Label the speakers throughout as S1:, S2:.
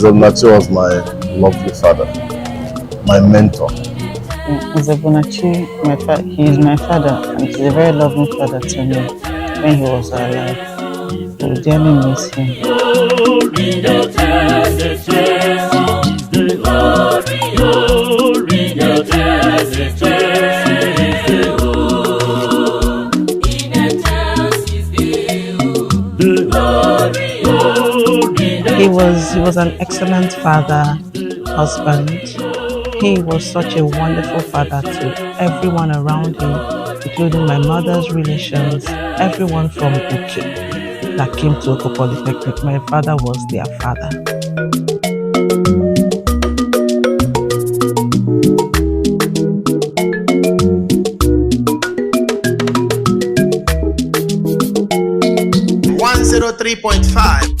S1: Nzebunachi was my lovely father, my mentor.
S2: Nzebunachi, he is my father, and he's a very loving father to me when he was alive. We will dearly miss him. He was an excellent father, husband. He was such a wonderful father to everyone around him, including my mother's relations, everyone from Uke that came to Oko Polytechnic. My father was their father.
S3: 103.5.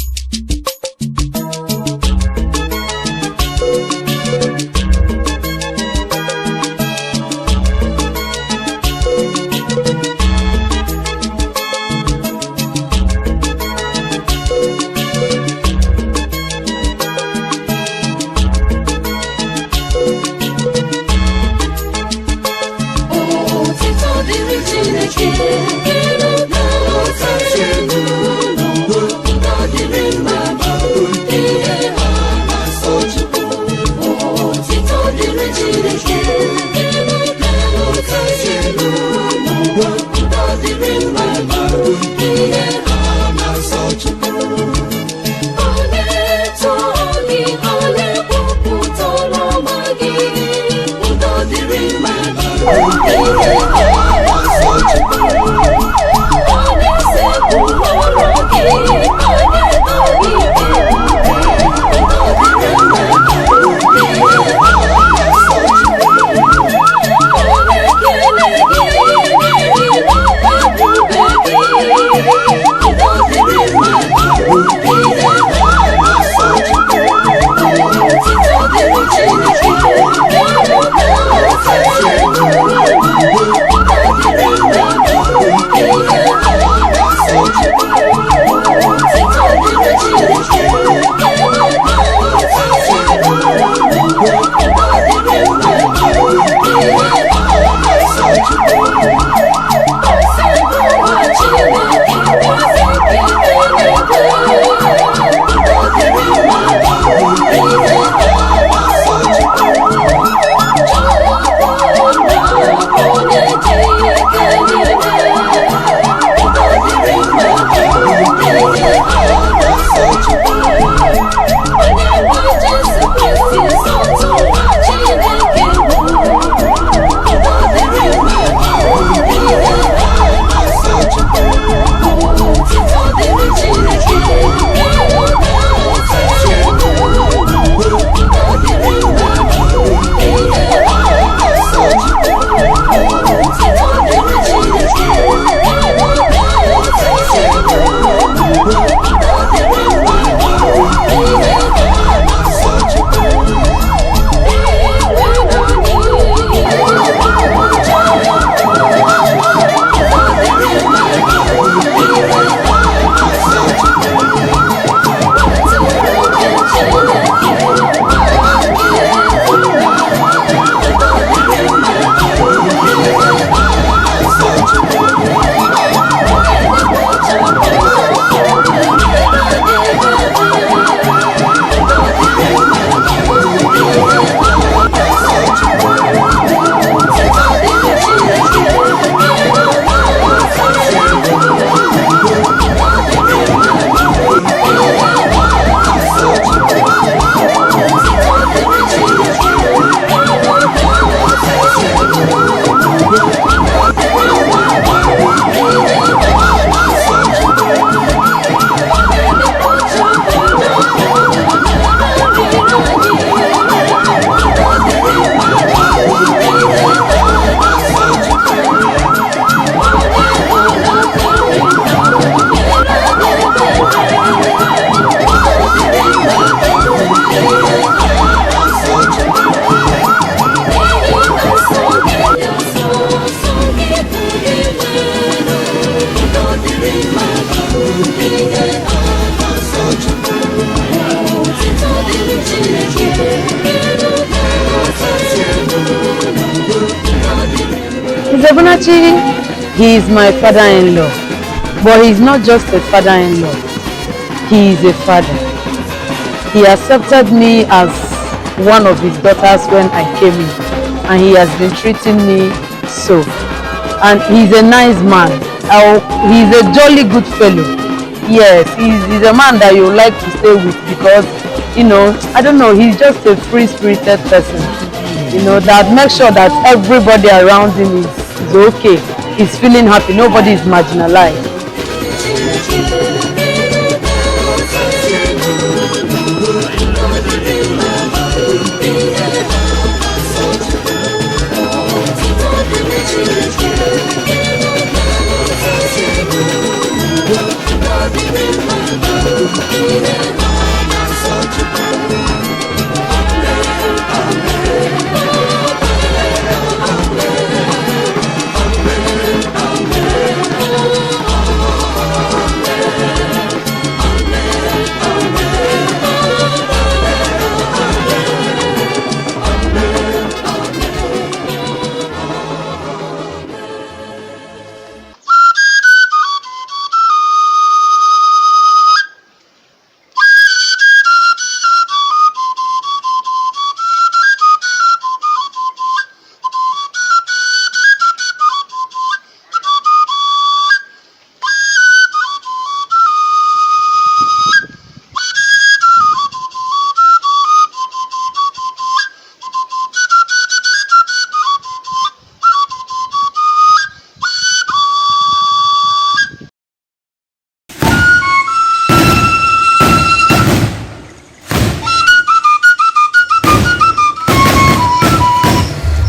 S4: Otito dịrị Chineke, elu na ụtọ. Udo dịrị.
S3: Nzeabunachi, he is my father-in-law, but he's not just a father-in-law, he is a father. He accepted me as one of his daughters when I came in, and he has been treating me so. And he's a nice man. He's a jolly good fellow. Yes, he's a man that you like to stay with because, I don't know, he's just a free-spirited person, that makes sure that everybody around him is okay, is feeling happy, nobody is marginalized.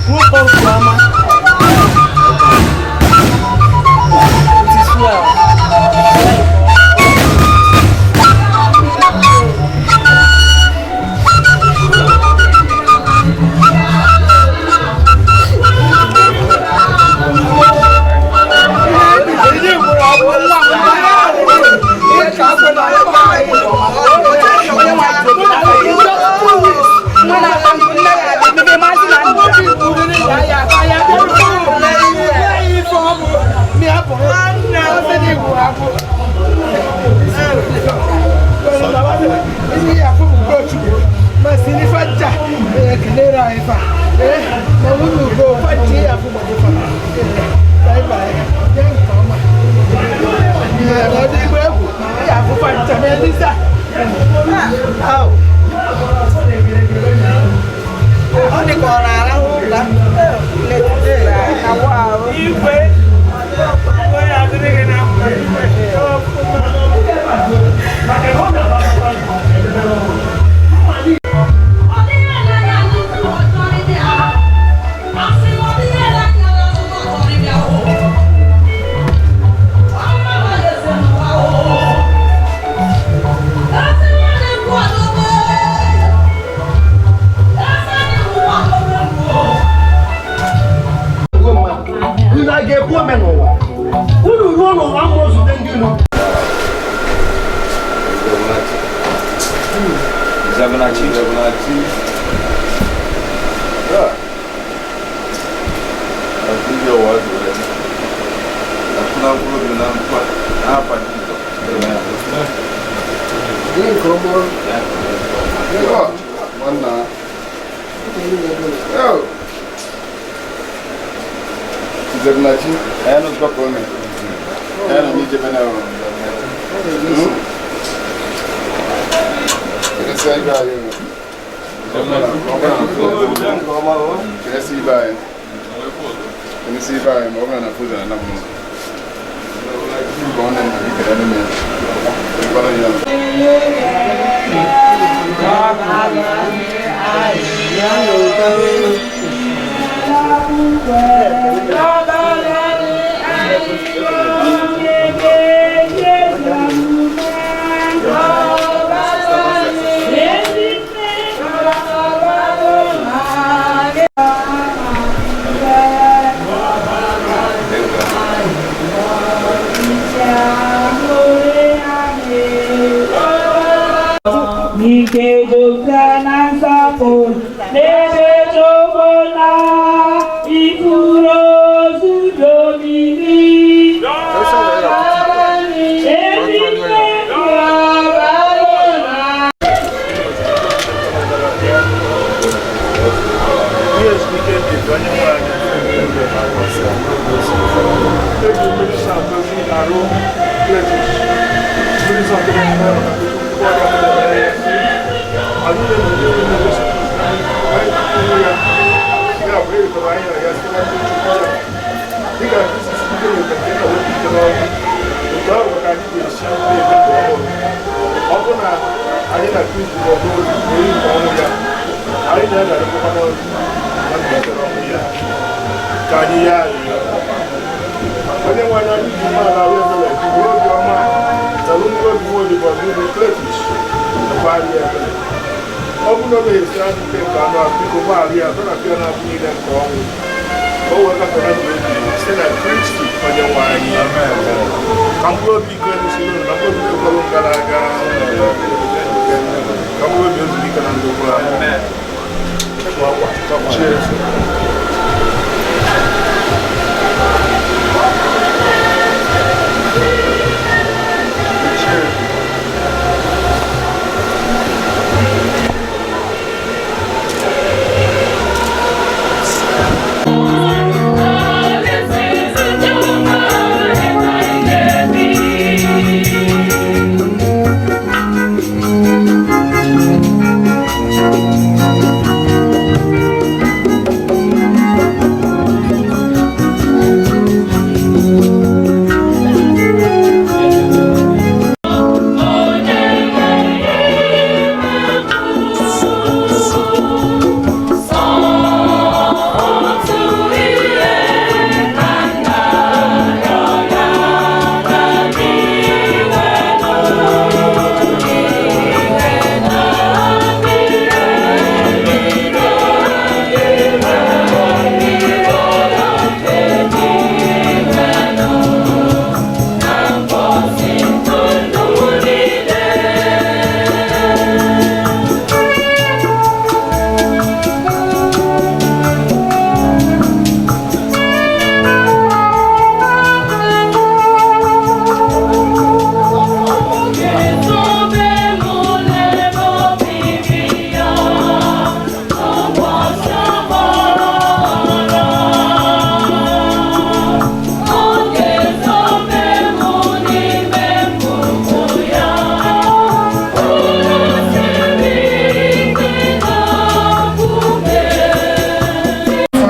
S2: Nwoke obiọma. It is well.
S4: Unu a ga-ekwu ome n'ụwa unu ruo n'ụwa mmụọ zute ndị unu.
S5: Nzeabunachi. Nzeabunachi. Yeah. Ndị ọwa zuru eme. Akwụna mkpụrụ obi na nkwa n'afa Jizọs.
S1: Yeah, nwanna. Oh. Nzeabunachi, anyị nụzikwa ka o mee. Anyị nọ n'ijebe na Kedu ibe anyị nọ? Kedu ibe anyị? Kedu ibe anyị ma ọ bụrụ na Fuza na anapụ n'ụzọ? Ka ọ na-nna gị kere n'ime ya. Gwara ya.
S6: Ike jupụtara na nsọpụrụ n'ebe Chukwu nọ, ifuru ozugbo.
S5: na-arụ Cletus. Mmiri nsọ nke na-eme maka Chukwu ọrịa ọbụla ya. Anyị na-eme ndị na-egosipụta anyị ya. Ya bụ ịrịkọrọ anyị na ya site na ndị Chukwu ya. Dịka Kristi si site n'oke nke nna wepụ ike n'ọnwụ, otu ahụ ka anyị ga-esi na-eme ndụ ọhụrụ. Ọ bụrụ na anyị na Kristi bụ ọdụ oyi nke ọnwụ ya, anyị na-adarịkwa n'ọnwụ na mbilite n'ọnwụ ya. Ka anyị ya arịrịọ. Onye nwe anyị, anyị ji umeala arịọ ebere gị, were obi ọma zalụ mkpụrụ obi nwa odibo gị bụ Cletus, nakwa anyị ebere. Ọ bụrụ na o mehiesiri anyị ike nke anụ ahụ, biko gbaghara ya, dọrapụ ya n'abụ niile nke ọnwụ, ka o wee gafere ndụ ebighị ebi site na Kristi onye nwe anyị. Ka mkpụrụ obi Cletus unu na mkpụrụ obi okporo gara aga, ka mkpụrụ obi ozuru ike na ndokwa. Cheers.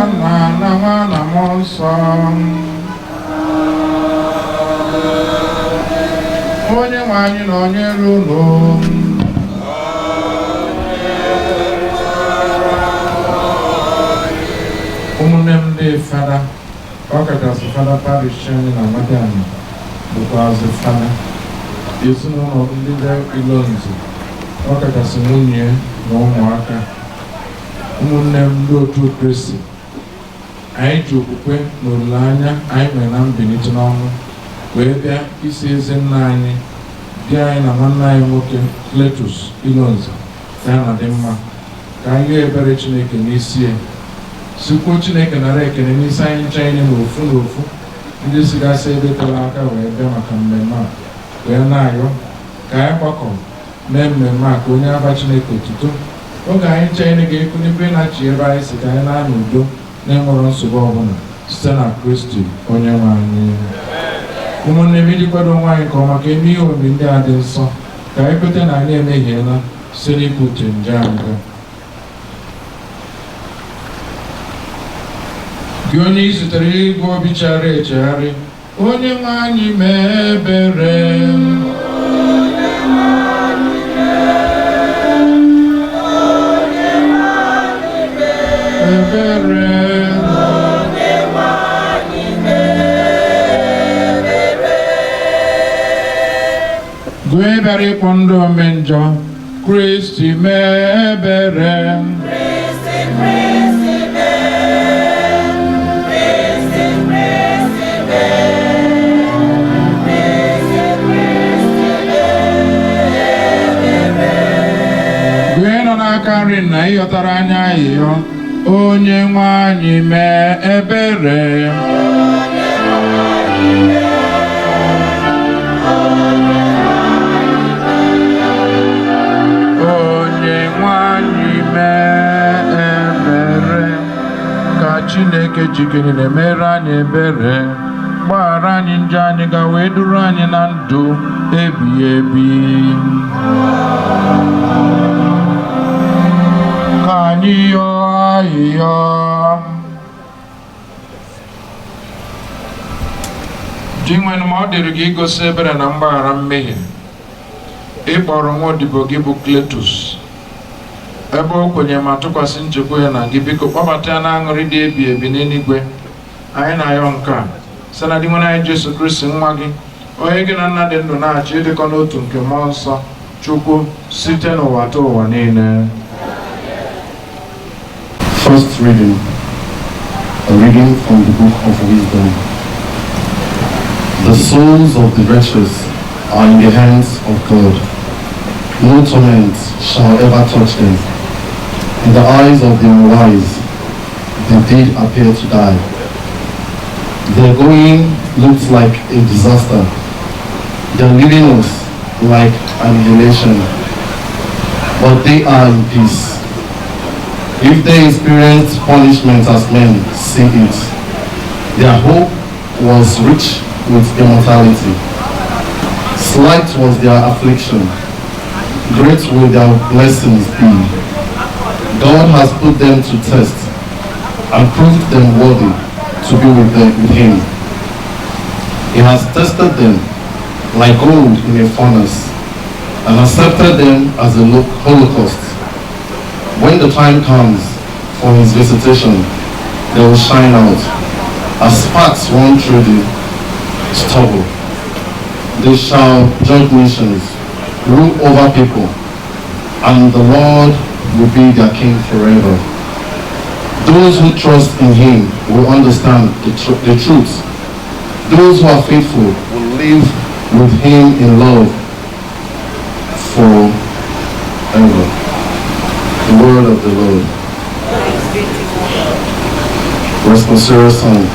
S7: Nna na Nwa na Mmụọ Nsọ. Onye nwe anyị nọnyere unu. Ụmụnne m ndị fada, ọ kachasị fada parish anyị na Amadiana bụkwazị fada ezinụlọ ndị be Ilonzi, ọ kachasị nwunye na ụmụaka, ụmụnne m ndị otu Kristi, anyị ji okwukwe na olileanya anyị nwere na mbilite n'ọnwụ wee bịa isi ezi nna anyị, di anyị na nwanne anyị nwoke Cletus Ilonzi ya na dị mma, ka anyị yọọ ebere Chineke n'isi ya, sikwuo Chineke nara ekele n'isi anyị ncha anyị n'ofu n'ofu ndị sigasị ebe tere aka wee bịa maka mmemme a, wee na-ayọ ka anyị gbakọ mee mmemme a ka onye aba Chineke otuto oge anyị ncha anyị ga-ekunebe na-achị ebe anyị si ka anyị na n'udo na-enwero nsogbu ọbụla site na Kristi onye nwe anyị. Ụmụnne m, iji kwado onwe anyị nke ọma ka eme ihe omimi ndị a dị nsọ, ka anyị kweta na anyị emehiela site n'ikwu uche nje anyị. Gị onye ị zutere igwe obi chegharị echegharị, onye nwe anyị mee ebere. Ebere. Gị onye bịara ịkpọ ndị ome njọ, Kristi mee ebere. Gị onye nọ n'aka nri na ịghọtara anya ayịyọ, onye nwe anyị mee ebere. Onye nwe anyị mee ebere. Ka Chineke jikere na-emere anyị ebere, gbaghara gbaghara anyị njọ anyị ga wee duru anyị na ndụ ebighị ebi. Ka anyị yọọ ayịyọ. Dinwenụ, ma ọ dịrị gị igosi ebere na mgbaghara mmehie, ị kpọrọ nwa odibo gị bụ Kletus, ebe o kwenye ma tụkwasị nchekwa ya na gị, biko kpọbata ya na aṅụrị dị ebi ebi n'eluigwe. Anyị na-ayọ nke a site na Dinwenụ anyị Jesu Kristi nwa gị, onye gị na nna dị ndụ na-achị ịdịkọ n'otu nke mmụọ nsọ Chukwu site n'ụwa ta ụwa niile.
S8: First reading, a reading from the Book of Wisdom. The souls of the righteous are in the hands of God. No torment shall ever touch them. In the eyes of the unwise, they did appear to die. Their going looks like a disaster. Their leaving us like annihilation. But they are in peace. If they experience punishment as men see it, their hope was rich with immortality. Slight was their affliction, great will their blessings be. God has put them to test and proved them worthy to be with him. He has tested them like gold in a furnace and accepted them as a holocaust. When the time comes for his visitation, they will shine out as sparks run through the stubble. They shall judge nations, rule over people, and the Lord will be their king forever. Those who trust in him will understand the truth. Those who are faithful will live with him in love forever. The word of the Lord. Responsorial Psalm.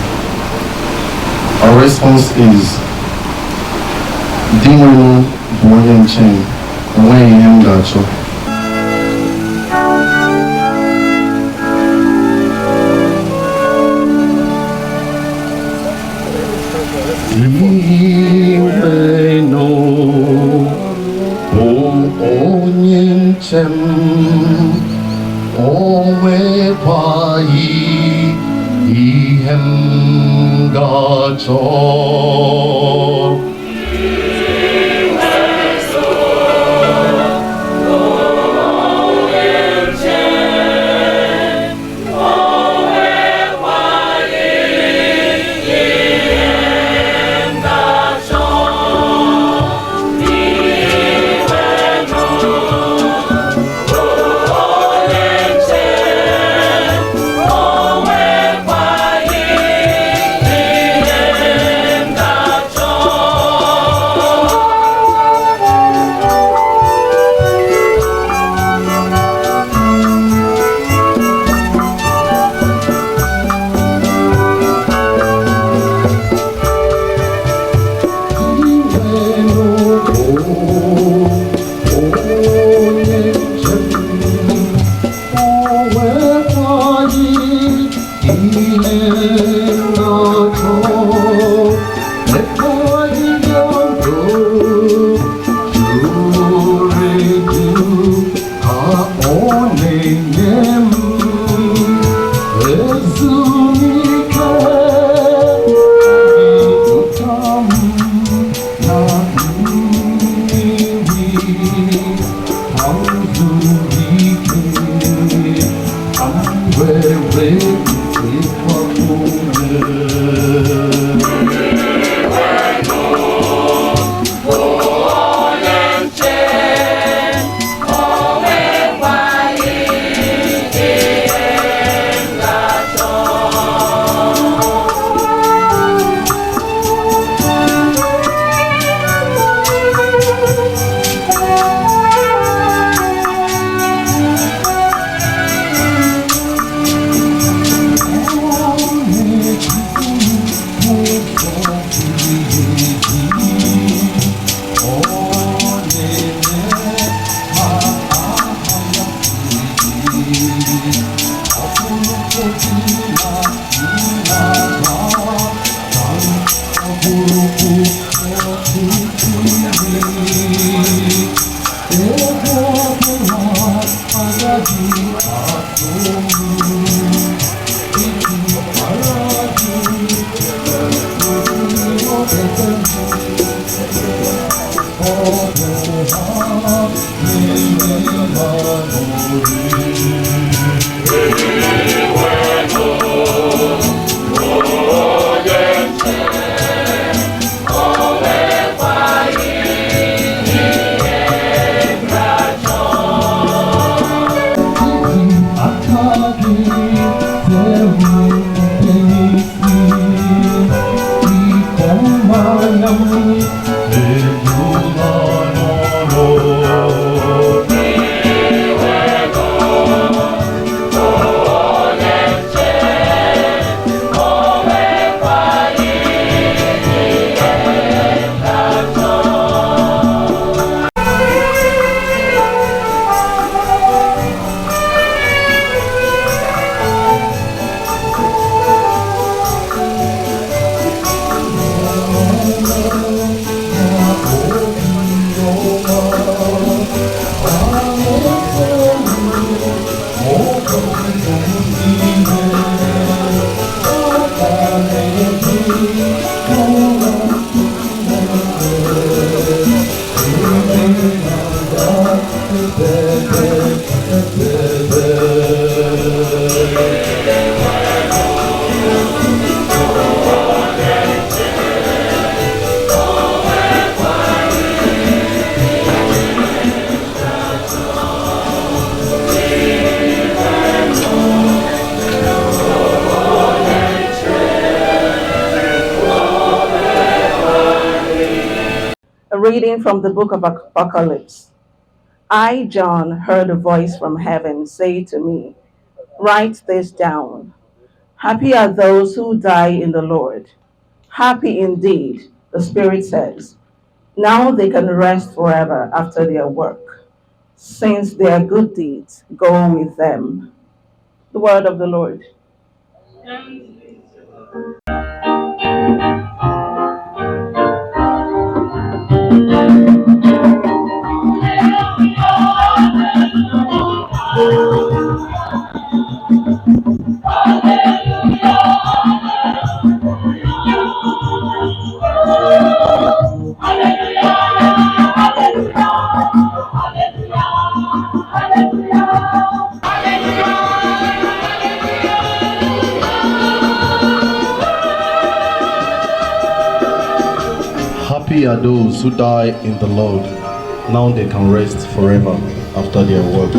S8: Our response is, Dinwenụ bụ onye nche m, enweghị ihe m ga-achọ. Dinwenụ bụ onye nche m, o nwekwaghị ihe m ga-achọ.
S2: A reading from the book of Apocalypse. I, John, heard a voice from heaven say to me, "Write this down. Happy are those who die in the Lord. Happy indeed, the Spirit says. Now they can rest forever after their work, since their good deeds go with them." The word of the Lord.
S8: Happy are those who die in the Lord. Now they can rest forever after their work.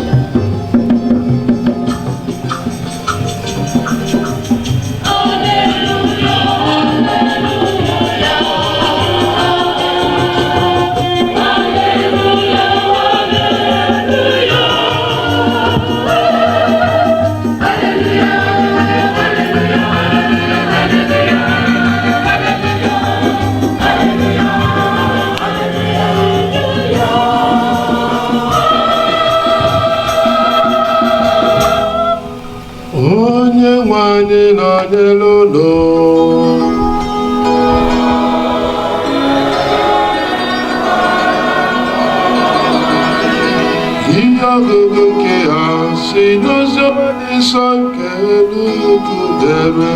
S9: Onye nwe anyị nọnyere unu. Ihe ọgụgụ nke ha si n'oziọma dị nsọ nke Luk dere.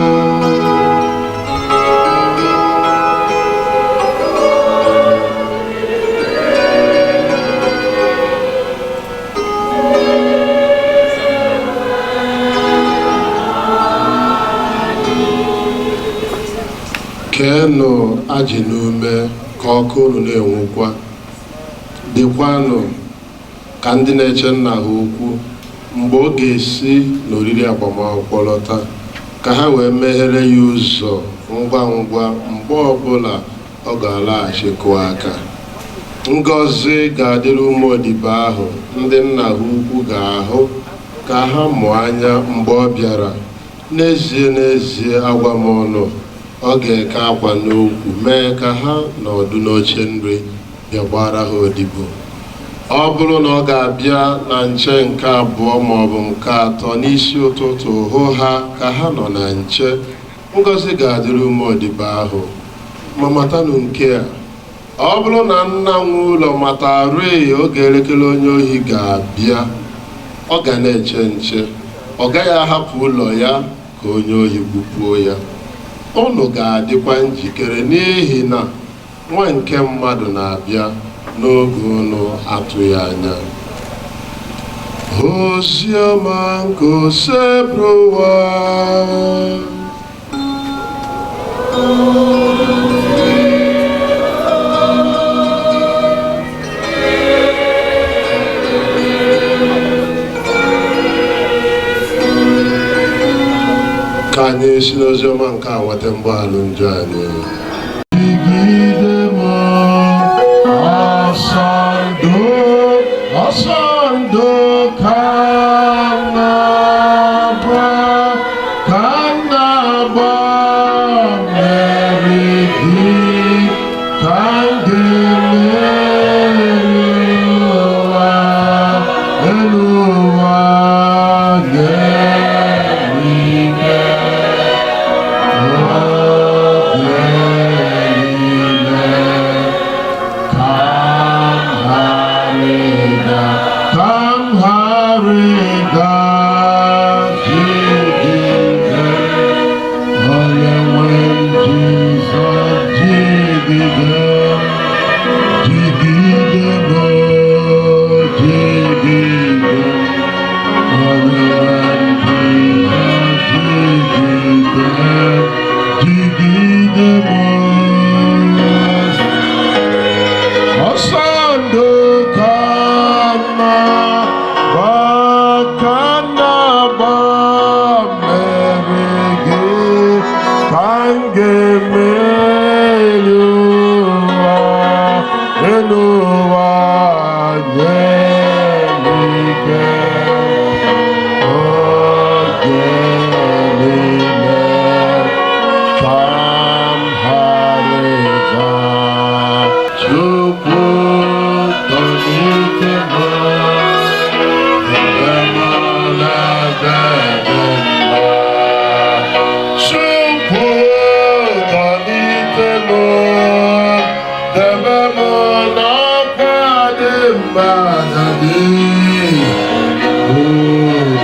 S9: Keenụ ajị n'ume ka ọkụ unu na-enwukwa, dịkwanụ ka ndị na-eche nna ha ukwu mgbe ọ ga-esi n'oriri agbamakwụkwọ lọta, ka ha wee meghere ya ụzọ ngwa ngwa mgbe ọbụla ọ ga-alaghachi kụọ aka. Ngọzi ga-adịrị ụmụ odibo ahụ ndị nna ha ukwu ga-ahụ ka ha mụọ anya mgbe ọ bịara. N'ezie n'ezie agwa m unu, ọ ga-eke akwa n'ukwu mee ka ha nọdụ n'oche nri bịa gbara ha odibo. Ọ bụrụ na ọ ga-abịa na nche nke abụọ maọbụ nke atọ n'isi ụtụtụ hụ ha ka ha nọ na nche, ngọzi ga-adịrị ụmụ odibo ahụ. Ma matanụ nke a, ọ bụrụ na nna nwe ụlọ matarịị oge elekere onye ohi ga-abịa, ọ ga na-eche nche, ọ gaghị ahapụ ụlọ ya ka onye ohi gbupuo ya. Unu ga-adịkwa njikere n'ihi na Nwa nke mmadụ na-abịa n'oge unu atụghị anya. Oziọma nke Osebụrụwa. Ka anyị si n'oziọma nke a nweta mgbaghalụ njọ anyị. Jigide m ọsọ ndụ, ọsọ ndụ ka m na-agba, ka m na-agba mmeri gị, ka m ga-emeri ụwa, elu ụwa nye m ike. Oge niile ka m ghara ịda, ka m ghara ịda, jigide onye nwe m Jizọs, jigide m, jigide m, jigide m, onye nwe m Jizọs, jigide m, jigide m. Ọsọ ndụ ka m na-agba, ka m na-agba mmeri gị, ka m ga-emeri ụwa, elu ụwa nye m ike. Oge niile ka m ghara ịda. Chukwu tọlite m, ebe m na-ebe dị mma. Chukwu tọlite m, debe m n'ọkwa dị mma na gị. O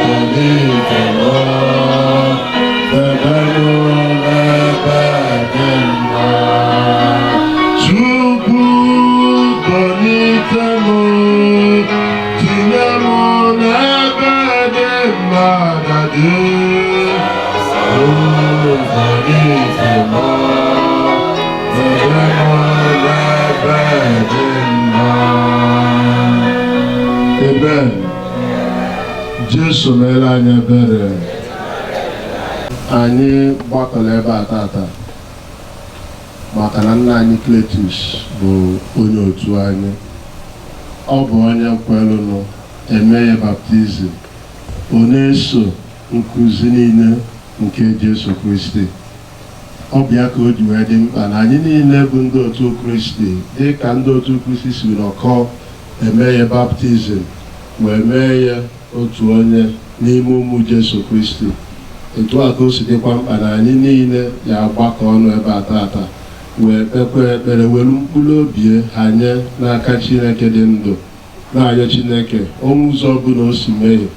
S9: tọlite m, debe m n'ebe dị mma. Chukwu tọlite m, tinye m n'ebe dị mma na gị. O tọlite m, debe m n'ebe dị mma. Amen. Jesu meere anyị ebere. Anyị gbakọrọ ebe a tata maka na nna anyị Cletus bụ onye otu anyị. Ọ bụ onye kwelụnụ eme ya baptizim, ọ na-eso nkụzi niile nke Jesu Kristi. Ọ bụ ya ka o ji wee dị mkpa na anyị niile bụ ndị otu Kristi, dị ka ndị otu Kristi si nọkọ eme ya baptizim wee mee ya otu onye n'ime ụmụ Jesu Kristi, etu a ka o si dịkwa mkpa na anyị niile ya agbakọ ọnụ ebe a tata wee kpekwa ekpere, were mkpụrụ obi ha nye n'aka Chineke dị ndụ, na-arịọ Chineke onwe ụzọ ọbụla o si mehie,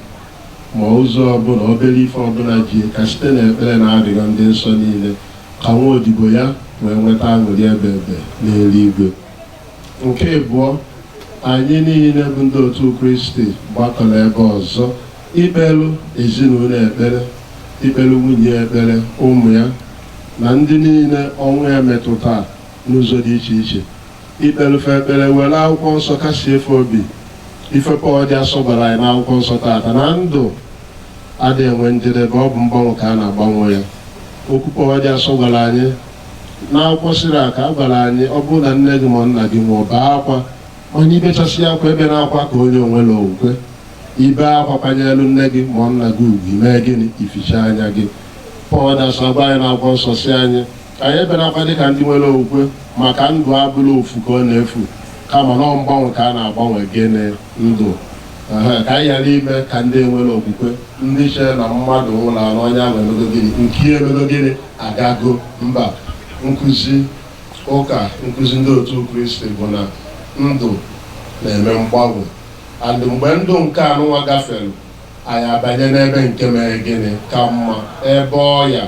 S9: ma ụzọ ọbụla obere ife ọbụla ji, ka site n'ekpere na arịrịọ ndị nsọ niile, ka nwa odibo ya wee nweta aṅụrị ebe ebe n'eluigwe. Nke ịbụọ, anyị niile bụ ndị otu Kristi gbakọrọ ebe ọzọ ikpelu ezinụlọ ekpere, ikpelu nwunye ya ekpere, ụmụ ya na ndị niile ọnwụ ya metụta n'ụzọ dị iche iche, ikpelufe ekpere, were akwụkwọ nsọ kasie efe obi. Ife Pọl dị asọ gwara anyị n'akwụkwọ nsọ tata na ndụ adịghị enwe njedebe, ọ bụ mgbanwe ka a na-agbanwe ya. Okwu Pọl dị asọ gwara anyị n'akwụkwọ Sirak, a gwara anyị, ọ bụrụ na nne gị ma nna gị nwụọ, bee akwa, onye ibechasị akwa ebe na-akwa ka onye onwere okwukwe. Ibe akwa kwanyelu nne gị ma nna gị ugwu, mee gịnị? Ificha anya gị. Pọl dị asọ gwa anyị n'akwụkwọ nsọ si anyị ka anyị ebe na-akwa dịka ndị nwere okwukwe, maka ndụ abụla ofu ka ọ na-efu, kama na mgbanwe ka a na-agbanwe gịnị? Ndụ. Ka anyị ghara ime ka ndị enwere okwukwe, ndị chere na mmadụ nwụrụ anụ, onye ahụ emego gịnị, nke ya emego gịnị, agago mba. Nkụzi ụka, nkụzi ndị otu Kristi bụ na ndụ na-eme mgbanwe, and mgbe ndụ nke anụnwa gafere, anyị abanye n'ebe nke mere gịnị? Ka mma, ebe ọya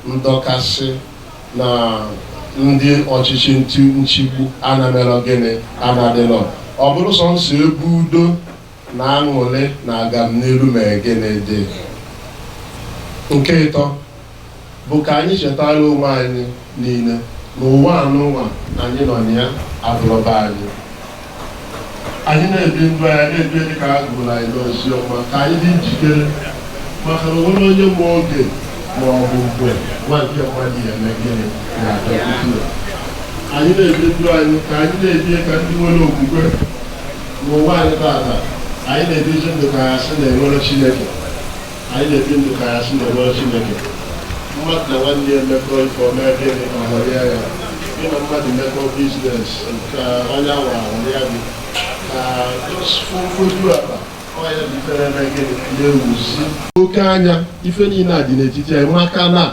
S9: ndọkasị na Ndị ọchịchị nchigbu anamelọ gịnị anadịlọ. Ọ bụrụ sọ nsọ ebe udo na aṅụrị na agamniru mere gịnị dị. Nke ịtọ bụ ka anyị chetara onwe anyị niile n'ụwa anụnwa anyị nọ na ya abụrụba anyị. Anyị na-ebi ndụ anyị na-ebi dịka a gụrụ anyị n'ozi ọma, ka anyị dị njikere, maka na onwere onye nwe oge ma ọ bụ mgbe nwa nke mmadụ ya eme gịnị ga-abịakwute ya. Anyị na-ebi ndụ anyị ka anyị na-ebi ka ndị nwere okwukwe n'ụwa anyị tata. Anyị na-ebizi ndụ ka ya sị na enwere Chineke. Anyị na-ebi ndụ ka ya sị na enwere Chineke. Mmadụ na nwanne ya emekọ ife, o mee gịnị, ọ ghọrịa ya. Gị na mmadụ mekọ business, nke onye ahụ aghọrịa gị ka foju akpa ọ ya bụ ife na-eme gịnị na-ewuzi oke anya. Ife niile a dị n'etiti anyị maka na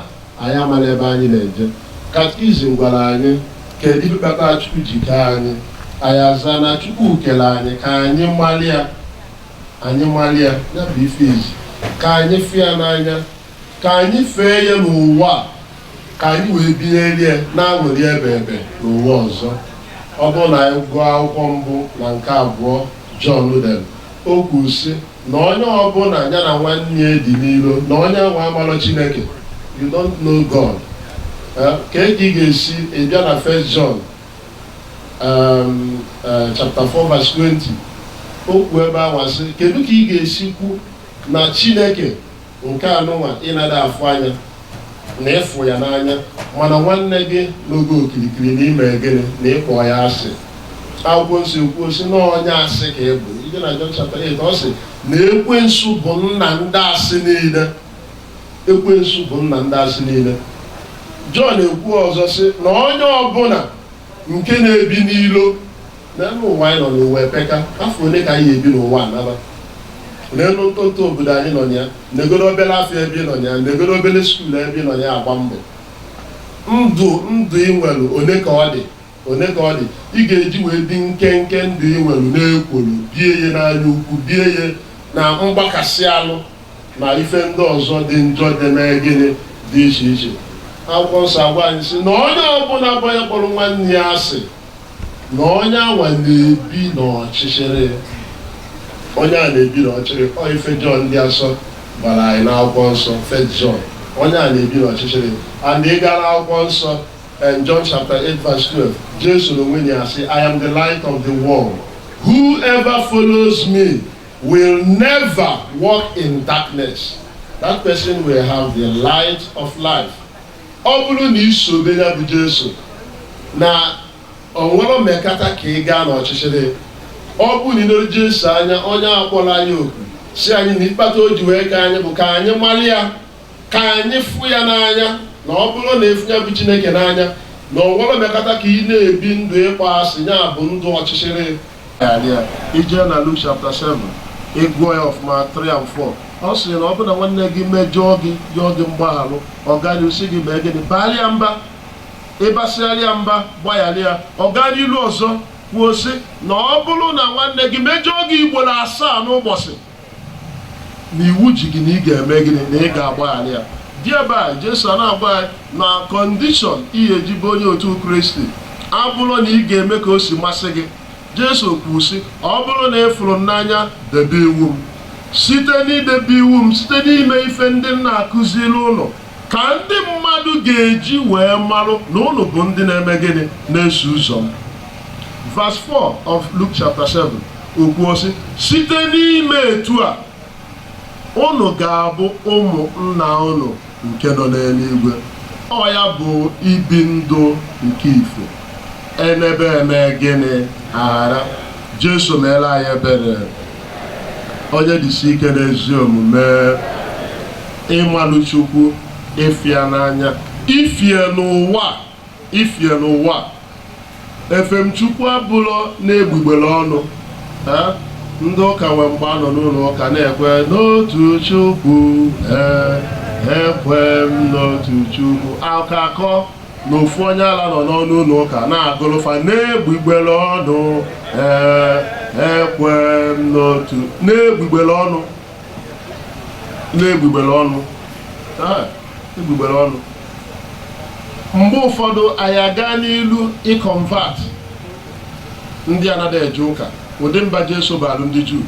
S9: anyị amala ebe anyị na-eje. Catechism gwara anyị kedu ife kpatara Chukwu ji kee anyị. Anyị aza na Chukwu kere anyị ka anyị malịa, anyị malịa ya bụ ife izi, ka anyị fụ ya n'anya, ka anyị fee ya n'ụwa a, ka anyị wee binyerie na-aṅụrị ebe ebe n'ụwa ọzọ. Ọ bụrụ na anyị gụọ akwụkwọ mbụ na nke abụọ Jọn dere, o kwuru sị na onye ọbụla ya na nwanne ya dị n'ilo, na onye ahụ amalọ Chineke. You don't know God. Ka ị ga-esi ịbịa na First John chapter 4 verse 20, okwu ebe ahụ sị, kedu ka ị ga-esi kwu na Chineke nke anụnwa ịnada afụ anya na ịfụ ya n'anya, mana nwanne gị n'oge okirikiri n'ime gịnị na ịkpọ ya asị? Akwụkwọ nsọ ekwuo sị na onye asị ka ị bụ. Ije na John chapter 8, ọ sị na ekwensu bụ nna ndị asị niile. Ekwensu bụ nna ndị asị niile. John ekwu ọzọ sị na onye ọbụla nke na-ebi n'ilo n'elu ụwa anyị nọ n'ụwa epeka. Afọ ole ka anyị ebi n'ụwa anaba? N'elu ntonto obodo anyị nọ na ya, negoro obere afọ ebe ị nọ na ya, negoro obere school ebe ị nọ na ya, agba mbọ ndụ ndụ ị nwere, one ka ọ dị, one ka ọ dị ị ga-eji wee bi nkenke ndụ ị nwere n'ekworo, bie ya n'anya ukwu, bie ya na mgbakasị alụ na ife ndị ọzọ dị njọ dị mee gịnị dị iche iche. Akwụkwọ nsọ agwa anyị sị na onye ọbụla bụ onye kpọrọ nwanne ya asị, na onye anwa na-ebi n'ọchịchịrị. Onye a na-ebi n'ọchịchịrị. Ọ ife Jọn dị asọ gwara anyị n'akwụkwọ nsọ, First John, onye a na-ebi n'ọchịchịrị. And ị gara akwụkwọ nsọ and John chapter 8 verse 12, Jesu n'onwe ya sị, "I am the light of the world. Whoever follows me will never walk in darkness. That person will have the light of life." Ọ bụrụ na isobe ya bụ Jesu, na ọ nwere mmekata ka ị gaa n'ọchịchịrị. Ọ bụrụ na ilere Jesu anya, onye akpọrọ anyị oku si anyị na ịkpata o ji wee ka anyị bụ ka anyị mara ya, ka anyị fụ ya n'anya, na ọ bụrụ na efu ya bụ Chineke n'anya, na ọ nwere mmekata ka ị na-ebi ndụ ịkpọ asị, ya bụ ndụ ọchịchịrị ya. Ije na Luke chapter 7, ịgụọ ya ọfụma, 3 and 4, ọ sị na ọ bụrụ na nwanne gị mejọọ gị, yọọ gị mgbaghalụ, ọ gaghị sị gị mee gịnị, baarịa mba, ịbasịarịa mba, gbaghara ya. Ọ gaa n'ilu ọzọ kwuo sị na ọ bụrụ na nwanne gị mejọọ gị ugboro 7 n'ụbọchị, na iwu ji gị na ị ga-eme gịnị, na ị ga-agbaghara ya. Dị ebe a, Jesu a na-agba anyị na condition ihe eji bụ onye otu Kristi abụrụ na ị ga-eme ka o si masị gị. Jesu kwuru sị, ọ bụrụ na ị fụrụ m n'anya, debe iwu m. Site n'idebe iwu m, site n'ime ife ndị m na-akụziri ụlọ, ka ndị mmadụ ga-eji wee marụ na ụnụ bụ ndị na-eme gịnị, na-eso ụzọ m. Verse 4 of Luke chapter 7, okwu sị, site n'ime etu a, unu ga-abụ ụmụ nna unu nke nọ n'eluigwe. Ọ ya bụ ibi ndụ nke ife enebe eme gịnị aghara. Jesu meela anyị ebere. Onye dịsi ike n'ezi omume, ịmalụ Chukwu, ịfịa n'anya, ifie n'ụwa, ifie n'ụwa. Efemchukwu abụlọ na-egbugbere ọnụ. Ndị ụka nwe mgbe a nọ n'ụlọ ụka na-ekwe n'otu Chukwu, ee, ekwe m n'otu Chukwu. Akakọ na ofu onye ala nọ n'ọnụ ụlọ ụka na-agụlụfa na-egbugbere ọnụ, ee, ekwe m n'otu, na-egbugbere ọnụ, na-egbugbere ọnụ, ee, egbugbere ọnụ. Mgbe ụfọdụ anyị aga n'ilu ịconvert ndị anaghị eje ụka, ụdị mba Jesu balụ ndị Juu.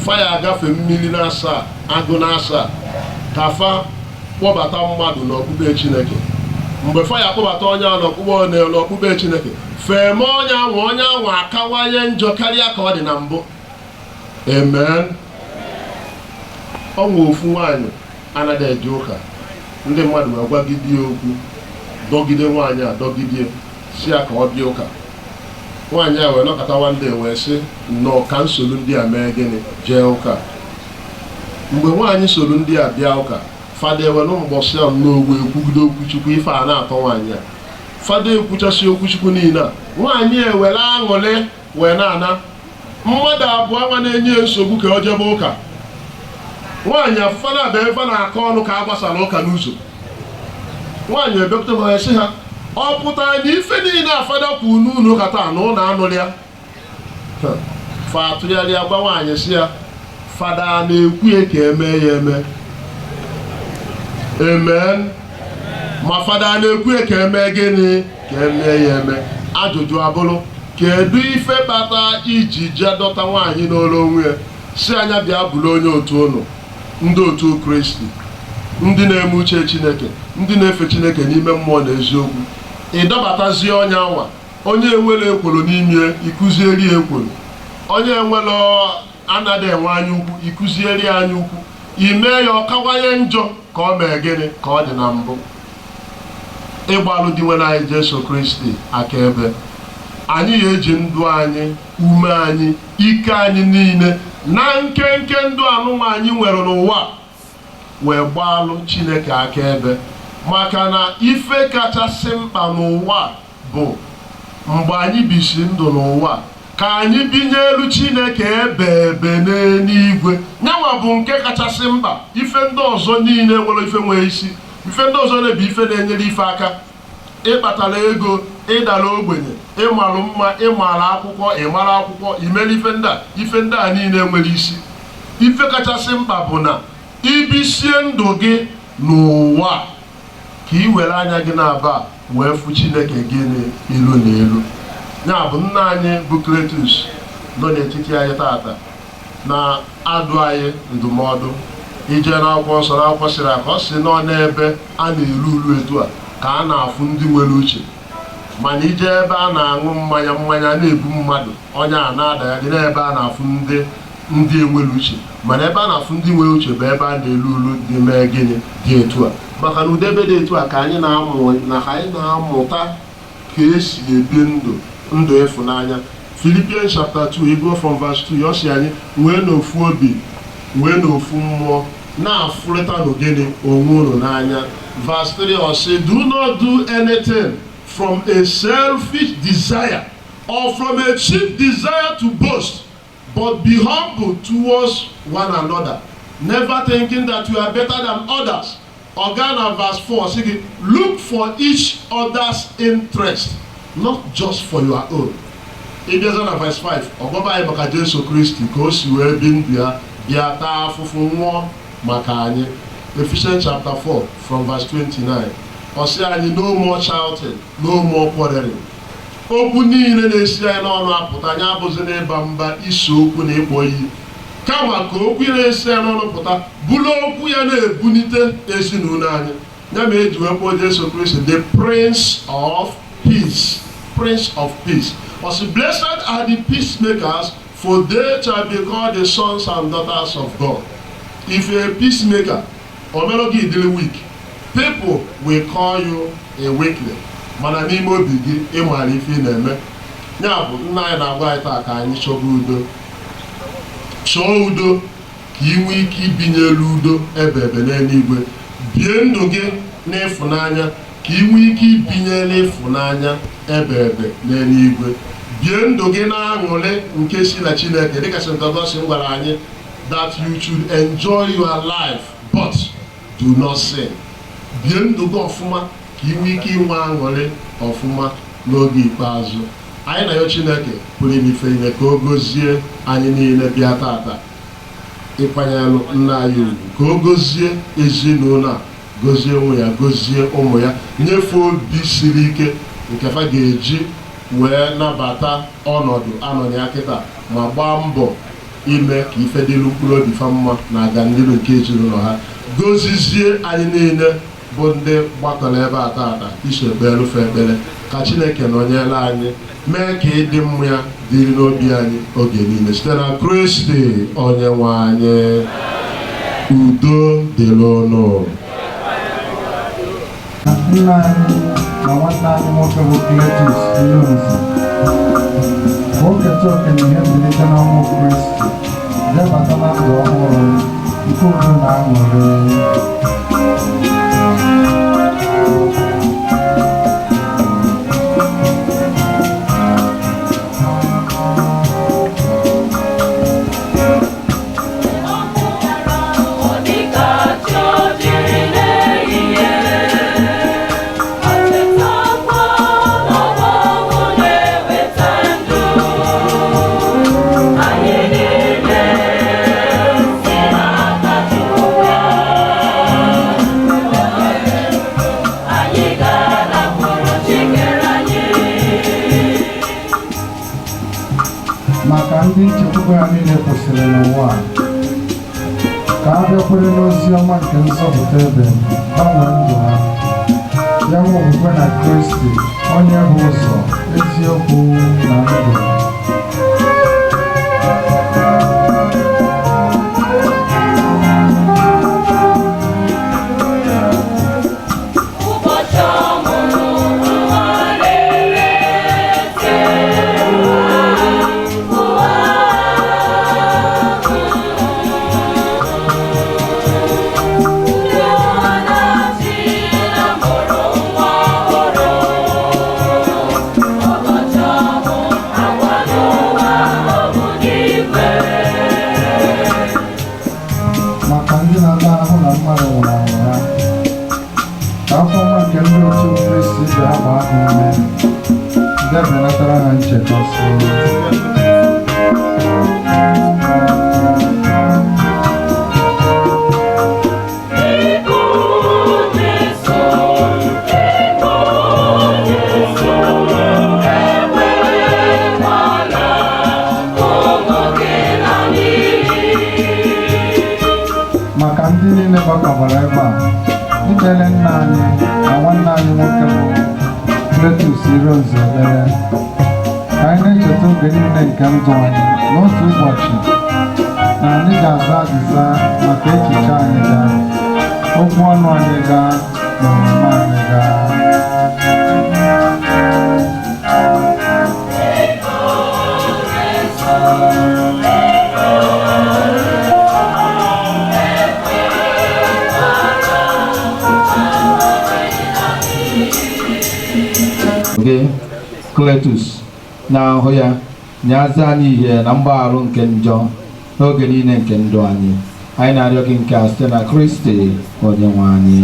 S9: Fa ya agafe mmiri na asaa, agụ na asaa, ka fa kpọbata mmadụ n'okpukpe Chineke. Mgbe fa ya akpọbata onye ahụ n'okpukpe Chineke, feme onye ahụ, onye ahụ akawanye njọ karịa ka ọ dị na mbụ. Amen. Ọnwa ofu nwaanyị anaghị eje ụka, ndị mmadụ wee gwagide ya okwu, dọgide nwaanyị a, dọgide si ya ka ọ bịa ụka. Nwaanyị a wee nọkọta nwanne wee sị, "Nnọọ, ka nsogbu ndị a mee gịnị, jee ụka." Mgbe nwaanyị soro ndị a bịa ụka, fada ewelu mgbọsị a n'ogbu ekwugide okwuchukwu. Ife a na-atọ nwaanyị a. Fada ekwuchasị okwuchukwu niile a, nwaanyị ewere aṅụrị wee na-ana. Mmadụ abụọ nwa na-enye ya nsogbu ka o jebe ụka, nwaanyị afụfana bụ ebe na-akọ ọnụ ka a gbasara ụka n'ụzọ. Nwaanyị ebepụta ha, sị ha, "Ọ pụtara na ife niile afada kwuru n'ụlọ ụka taa na ụlọ anụrụ ya?" Fa atụgharịa gwa nwaanyị, sị ya, "Fada na-ekwu ya ka eme ya eme." Amen. Ma fada na-ekwu ya ka eme gịnị? Ka eme ya eme. Ajụjụ abụrụ, kedu ife kpata iji jee dọta nwaanyị n'olu onwe ya, si anya bịa bụrụ onye otu ụnụ, ndị otu Kristi, ndị na-eme uche Chineke, ndị na-efe Chineke n'ime mmụọ na eziokwu? Ịdọbatazie onye anwa, onye enwere ekworo n'ime, ịkụzieri ya ekworo. Onye enwere anaghị enwe anya ukwu, ịkụzieri ya anya ukwu. Ime ya ọkawanye njọ ka ọ mee gịnị, ka ọ dị na mbụ. Ịgbalụ dị nwere anyị Jesu Kristi akaebe, anyị ga-eji ndụ anyị, ume anyị, ike anyị niile na nkenke ndụ anụnwa anyị nwere n'ụwa wee gbalụ Chineke akaebe, maka na ife kachasị mkpa n'ụwa bụ mgbe anyị bisi ndụ n'ụwa, ka anyị binye elu Chineke ebe ebe n'eluigwe. Nyanwa bụ nke kachasị mkpa. Ife ndị ọzọ niile nwere ife nwee isi, ife ndị ọzọ na-ebu ife na-enyere ife aka, ịkpatara ego, ịdara ogbenye, ịmalụ mma, ịmara akwụkwọ, ịmara akwụkwọ, imere ife ndị a, ife ndị a niile nwere isi. Ife kachasị mkpa bụ na ibisie ndụ gị n'ụwa, ka ị were anya gị na-aba wee fụ Chineke gị ilu na elu. Ya bụ, nna anyị bụ Cletus nọ n'etiti anyị tata na-adụ anyị ndụmọdụ. Ije n'akwụkwọ nsọ, n'akwụkwọ sịrị ka ọ sị nọ n'ebe a na-eru ulu etu a ka a na-afụ ndị nwere uche. Mana ije ebe a na-aṅụ mmanya, mmanya na-ebu mmadụ, onye a na-adagharị, n'ebe a na-afụ ndị enwere uche. Mana ebe a na-afụ ndị nwere uche bụ ebe a na-elu ulu dị mee gịnị, dị etu a, maka na ụdị ebe dị etu a ka anyị na-amụ na ka anyị na-amụta ka esi ebi ndụ, ndụ ịfụnanya. Philippians chapter 2, you go from verse 2, ya sị anyị nwee n'ofu obi, nwee n'ofu mmụọ, na-afụrịta n'ogene onwe unu n'anya. Verse 3, ọ sị, "Do not do anything from a selfish desire or from a cheap desire to boast, but be humble towards one another, never thinking that you are better than others." Ọga na verse 4 sị gị, "Look for each other's interest, not just for your own." Ịbịaza na verse 5, ọgbaba anyị maka Jesu Kristi, ka o si wee bi ndụ ya, bịa taa afụfụ, nwụọ maka anyị. Ephesians chapter 4 from verse 29, ọ sị anyị, "No more shouting, no more quarreling." Okwu niile na-esi anyị n'ọnụ apụta, anyị abụzi n'ịba mba, ise okwu na ịkpọ iyi, kama ka okwu na-esi anyị n'ọnụ pụta bụrụ okwu ya na-ebunite ezinụlọ anyị. Ya ma eji wee kpọọ Jesu Kristi the Prince of Peace, Prince of Peace. Ọ sị, "Blessed are the peacemakers, for they shall be called the sons and daughters of God." If you're a peacemaker, omelo gị dịrị weak, people will call you a weakling, mana n'ime obi gị, ịmara ife ị na-eme. Ya bụ, nna anyị na-agwa anyị taa ka anyị chọba udo. Chọọ udo ka ị nwee ike ibinye elu udo ebe ebe n'eluigwe. Bie ndụ gị n'ịfụnanya ka ị nwee ike ibinye n'ịfụnanya ebe ebe n'eluigwe. Bie ndụ gị na-aṅụrị nke si na Chineke, dịka St. Augustine gwara anyị that you should enjoy your life but do not sin. Bie ndụ gị ọfụma ka ị nwee ike inwe aṅụrị ọfụma n'oge ikpeazụ. Anyị na ya, Chineke pụrụ ime ife niile, ka o gozie anyị niile bịa tata ịkwanyelụ nna anyị ugwu, ka o gozie ezinụlọ a. Gozie onwe ya, gozie ụmụ ya, nyefee obi siri ike nke fa ga-eji wee nabata ọnọdụ anọ ya kịta, ma gbaa mbọ ime ka ife dịlu mkpụrụ obi fa mma na aganiru nke ezinụlọ ha. Gozizie anyị niile bụ ndị gbakọrọ ebe a taata iso ekpere fe ekpere, ka Chineke nọnyere anyị, mee ka ịdị mma ya dịrị n'obi anyị oge niile, site na Kristi onye nwe anyị. Udo dịrị unu.
S7: Nna anyị na nwanne anyị nwoke bụ Cletus Ilonzi bụ oketa oke na ihe mbilite n'ọnwụ Kristi, debata na ndụ ọhụrụ nke udo na aṅụrị. Maka ndị nchekwube ha niile kwụsịrị n'ụwa a, ka a bịakwere n'ozi ọma nke nzọpụta ebe gbanwee ndụ ha, ya nwe okwukwe na Kristi onye bụ ụzọ, eziokwu na ndụ. Maka ndị na-ata ahụhụ na mmadụ nwụrụ anwụ ha, ka afọ ọma nke ndị otu Kristi ibe ha gbaa ha ume, bịa belatara ha nchekasị. Maka ndị niile gbakọbara ebe a ikele nna anyị na nwanne anyị nwoke bụ Cletus Ironzu ekpere, ka anyị na-echeta oge niile nke ndụ anyị n'otu ụbọchị na anyị ga-aza azịza maka echiche anyị gaa, okwu ọnụ anyị gaa, na omume anyị gaa.
S10: Gị Cletus na-ahụ ya nyeazị anyị ihe na mgbagharụ nke njọ n'oge niile nke ndụ anyị. Anyị na-arịọ gị nke a site na Kristi onye nwe anyị.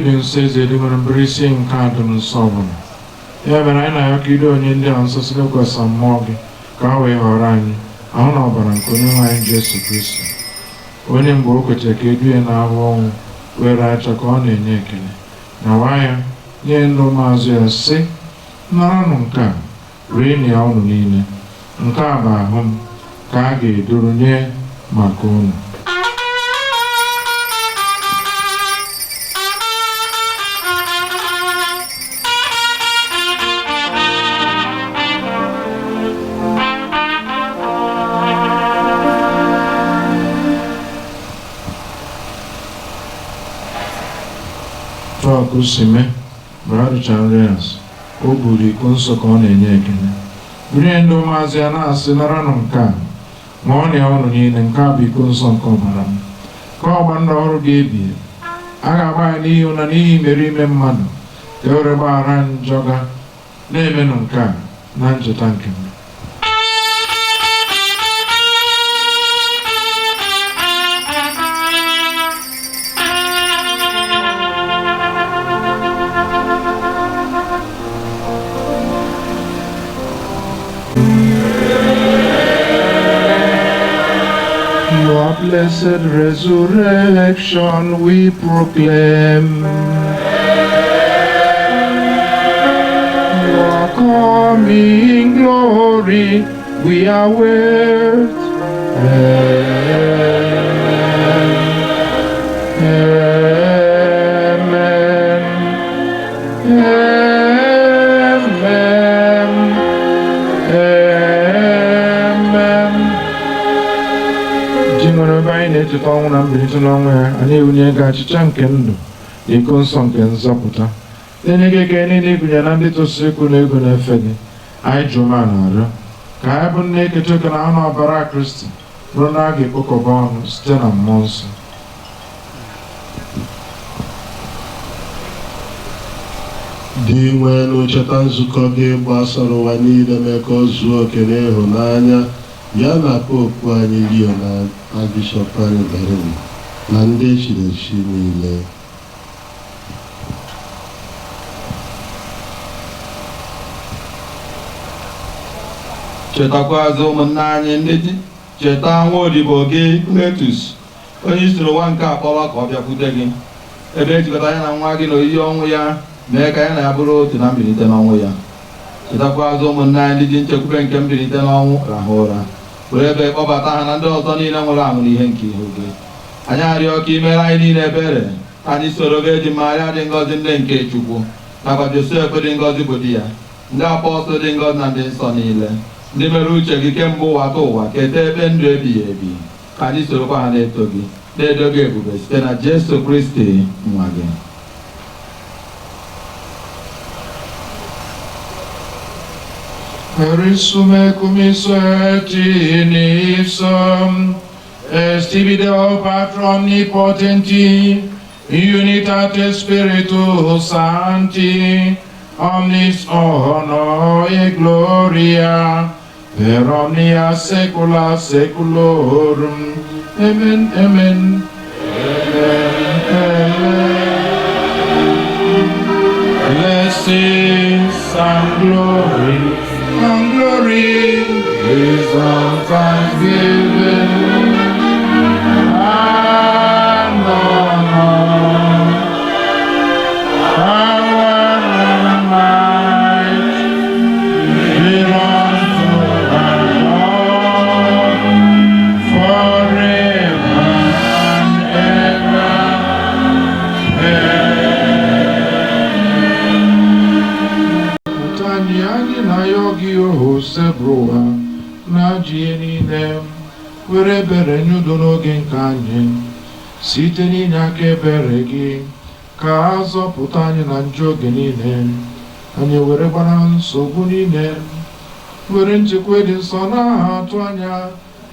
S7: Ịdị nsọ eze dị nwere mbụrụ isi nke adịm nsọ ọbụla. Ya mere anyị na-arịọ ka ido onye ndị a nsọ site n'ịkwesa mmụọ gị ka ha wee ghọrọ anyị ahụ na ọbara nke onye nwe anyị Jesu Kristi, onye mgbe o kwetara ka edu ya n'ahụ ọnwụ were acha ka ọ na-enye ekele na nwa ya nye ndị ụmụazụ ya sị, naranụ nke a, rienụ ya unu niile, nke a bụ ahụ m ka a ga-eduru nye maka unu. Tụọ si mee mgbe ha richara nri anyasị, o buru iko nsọ ka ọ na-enye ekele, burie ndị ụmụazụ ya na-asị, naranụ nke a, ṅụọnụ ya unu niile, nke a bụ iko nsọ nke ọbara m, ka ọgba ndụ ọhụrụ ga-ebi. A ga-agba ya n'ihi ụna n'ihi imerime mmadụ, ka e were gbaghara njọ ga. Na-emenụ nke a na ncheta nke m. Your blessed resurrection we proclaim. Your coming glory we await. Amen. Amen. Amen. Ji nwere ebe anyị na-echeta ọnwụ na mbilite n'ọnwụ ya, anyị ewunye gị achịcha nke ndụ na iko nsọ nke nzọpụta, na-enye gị ekele niile ịgụnye na ndị tosiri ikwu na ego na-efe gị. Anyị ji umeala arịọ ka anyị bụ nne eketa oke na ahụ na ọbara Kristi, bụrụ na a ga-ekpokọba ọnụ site na mmụọ nsọ.
S9: Dị nwenu, cheta nzukọ gị gbasara ụwa niile, mee ka ọ zuo oke n'ịhụnanya ya na popu anyị Leo na Bishọp anyị Berin na ndị echiri echi niile.
S10: Chetakwazị ụmụnne anyị ndị ji cheta nwa odibo gị Cletus, onye isi n'ụwa nke a kpọrọ ka ọ bịakwute gị, ebe ejikọta ya na nwa gị na oyiyi ọnwụ ya, mee ka ya na ya bụrụ otu na mbilite n'ọnwụ ya. Chetakwazị ụmụnne anyị ndị ji nchekwube nke mbilite n'ọnwụ rahụ ụra, were ebe kpọbata ha na ndị ọzọ niile nwụrụ anwụ n'ihe nke ihu gị. Anyị arịọ ka imere anyị niile ebere, ka anyị soro Virgin Maria dị ngọzi nne nke Chukwu, nakwa Josef dị ngọzi bụ di ya, ndị apọstụl dị ngọzi na ndị nsọ niile, ndị mere uche gị kemgbe ụwa ka ụwa, keta ebe ndụ ebighị ebi, ka anyị sorokwa ha na-eto gị, na-edo gị ebube site na Jesu Kristi nwa gị.
S7: Risume cum ipso et in ipsum, est ibi Deo Patri omnipotenti, unitate Spiritus Sancti, omnis honor et gloria, per omnia saecula saeculorum. Amen, amen. Amen, amen. Blessings and glory, and glory, wisdom, thanksgiving, and honor, power and might belong to our God forever and ever. Pụta anyị, anyị na-ayọ gị ohu Osebụrụwa na ajọ ihe niile, were ebere nye udo n'oge nke anyị, site n'inye aka ebere gị, ka a zọpụta anyị na njọ oge niile, anyị were gbara nsogbu niile, were nchekwa dị nsọ na-atụ anya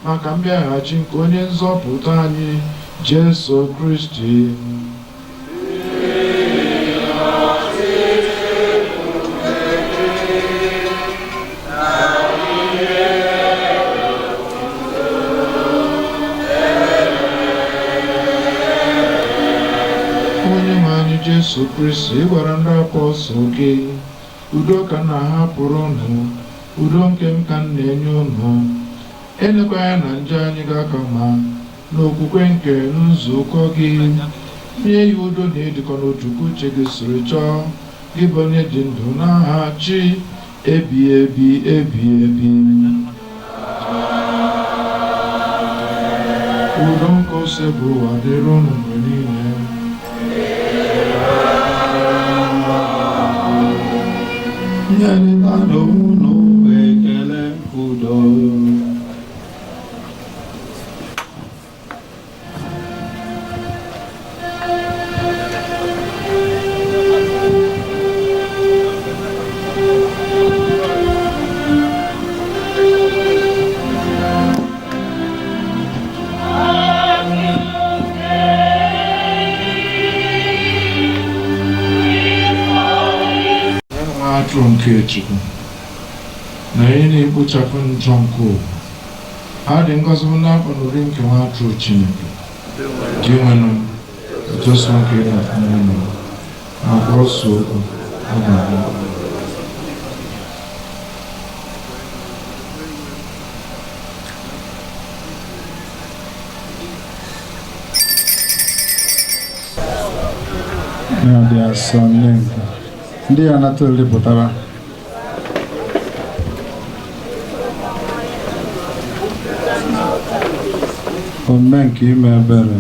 S7: maka mbịaghachi nke onye nzọpụta anyị Jesu Kristi. Onye nwe anyị Jesu Jesu Kristi, ị gwara ndị apọstụl gị, udo ka m na-ahapụrụ unu, udo nke m ka m na-enye unu. Elekwa anya na njọ anyị ga-aka ma n'okwukwe nke nzukọ gị, nye ya udo na ịdịkọ n'otu ka uche gị siri chọọ, gị bụ onye dị ndụ n'aha chi ebi ebi ebi ebi. Udo nke Osebụrụwa dịrị unu mgbe niile. Nyerịtanụ unu ekele udo. Nwa atụrụ nke Chukwu na onye na-ekpochapụ njọ nke ụwa, ha dị ngọzi bụ n'akpọ n'ụdị nke nwa atụrụ Chineke. Dinwenụ, etoso nke na-afụ agwa ọsọ okwu a ga-abịa.
S11: Na-adị asọ nne nke ndị ya nata oriri pụtara. Omume nke ime ebere.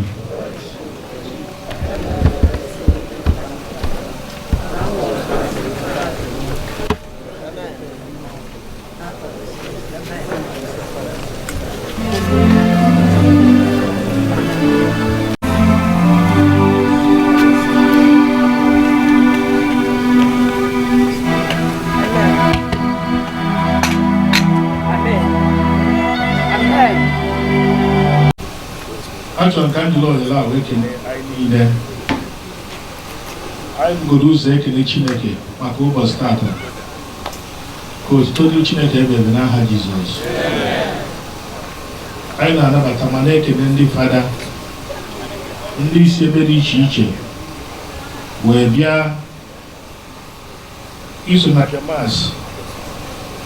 S7: Achọrọ m ka m jiri ohere a wee kelee anyị niile. Anyị bugoro ụzọ ekele Chineke maka ụbọchị tata. Ka otuto dị Chineke ebebe n'aha Jizọs. Anyị na-anabata ma na-ekele ndị fada, ndị isi ebe dị iche iche wee bịa iso na Mass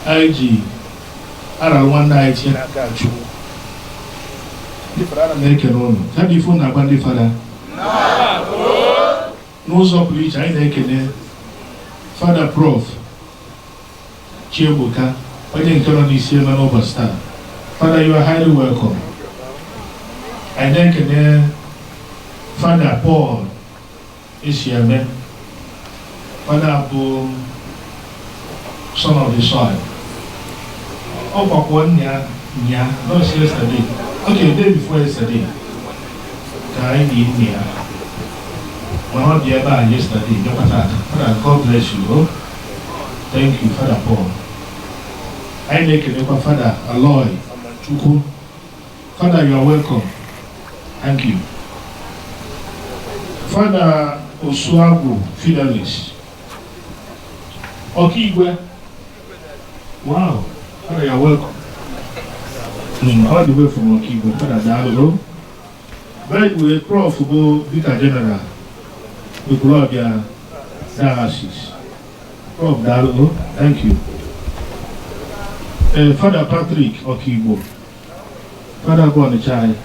S7: anyị ji arara nwanne anyị tinye n'aka Chukwu. Ndị fada, ana m ekele ụnụ. Ya bụ ife ụnụ na-agba ndị fada n'ụzọ pụrụ iche. Anyị na-ekele Fada Prof Chiegbuka, onye nke nọ n'isi ebe n'ụbọchị taa. Fada, you are highly welcome. Anyị na-ekele Fada Paul Esieme. Fada bụ son of the soil. Ọ gbakwuo nya nya, not yesterday, okay, day before yesterday ka anyị na nne ya, mana ọ dị ebe a yesterday, bịakwa tata. Father, God bless you. Oh, thank you, Father Paul. Anyị na-ekelekwa Father Aloy Chukwu. Father, you are welcome. Thank you. Father Osuagwu Fidelis Ọkaigwe, wow, Father, you are welcome. All the way from Okigwe. Father, daalụ. By the way, Prof bụ Vicar General Ekwulọbịa Diocese. Prof, daalụ. Thank you. Father Patrick Okigbo. Father bụ Ọnịcha anyị.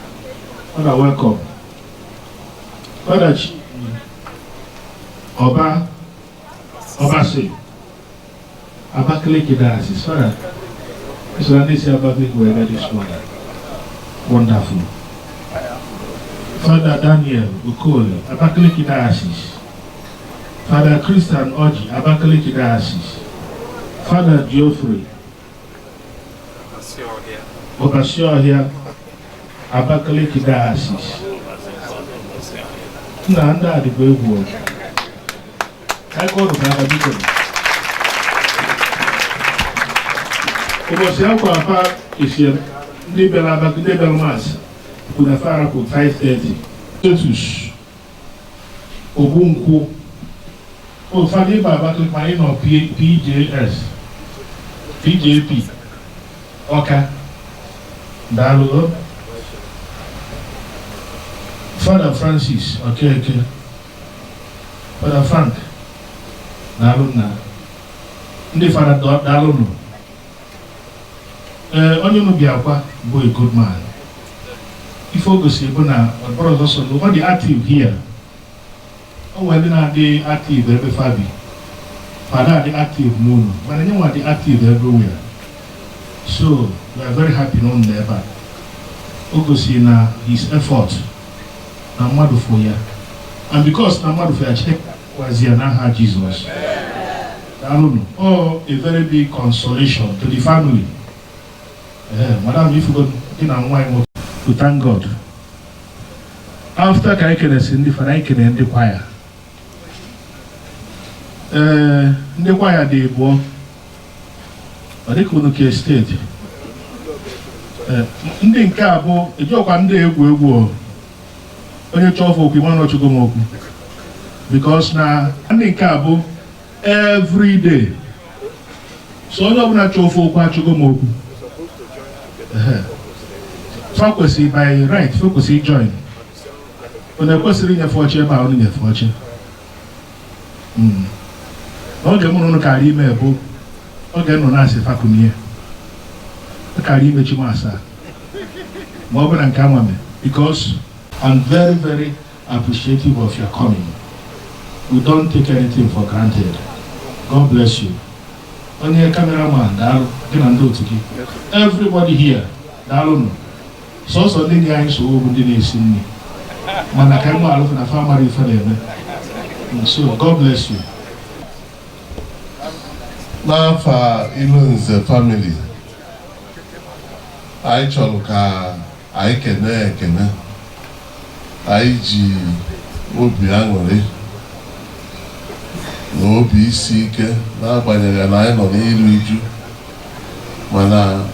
S7: Father, welcome. Father Chi Ọba Ọbasi, Abakaliki Diocese. Father, so ndị si Abakaliki wee bịa this morning. Wonderful. Father Daniel Okoli, Abakaliki Diocese. Father Christian Oji, Abakaliki Diocese. Father Geoffrey Obasiohia, Abakaliki Diocese. Nna, ndị a dịkwa egwu o. Ka anyị kọọrọ ha aka, biko. Ụbọchị akwa apa esi ndị bịara Abakaliki, ndị bịara Mass kwuru na fara kwụ 5:30. Tetus Ogbunkwụ, ụfọdụ ịba Abakaliki ma anyị nọ PJS PJP Ọka, daalụ. Father Francis Okeke.
S5: Father Frank, daalụ na ndị fada, daalụnụ. Ee, onye unu bịakwa bụ a good man. Ife o gosiri bụ na ọ bụrụ ọzọ so ọ dị active here. O nwere ndị na-adị active ebe fabi fada adị active n'ụlọ, mana nye nwa dị active everywhere. So we are very happy na unu ebe a. O gosiri na his effort na mmadụ fụ ya, and because na mmadụ fụ ya, Chineke gwazi ya n'aha Jizọs. Daalụnụ. Ọ a very big consolation to the family. Ee, madam, ifugo gị na nwa anyị nwoke. We thank God. After ka anyị kelesi ndị fada, anyị kelere ndị kwaya. Ee, ndị kwaya dị abụọ, ọ dịka unu ke steeti. Ee, ndị nke a bụ ejọkwa ndị egwu egwu o. Onye chọọ ofe okwu, ịma ọchụgo m okwu, because na ndị nke a bụ every day. So onye ọbụla chọọ ofe okwu, achụgo m okwu. Ehe. Fa kwesịrị, by right, fa kwesịrị join. Unu ekwesịrị inyefe oche ebe a, unu nyefe oche. N'oge mụ na unu kara ime bụ oge nọ na-asị fakunie kara imechi m asaa, ma ọ bụ na nke anwa mee, because I'm very, very appreciative of your coming. We don't take anything for granted. God bless you. Onye cameraman, daalụ, gị na ndị otu gị. Everybody here, daalụnụ. Sọsọ ndị nye anyị nsogbu bụ ndị na-esi nri, mana ka anyị alụfụ na fa mara ife na-eme. So God bless you.
S9: N'afa Ilonze family, anyị chọrọ ka anyị kene ekene. Anyị ji obi aṅụrị na obi isi ike, n'agbanyeghị na anyị nọ n'iru uju, mana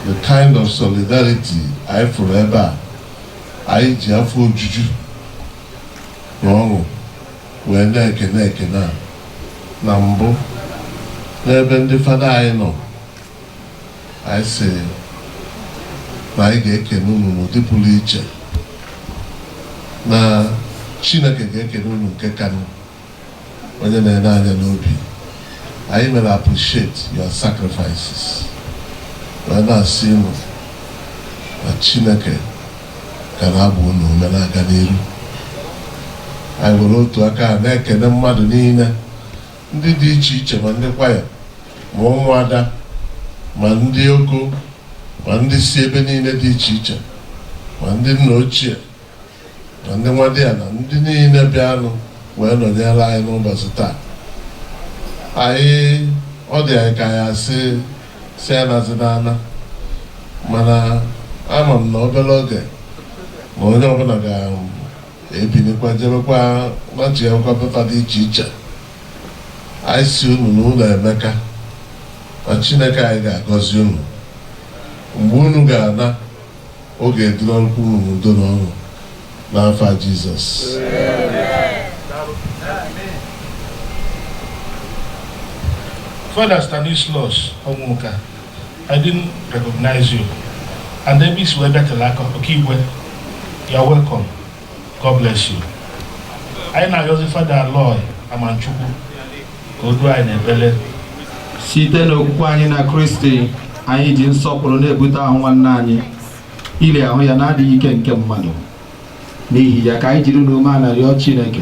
S9: the kind of solidarity anyị fụrụ ebe a, anyị ji afọ ojuju na ọṅụ wee na-ekene ekene a. Na mbụ, n'ebe ndị fada anyị nọ, anyị sị na anyị ga-ekene unu n'ụdị pụrụ iche, na Chineke ga-ekene unu nke kanụ onye na-ene anya n'obi. Anyị mere appreciate your sacrifices, wee na-asị unu na Chineke ga na-agba unu ume na-aga n'iru. Anyị were otu aka a na-ekene mmadụ niile, ndị dị iche iche, ma ndị kwaya, ma ụmụada, ma ndị oko, ma ndị si ebe niile dị iche iche, ma ndị nna ochie, ma ndị nwadịya, na ndị niile bịanụ wee nọnyere anyị n'ụbọchị taa. Anyị ọ dị anyị ka anyị asị si anazi n'ana, mana ama m na obere oge na onye ọbụla ga-ebilikwa jebekwa nachighakwa pepa dị iche iche. Anyị si unu na ụlọ emeka, ma Chineke anyị ga-agọzi unu mgbe unu ga-ana. Oge edurọkwa unu n'udo na ọṅụ n'afa Jizọs.
S5: Father Stanislaus Onwuka, I didn't recognize you. And then Miss Webber Telaka, Okigwe, you're welcome. God bless you. Anyị na-arịọzi Father Aloy Amanchukwu ka o duo anyị n'ekpere.
S10: Site n'okwukwe anyị na Kristi, anyị ji nsọpụrụ na-ebute ahụ nwanne anyị ili ahụ ya na-adịghị ike nke mmadụ. N'ihi ya, ka anyị jiri n'umeala rịọ Chineke,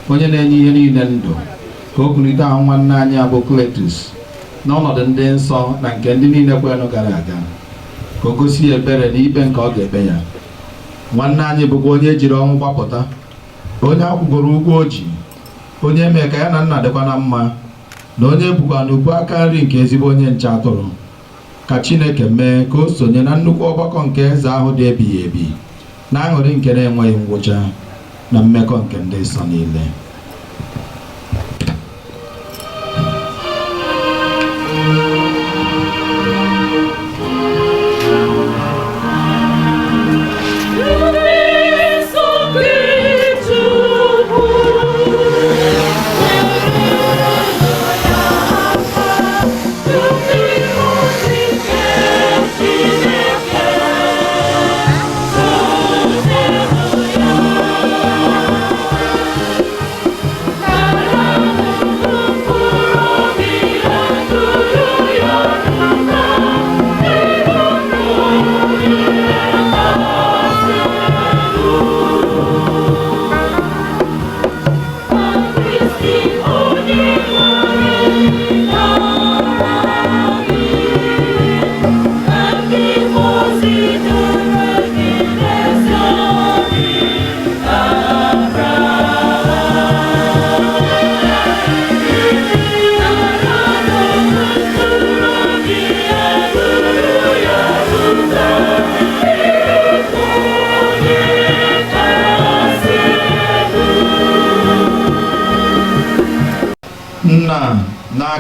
S10: onye na-enye ihe niile ndụ, ka o kulite ahụ nwanne anyị abụ Cletus n'ọnọdụ ndị nsọ na nke ndị niile kwenụ gara aga, ka o gosi ya ebere na ikpe nke ọ ga-ekpe ya. Nwanne anyị bụkwa onye ejiri ọnwụ gbapụta, onye akwụgoro ụgwọ o ji, onye mee ka ya na nna dịkwa na mma, na onye bụkwa n'ubu aka nri nke ezigbo onye nche atụrụ. Ka Chineke mee ka o sonye na nnukwu ọgbakọ nke eze ahụ dị ebighị ebi, na aṅụrị nke na-enweghị ngwụcha, na mmekọ nke ndị nsọ niile.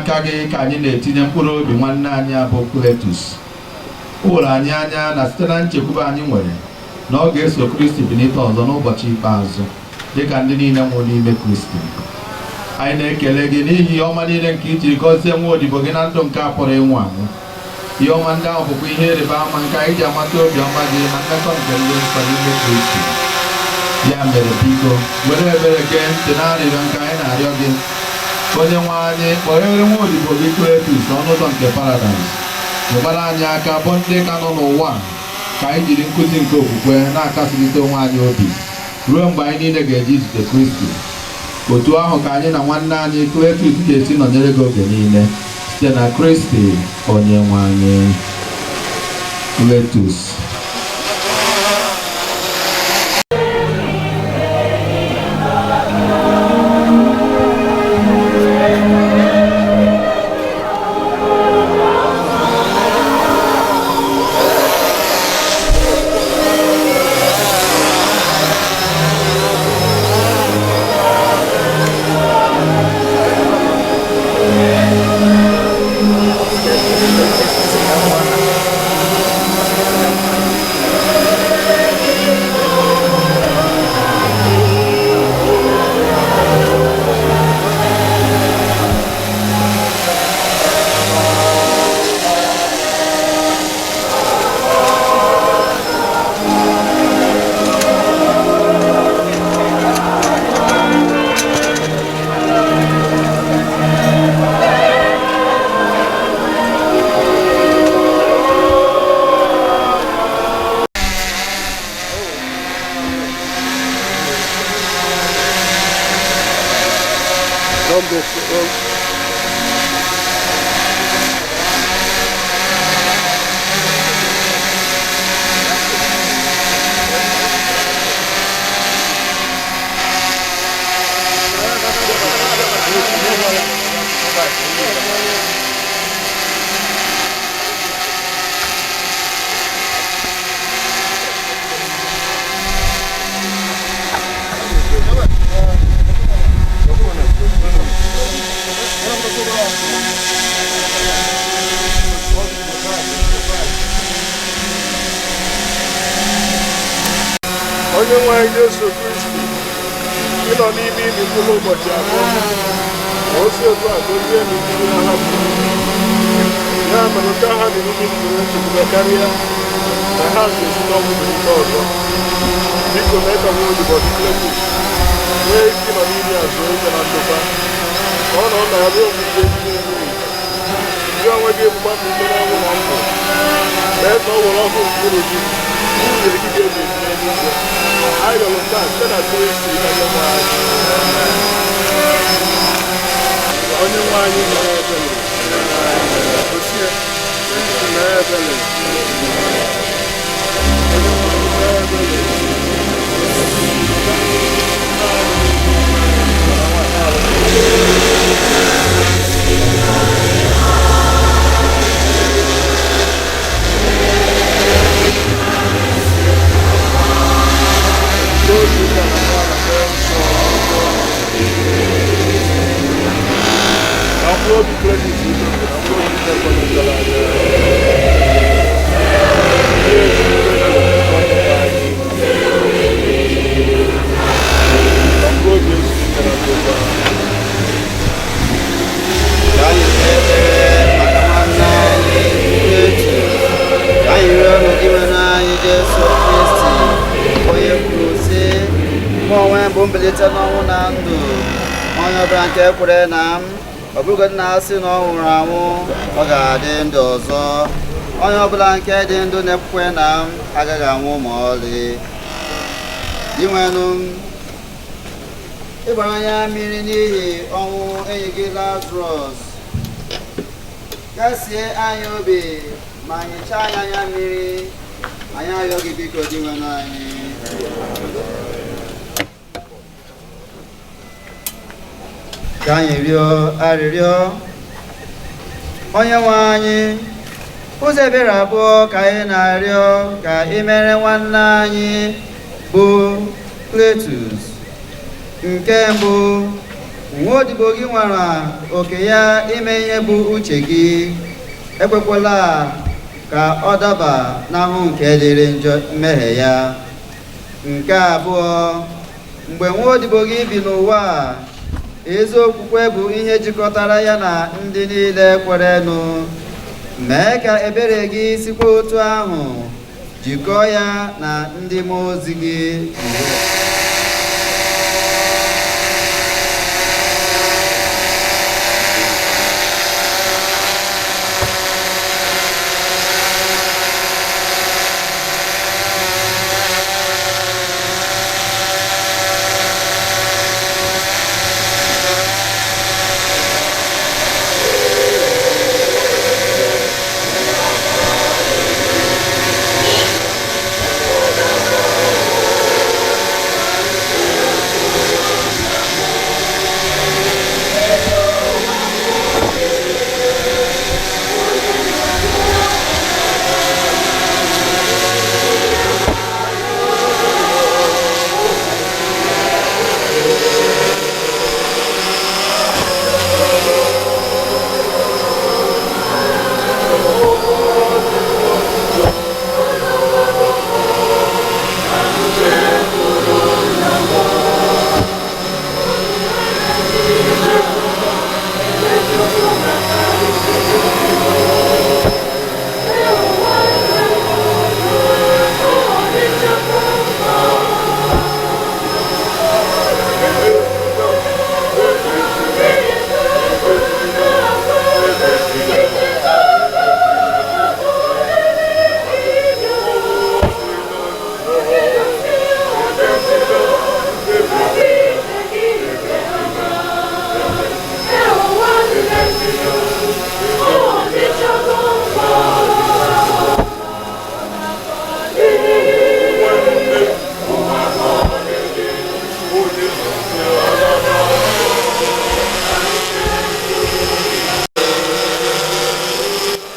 S10: N'aka gị ka anyị na-etinye mkpụrụ obi nwanne anyị abụ Cletus. O were anyị anya na site na nchekwube anyị nwere na ọ ga-eso Kristi bilite ọzọ n'ụbọchị ikpeazụ dịka ndị niile nwụrụ n'ime Kristi. Anyị na-ekele gị n'ihi ihe ọma niile nke i jiri gọzie nwa odibo gị na ndụ nke a pụrụ ịnwụ anwụ. Ihe ọma ndị ahụ bụkwa ihe ịrịba ama nke anyị ji amata obi ọma gị na mmekọ nke ndị nsọ n'ime Kristi. Ya mere biko were ebere gee ntị na arịrịọ nke anyị na-arịọ gị. Onye nwe anyị, kpọghere nwa odibo gị Cletus ọnụ ụzọ nke paradaịs. Nyekwara anyị aka bụ ndị ka nọ n'ụwa ka anyị jiri nkụzi nke okwukwe na-akasịrịta onwe anyị obi ruo mgbe anyị niile ga-eji izute Kristi. Otu ahụ ka anyị na nwanne anyị Cletus ga-esi nọnyere gị oge niile site na Kristi onye nwe anyị. Cletus.
S5: Onye nwe anyị Jesu Kristi, ịnọ n'ime imi mkpụrụ ụbọchị atọ, ma o si otu a dozie n'ikpuru na ha bụ. Ya mere nke ha dị n'ime mkpụrụ nchekwube karịa na ha ga-esi n'ọnwụ bilite ọzọ. Biko mee ka nwa odibo gị Cletus nwee ike ịnọ n'ime ya zuo ike na ndokwa, ka ọ nọ na ya ruo mgbe ike ndị na-enweghị. Gị onwe gị bụkwa mbilite n'ọnwụ na ndụ. Mee ka ọ were ọkụ mkpụrụ gị nwunye gị ga-ebi n'eluigwe. Anyị rịọrọ nke a site na Kristi onye nwe anyị. Onye nwe anyị mere ebere. Gosie, Kristi mere ebere. Onye nwe anyị mere ebere.
S12: Mbilite n'ọnwụ na ndụ, onye ọbụla nke kwere na m, ọ bụrụgodị na asị na ọ nwụrụ anwụ, ọ ga-adị ndụ ọzọ. Onye ọbụla nke dị ndụ na-ekwe na m agaghị anwụ ma ọlị. Dinwenụ m, ịgbara anya mmiri n'ihi ọnwụ enyi gị Lazarọs, kasie anyị obi ma nyichaa anyị anya mmiri. Anyị arịọ gị biko Dinwenụ anyị. Ka anyị rịọ arịrịọ. Onye nwe anyị, ụzọ ebere abụọ ka anyị na-arịọ ka ị mere nwanne anyị bụ Cletus. Nke mbụ, Nwa odibo gị nwere oke ya ime ihe bụ uche gị. Ekwekwala ka ọ daba n'ahụ nke dịrị njọ mmehie ya. Nke abụọ, mgbe nwa odibo gị bi n'ụwa a, ezi okwukwe bụ ihe jikọtara ya na ndị niile kwerenụ. Mee ka ebere gị sikwa otu ahụ jikọọ ya na ndị mmụọ ozi gị.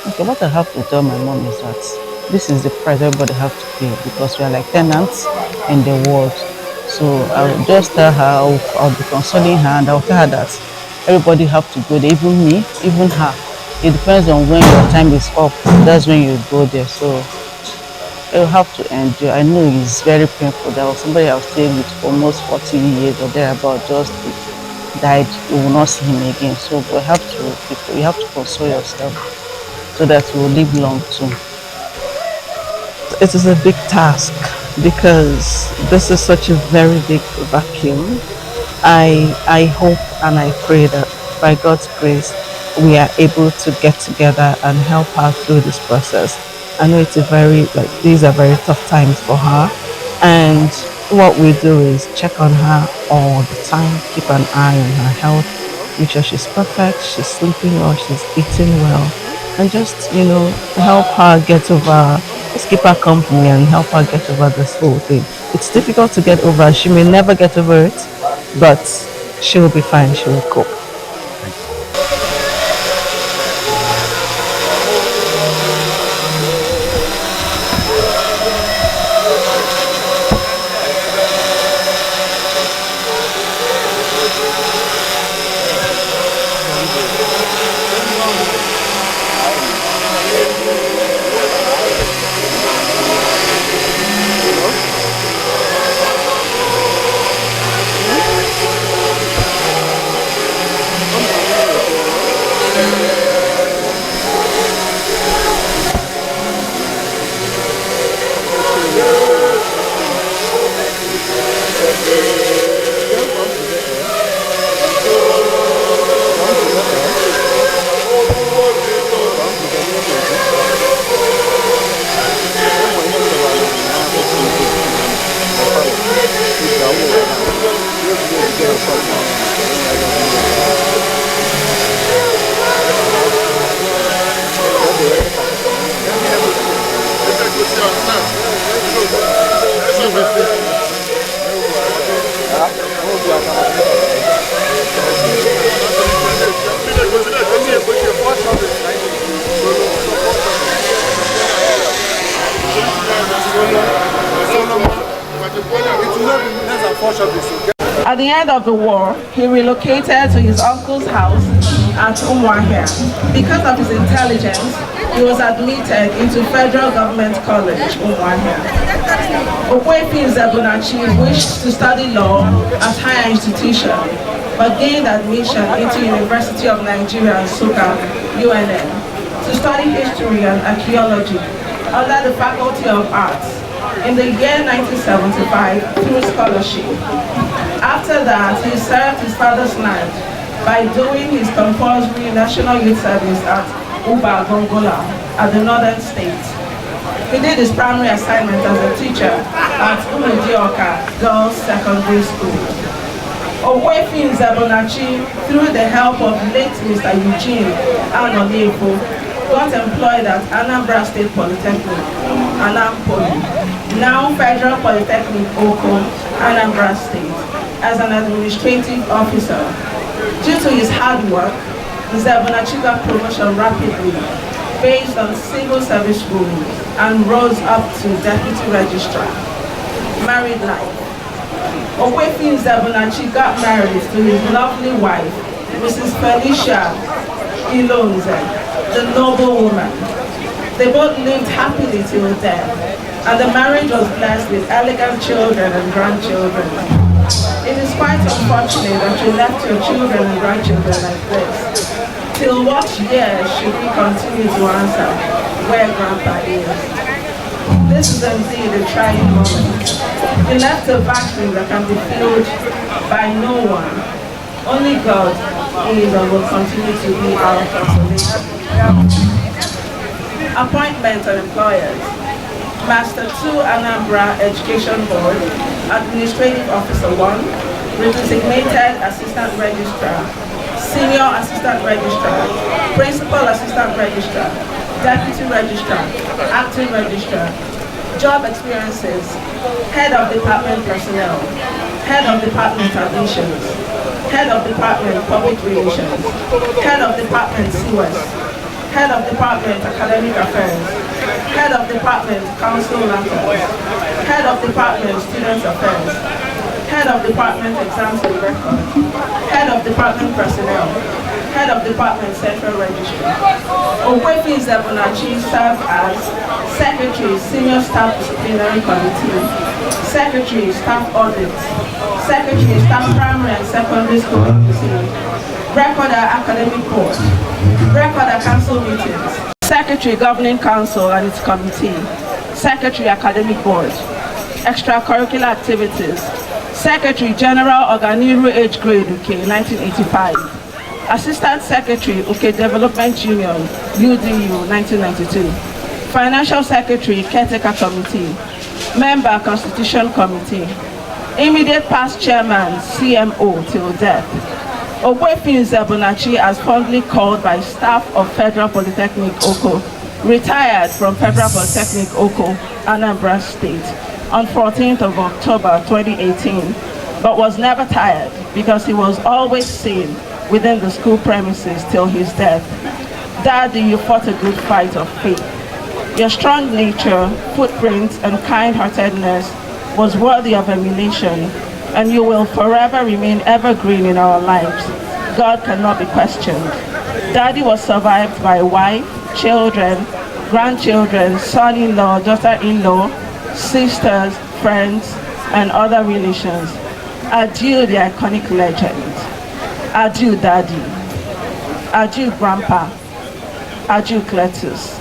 S2: Okay, what I have to tell my mom is that this is the price everybody have to pay because we are like tenants in the world. So I'll just tell her, I'll be consoling her, and I'll tell her that everybody have to go there, even me, even her. It depends on when your time is up. That's when you go there. So you have to endure. I know it's very painful. There was somebody I was staying with for almost 40 years or thereabout, just died. You will not see him again. So you have to console yourself so that you will live long too.
S13: It is a big task because this is such a very big vacuum. I hope and I pray that by God's grace we are able to get together and help her through this process. I know it's a very, like, these are very tough times for her, and what we do is check on her all the time, keep an eye on her health, make sure she's perfect, she's sleeping well, she's eating well, and just, you know, help her get over, just keep her company and help her get over this whole thing. It's difficult to get over. She may never get over it, but she will be fine. She will cope.
S2: At the end of the war, he relocated to his uncle's house at Umuahia. Because of his intelligence, he was admitted into Federal Government College, Umuahia. Ogbuefi Nzebụnachi wished to study law at higher institution, but gained admission into University of Nigeria, Nsukka, UNN, to study history and archaeology under the Faculty of Arts in the year 1975 through scholarship. After that, he served his father's land by doing his compulsory National Youth Service at Uba Gongola at the Northern State. He did his primary assignment as a teacher at Umudioka Girls Secondary School. Ogbuefi Nzebụnachi, through the help of late Mr. Eugene Anoliefo, got employed at Anambra State Polytechnic, Anampoli, now Federal Polytechnic Oko, Anambra State, as an administrative officer. Due to his hard work, Nzebụnachi got promotion rapidly based on civil service rules and rose up to deputy registrar. Married life. Ogbuefi Nzebụnachi got married to his lovely wife, Mrs. Felicia Ilonze, the noble woman. They both lived happily till death, and the marriage was blessed with elegant children and grandchildren. It is quite unfortunate that you left your children and grandchildren like this. Till what year should we continue to answer where Grandpa is? This is indeed a trying moment. You left a vacuum that can be filled by no one. Only God is and will continue to be our consolation. Appointment and employers. Master 2 Anambra Education Board, Administrative Officer 1, Designated Assistant Registrar, Senior Assistant Registrar, Principal Assistant Registrar, Deputy Registrar, Acting Registrar, Job Experiences, Head of Department Personnel, Head of Department Admissions, Head of Department Public Relations, Head of Department CWES, Head of Department Academic Affairs, Head of Department Council Matters, Head of Department Student Affairs, Head of Department Exams and Records, Head of Department Personnel, Head of Department Central Registry. Ogbuefi Nzebụnachi served as Secretary, Senior Staff Disciplinary Committee, Secretary, Staff Audit, Secretary, Staff Primary and Secondary School Committee, Recorder Academic Board, Recorder Council Meetings, Secretary Governing Council and its Committee, Secretary Academic Board, Extracurricular Activities, Secretary General Oganiru Age Grade UK 1985, Assistant Secretary UK Development Union UDU 1992, Financial Secretary Caretaker Committee, Member Constitution Committee, Immediate Past Chairman CMO till death. Ogbuefi Nzebụnachi, as fondly called by staff of Federal Polytechnic Oko, retired from Federal Polytechnic Oko, Anambra State, on 14th of October 2018, but was never tired because he was always seen within the school premises till his death. Daddy, you fought a good fight of faith. Your strong nature, footprint, and kind-heartedness was worthy of emulation, and you will forever remain evergreen in our lives. God cannot be questioned. Daddy was survived by wife, children, grandchildren, son-in-law, daughter-in-law, sisters, friends, and other relations. Adieu, the iconic legend. Adieu, Daddy. Adieu, Grandpa. Adieu, Cletus.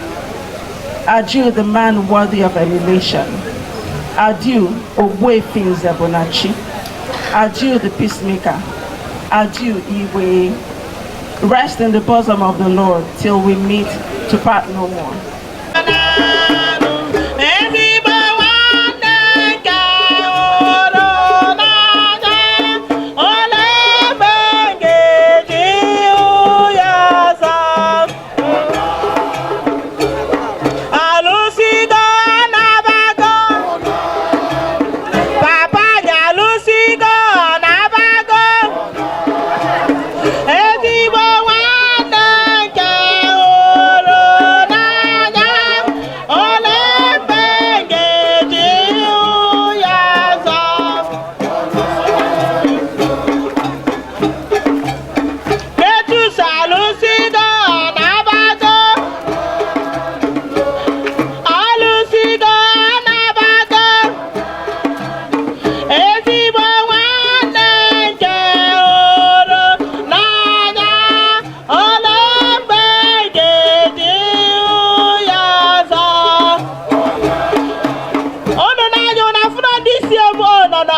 S2: Adieu, the man worthy of emulation. Adieu, Ogbuefi Nzebụnachi. Adieu, the peacemaker. Adieu, Igwe. Rest in the bosom of the Lord till we meet to part no more.
S6: Ezigbo nwanne nke hụrụ n'anya, olee ebe m ga-eji hụ ya ọzọ? Alụsigo anabago, papa anyị alụsigo anabago. Ezigbo nwanne nke hụrụ n'anya,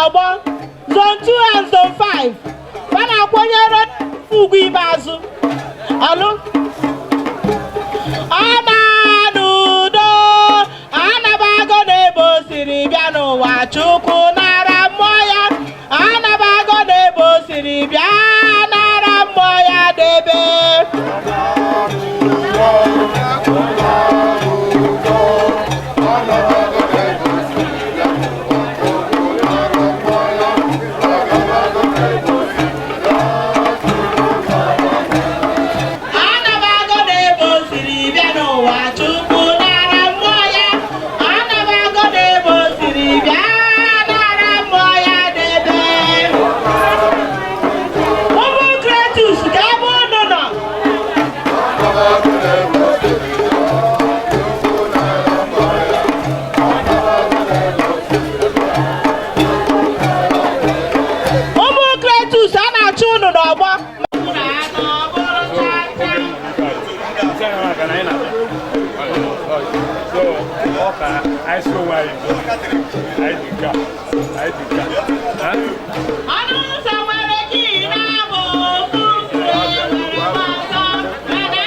S6: n'ọgbọ zone 2 and zone 5 fa na-akwanyere ugwu ikpeazụ ọlụ ọma n'udo anabago n'ebe o siri bịa n'ụwa Chukwu nara mmụọ ya anabago n'ebe o siri bịa nara mmụọ ya debe. Anabago n'ebe o siri bịa n'ụwa Chukwu nara mmụọ ya anabago n'ebe o siri bịa nara mmụọ ya debe. Ụmụ Kretus ka ebe unu nọ. Ụmụ Kretus a na-achụ unu n'ọgbọ. Ọnụ ụzọ nwere kii na-abụ ofu nwere ọzọ mana.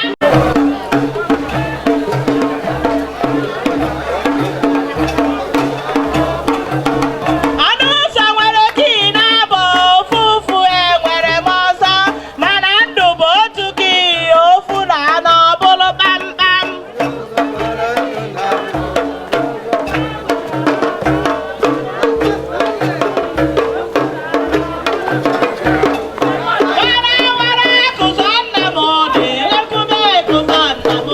S6: Ọnụ ụzọ nwere kii na-abụ ofu ofu enwere m ọzọ mana ndụ bụ otu kii ofu na anọ bụrụ kpamkpam. Wara wara kụzọ nna m dị ekwube kụzọ nna m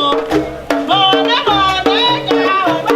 S6: mọne mọne ka ụba.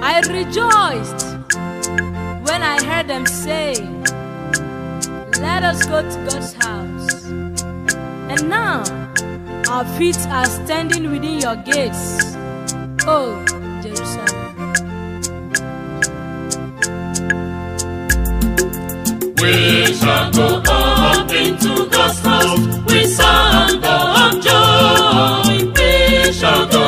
S14: I rejoiced when I heard them say, "Let us go to God's house." And now our feet are standing within your gates, O Jerusalem.
S15: We shall go up into God's house with song of joy. We shall go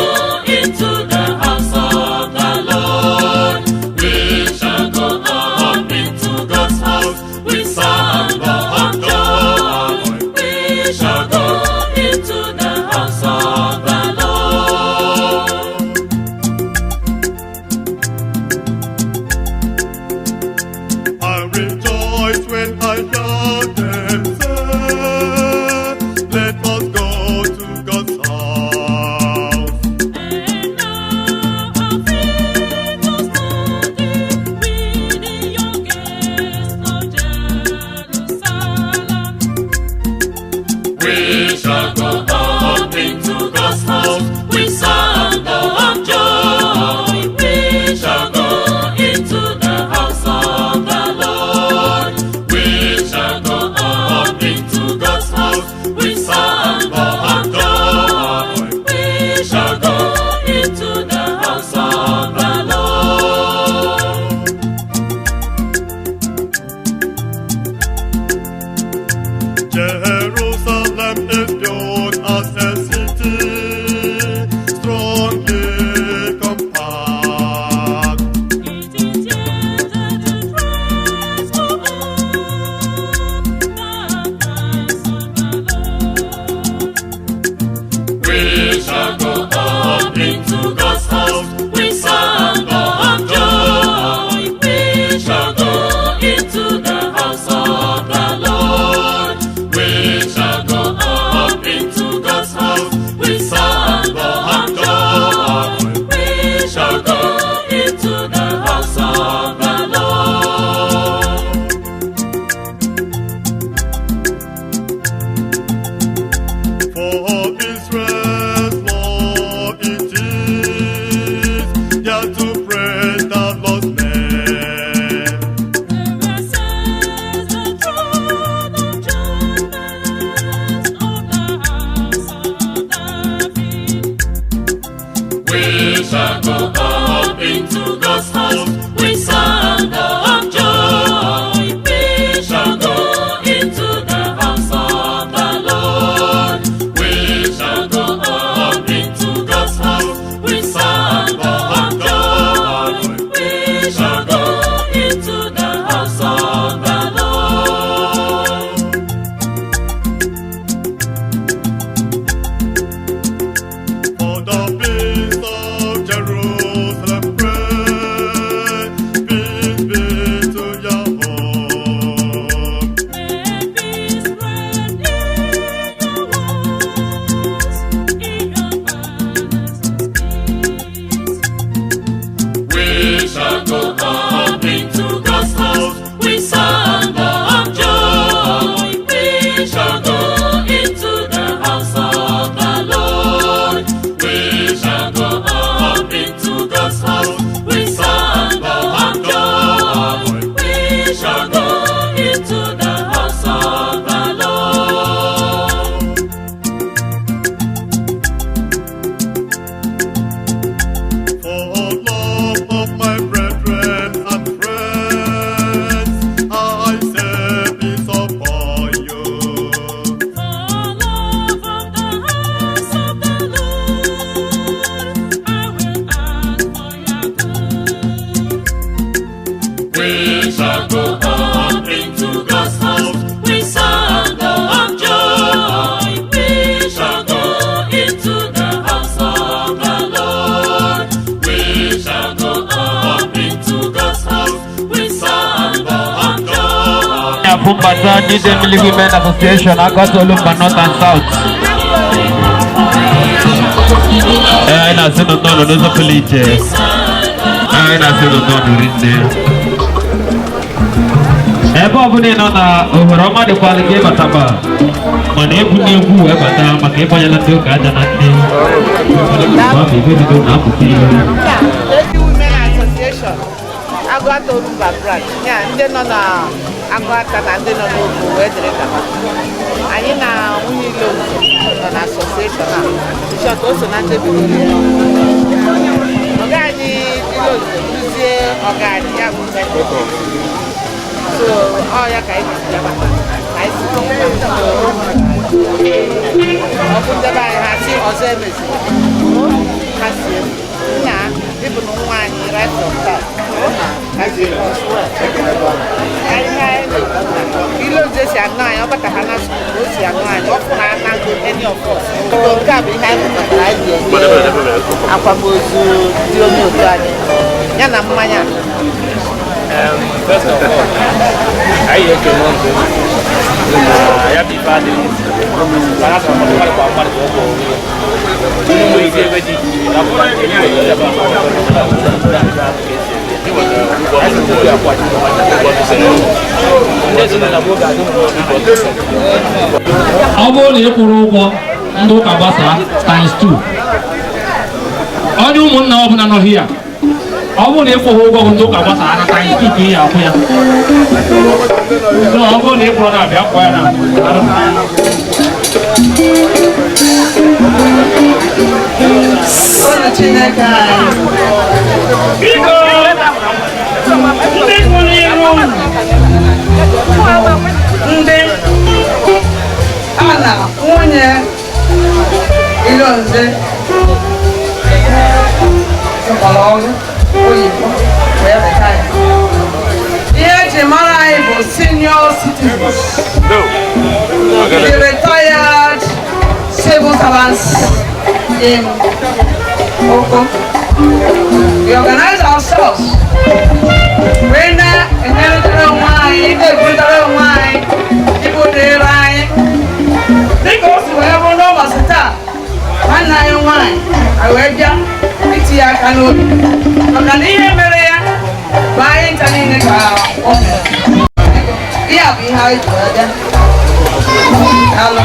S15: into the house of the Lord. We shall go up into God's house with song of joy. We shall go into the house of the Lord.
S16: I rejoice when I hear them say, "Let us go to God's house."
S15: And now our feet are standing within your gates, O Jerusalem. We shall go up into God's house with song of joy. We shall go into the house of the Lord. We shall go up into God's house with song of joy. We shall go into the house of the Lord.
S16: Jerusalem is beautiful.
S15: We shall go up into God's house with song of joy. We shall go into the house of the Lord. We shall go up into God's house with song of joy. We shall go into the house of the Lord.
S16: For Israel's law it is, yeah, to praise the Lord's name.
S15: We shall go up into God's house with song of joy. We shall go into the house of the Lord. We shall go up into God's house with song of joy. We shall go into the house of the Lord.
S16: For the peace of Jerusalem, pray, peace be to your home.
S15: We shall go up into God's house with song of joy. We shall go into the house of the Lord. We shall go up into God's house with song of joy. We shall go into the house of the Lord.
S16: For love of my brethren and friends, I say peace upon you.
S15: We shall go up into God's house with song of joy. We shall go into the house of the Lord. We shall go up into God's house with song of joy.
S17: Afumbata Idemili Women Association, Agwata Olumba North and South. Ee, anyị na-asị nụ nnọọ n'ụzọ pụrụ iche. Anyị na-asị nụ nnọọ rinne. Ebe ọbụla ị nọ na ohere ọma dịkwala gị ịbataba, mana egwu n'egwu wee bata maka ịgbanyela ndị ụka aja na nne. Mgbe ahụ ibe bido na-apụta ihe.
S6: Lady Women Association, Agụata Orumba branch, ya ndị nọ na Agụata na ndị nọ n'Ogo wee dịrị gaba. Anyị na nwunye Ilonzo nọ na association a. In short, o so na ndị bidoro ya. Ọga anyị Ilonzo duzie ọga anyị ya bụ Petro. So, ọ ya ka anyị si bịaba. Anyị si bịaba. Ọ bụ ndebe anyị ha sị ọzọ emeziri. Ha si eme. Nna, ịbụ na nwa anyị right from time. Ilonzo si anụ anyị, ọ bata ha na skuul, o si anụ anyị, ọ fụ ha na any of us. Nke a bụ ihe anyị mụtara anyị ji enye akwamozu ndị onye otu anyị, ya na mmanya.
S18: First of all, anyị ekele ọzọ na ya bụ ife adịghị mana sọ mmadụ mmadụ kwa mmadụ ka ọ bụ onwe ya. Onye nwere ike ebe dị iche iche na-apụta nke nye nwere ebe a
S17: Ọ bụrụ na ị kwụrụ ụgwọ ndị ụka gbasaa times 2. Onye ụmụnna ọbụla nọ hia, ọ bụrụ na ị kwụghị ụgwọ bụ ndị ụka gbasaa na times 2 ka ị ya akwụ ya. So ọ bụrụ na ị kwụrụ na-abịa kwụọ ya na
S19: Ụlọ Chineke anyị.
S4: Biko, ndị kwụ n'iru ndị
S19: Ana nwunye Ilonzo rụkwara ọrụ oyibo wee retire. Ihe eji mara anyị bụ senior citizens, the retired civil servants in Oko. We organize ourselves. Wee na-enyerịtara onwe anyị, na-ekwurịtara onwe anyị, ibu dịrị anyị. Dịka o si wee bụrụ n'ụbọchị taa, nwanne anyị nwaanyị a wee bịa itinye aka n'obi maka na ihe mere ya bụ anyị ncha niile ka ọ mere. Ihe a bụ ihe anyị ji wee bịa. Daalụ.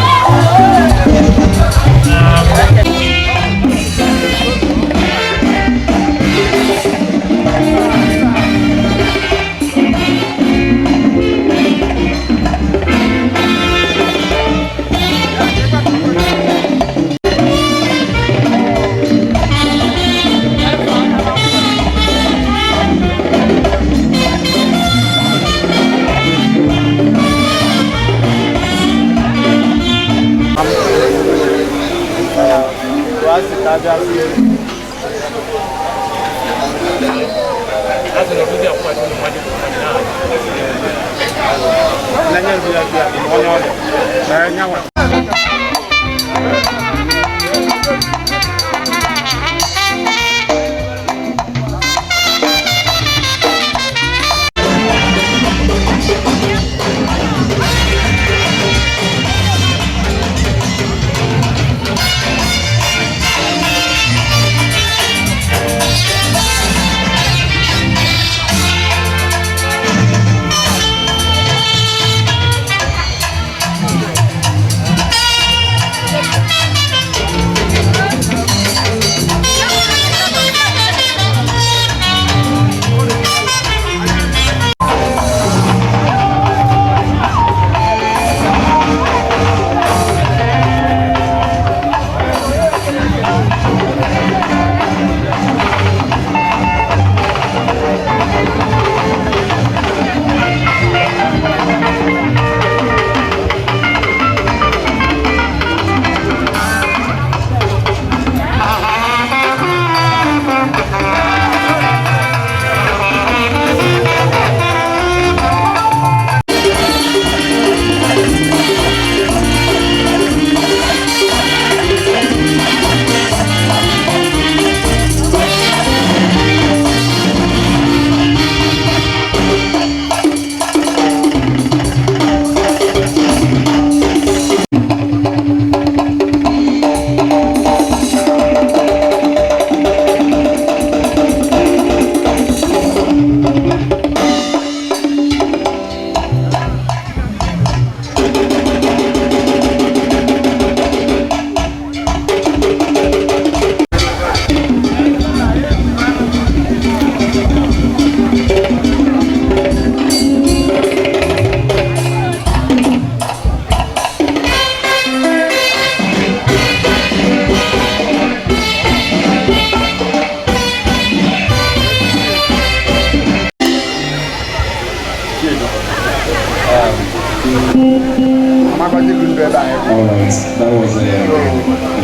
S20: All right, that was a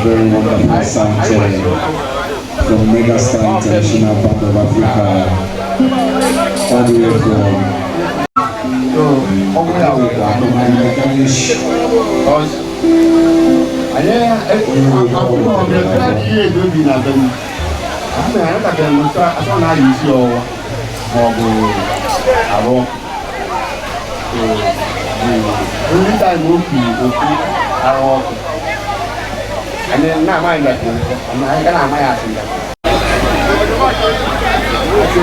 S20: very wonderful sound check from Megastar International Bank of Africa, all the way from
S1: Only time o kwuru okwu arụ ọkụ anyị na-amaghị njakịrị, anyị ga na-ama ya asị njakịrị. Asị,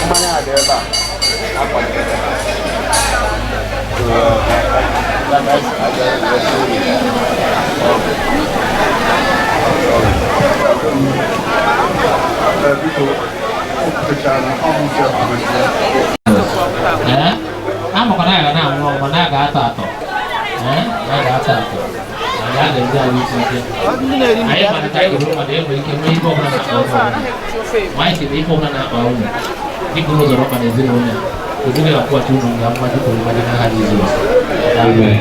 S1: mmanya a dị ebe a akwado. Biko, o kwuchara ọmụ
S17: Amakwa na aga na-anwụ ọnwụ na aga atọ atọ na aga atọ atọ na aga ezi ahụ isi ike. Anyị mara ka anyị ga-eru mmadụ enwere ike nwee ife ọbụla na-akpa ụmụ ma anyị sị na ife ọbụla na-akpa ụmụ dịka ụlọ zọrọ mkpa na ezinụlọ ya ezinụlọ akwụghachi ụmụ nga mmadụ kwuru mmadụ n'aha Jizọs. Amen.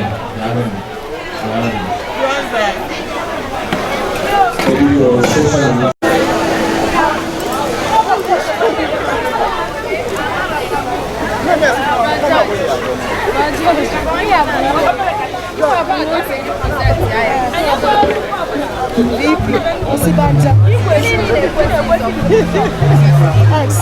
S21: VP Osibanjo X.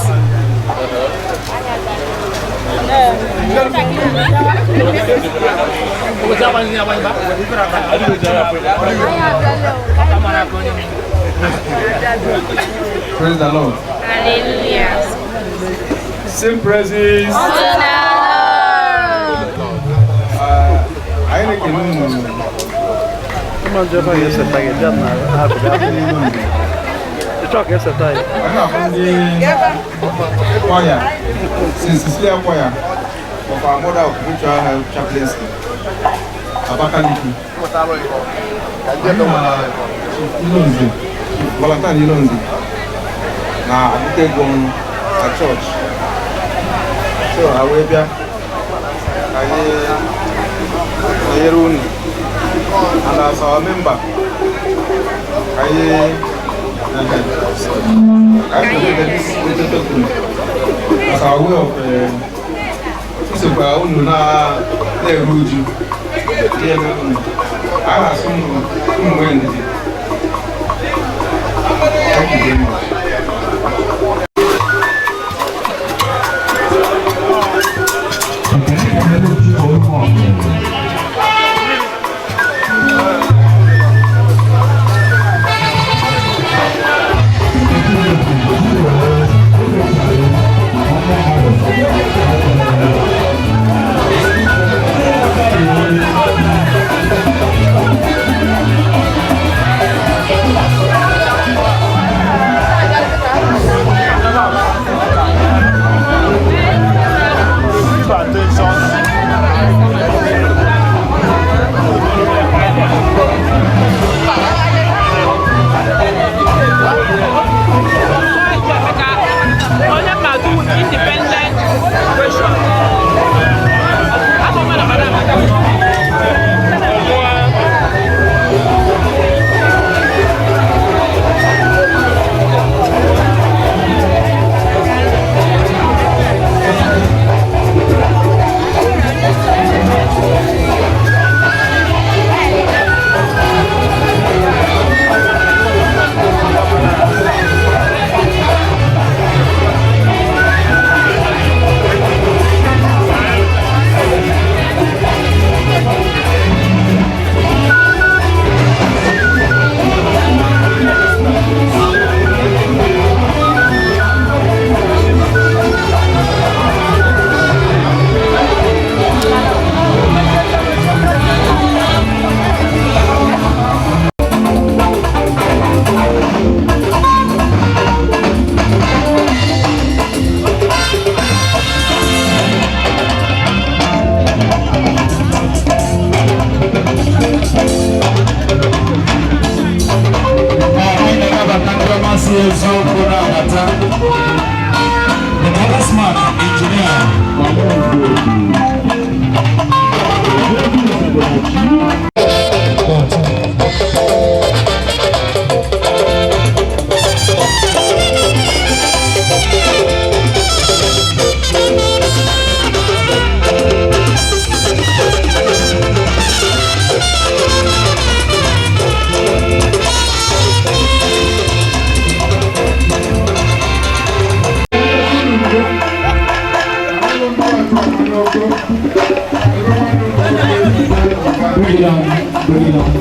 S22: Praise the Lord.
S14: Hallelujah.
S22: Same praises. I choir, Cecilia Choir of our mother of spiritual health chaplaincy, Abakaliki. Ilonzi, Valentine Ilonzi, na Abutegon na church. So I will be and as our member, I presented this little token as our way of isokwa unu na-eru uju. A na-asụ unu nwee ndidi. Thank you very much.
S6: Independent question.
S20: The mother smart engineer. Bring it on, bring it on.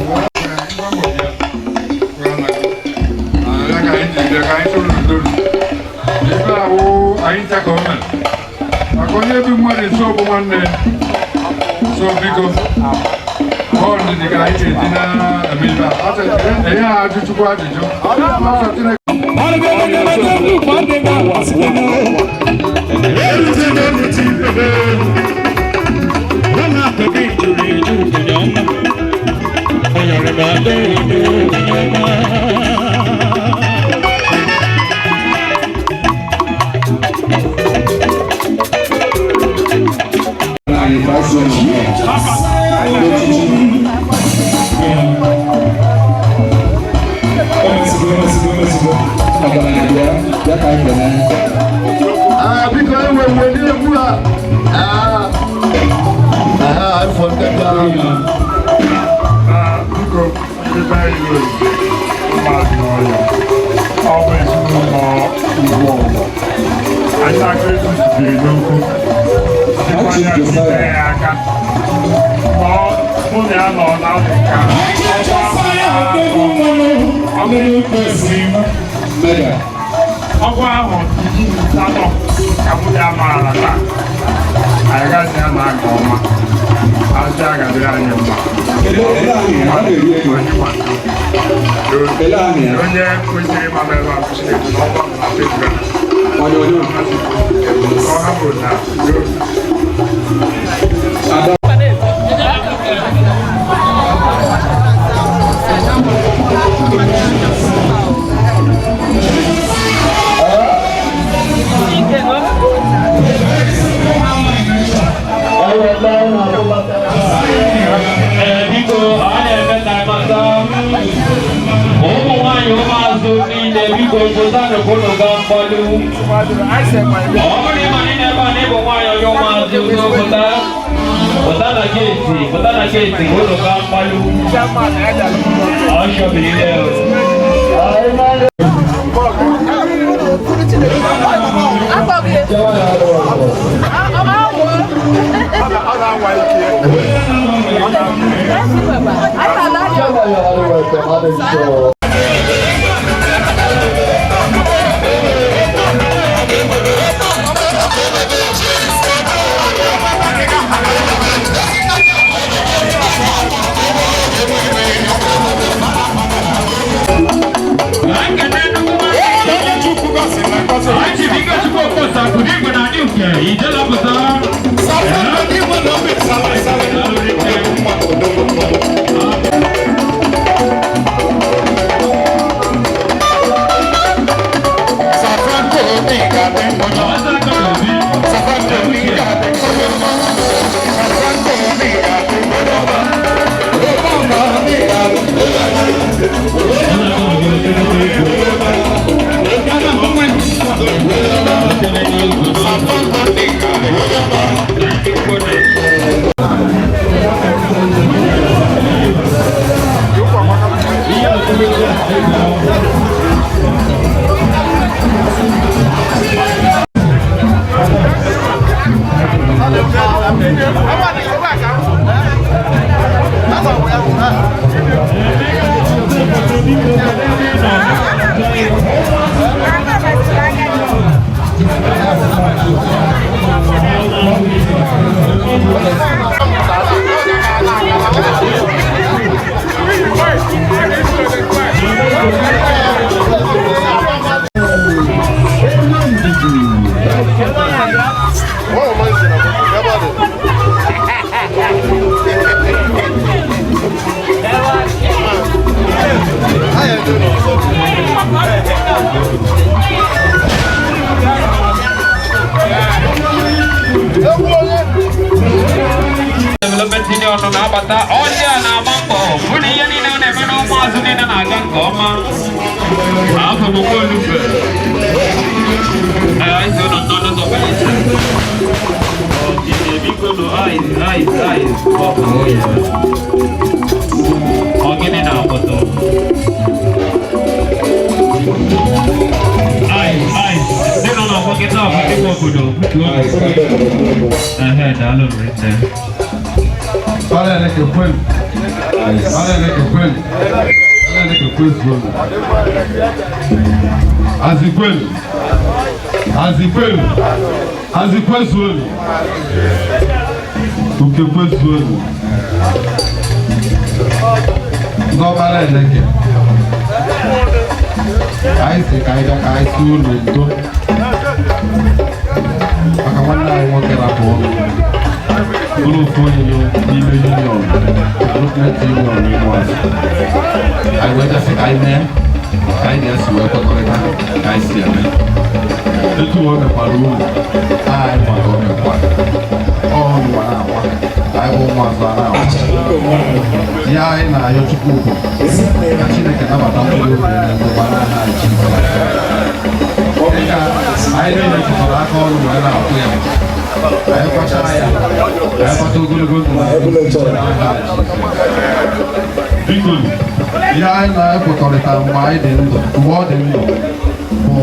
S1: Biko, ndị be anyị.
S5: Ya ọ bụ ezinụlọ ugwu ọgwụ anyị na-aga biri n'okwu dịkwanye tere ya aka ma ọ na ya nọ na ka ọgwụ ahụ 18 ka mụ ya maara taa. Anyị gaghị ya na nke ọma azụ agadịrị anyị mma. Onye kwesịrị ịma ebe a bụ Chineke na ọgba na February ka ọ hapụrụ na.
S17: Biko, a na-eme ka mata ụmụ nwaanyị ụmụazụ niile, biko pụtanụ ka unu gaa mgbalu. Ọ bụrụ ịma niile ebe a na ịbụ nwaanyị onye ụmụazụ, pụta, pụta na geeti, pụta na geeti ka unu gaa mgbalu. Ọ chọbiri ile o. Development Union na-abata ọdị a na-agba mbọ hụ na ihe niile a na-eme n'ụmụazụ niile na-aga nke ọma. Afọ bụ Nwaolugbe. Ee, anyị si ụnụ nnọọ n'ụzọ pụrụ iche. Ọdịnihu, biko nụ, eyes, eyes, eyes. Ọ bụ ya. Ọ gịnị na-akpọtụ? Eyes, eyes. Ndị nọ n'ọgbọ kịta ọbụ ndị nwe obodo. Ehe, daalụ rinne.
S7: Ọlẹ́lẹ́kẹ̀ kwelu. Ọlẹ́lẹ́kẹ̀ kwelu. Ọlẹ́lẹ́kẹ̀ kwezuo. Azikwelu. Azikwelu. Azikwezuo. Uke kwezuo. N'ọbara eleke. Anyị si ka anyị bịa ka anyị si ụlọ ndo. Maka nwanne anyị nwoke rapụ ụlọ. Bụrụ ofu onye n'ime union, development union n'Ụmụazụ. Anyị wee gasị ka anyị mee ka anyị na-esi wee kwekọrịta ka anyị si eme. Etu o mekwara unu, anyị ma ka o mekwara. Ọ nụwa na-agba, anyị bụ ụmụazụ a na-agba. Ihe anyị na-ayọ Chukwu bụ ka Chineke nabata mkpụrụ obi na ndụba n'aha Jizọs. Dịka anyị niile jikọrọ aka ọrụ wee na-akwụ ya. Anyị kwachaa ya, anyị kwata ogologo ndụ na ndụ n'aha Jizọs. Biko, Ihe anyị na-ekwekọrịta mgbe anyị dị ndụ, mgbe ọ dị ndụ, bụ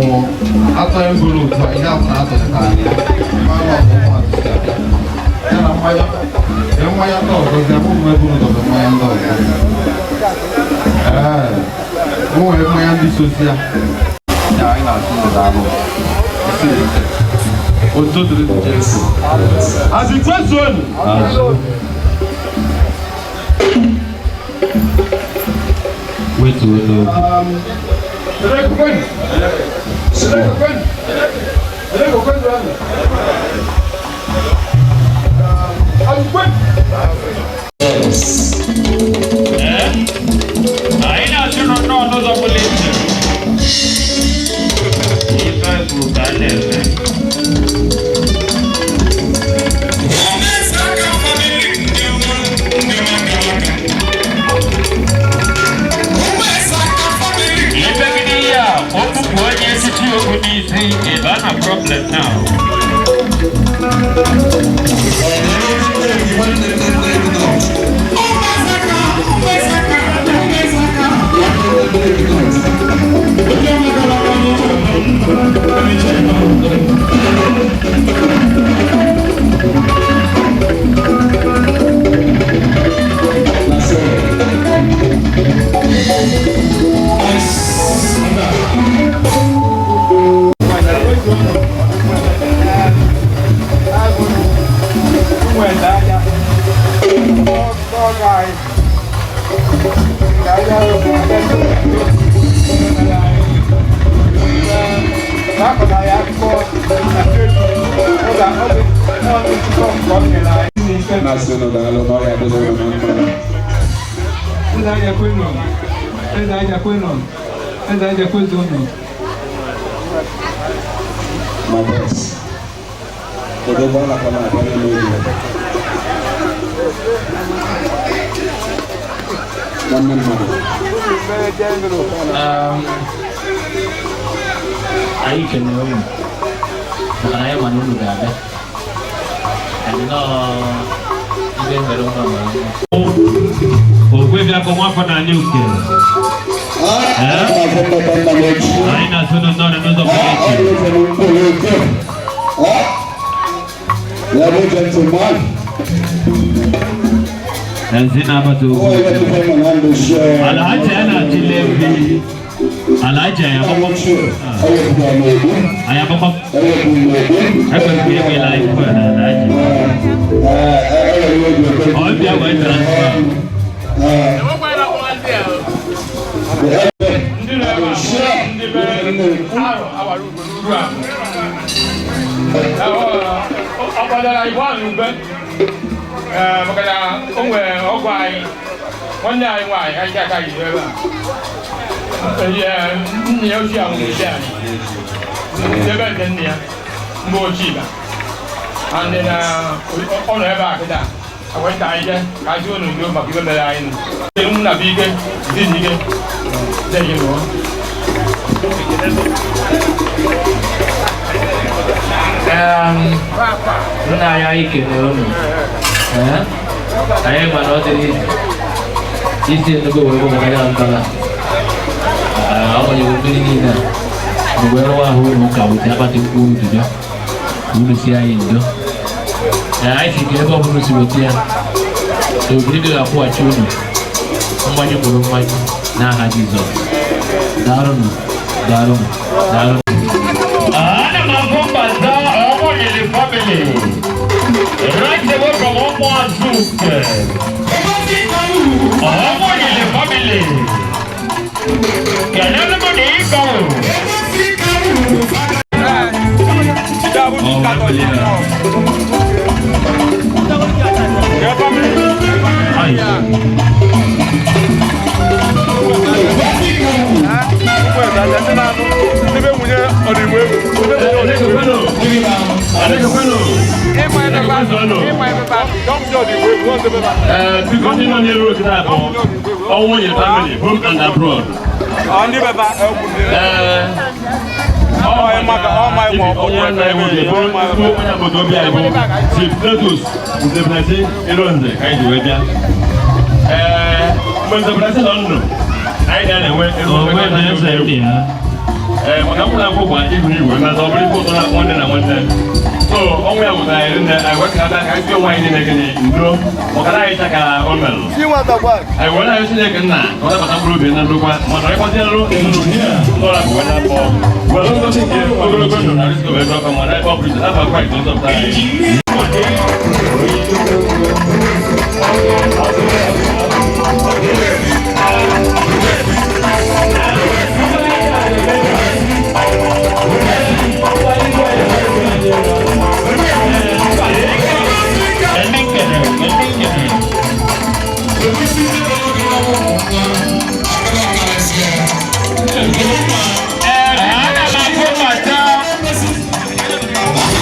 S7: atọ ego otu a, ihe ahụ na-atụlịta anyị ya mmanụ ọbụ ụmụazụ si abịa ya na mmanya ee mmanya ndị ọzọ zi abụ mgbe buru ụzọ bụ mmanya ndị ọzọ ee o nwere mmanya ndị sosi ya ya anyị na-asụ ụzọ abụ isi ise otu dịrị Jesu.
S5: As it was one.
S17: Wetuo n'obi.
S3: Anyị na-asị nọ nnọọ n'ụzọ pụrụ iche. Ife bụ ka a na-eme. Imegide ihe a, okpukpu onye esichi okwu n'isi, ịba na problem now.
S20: Na-asị unu daalụ na ọ ya adịrị unu na mma.
S22: Eze aja kwenu, eze aja kwenu, eze aja kwezonu.
S20: My boss. Odogwu alakwa na-abịa n'elu oge. Nwanne mmadụ.
S18: Anyị kelere unu maka na anyị ma na unu ga-abịa. Anyị nọọ ibe nwere ụlọ mara mma.
S3: Ogwebi akọ nwafọ n'ala uke. Anyị na-asị unu nnọọ n'ụzọ pụrụ iche.
S20: Ladies and gentlemen,
S3: Ezi na-abata okwu. Alhaji a na-achịle ebi. Alhaji anyị agbakọ. Anyị agbakọ. Ekwesịghị egbela anyị kwere na Alhaji. Ọ bịa wee transfer.
S5: Ndị nọ ebe a ndị be arụ awara ugboro uru ahụ. Ọ kwadara igwe ahụ ube maka na o nwere ọgwụ anyị nwanne anyị nwaanyị anyị aka yi ebe a. Nne ya ochie ahụ na-eji anyị ebe nke nne ya mgbe ochie ba. And na ọ nọ ebe a kịta akwenta anyị je ka anyị unu ndo maka ibe mere anyị nụ. M na bụ ike dị n'ike dị gị mụọ.
S18: Nna anyị anyị kelere unu. Ee, anyị ma na ọ dịrị izi isi Enugu wee bụ ya ntọla. Ọ gbanyere mmiri niile a mgbe rụwa ahụ ụlọ ụka weta akpati mkpụrụ udu bịa ka unu si anyị ndo. Ee, anyị si ka ebe ọ bụla si weta ya na obodo ga-akwụghachi unu mmanya kwuru mmanya n'aha Jizọs. Daalụnụ, daalụnụ, daalụnụ.
S3: Ana m afụ mbata Ọmụnyere family. Right away from Ụmụazụke. Ọmụnyere family. Kelele m na ịga o. Biko ndị nọ n'elu okite a bụ Ọnwụnye family, home and abroad. Onye nna anyị nwoke bụ ezigbo onye agbata obi anyị bụ Chief Cletus Nzebrasi Ironze ka anyị ji wee bịa. Ee, mgbe Nzebrasi nọ ndụ, Onwe na-eze ndị ya. Ee, maka mkpụrụ akwụkwọ bụ ihu igwe na ọ bụrụ ife ụtọ na nwanne na nwanne. So ọnwụ ya wụtara anyị nne anyị wekọta ka anyị si onwe anyị niile gịnị ndo maka na anyị cha ka o merụ. Anyị were anyị Chineke nna ka ọ nabata mkpụrụ obi na ndokwa mana anyị kwazielụ ezinụlọ ndị ọra bụ wee na-akpọ were ngozi nke ogologo ndụ na risko wee gọọ ma na ebe ọ bụrụ iche n'afọ Kraịst nzọpụta anyị.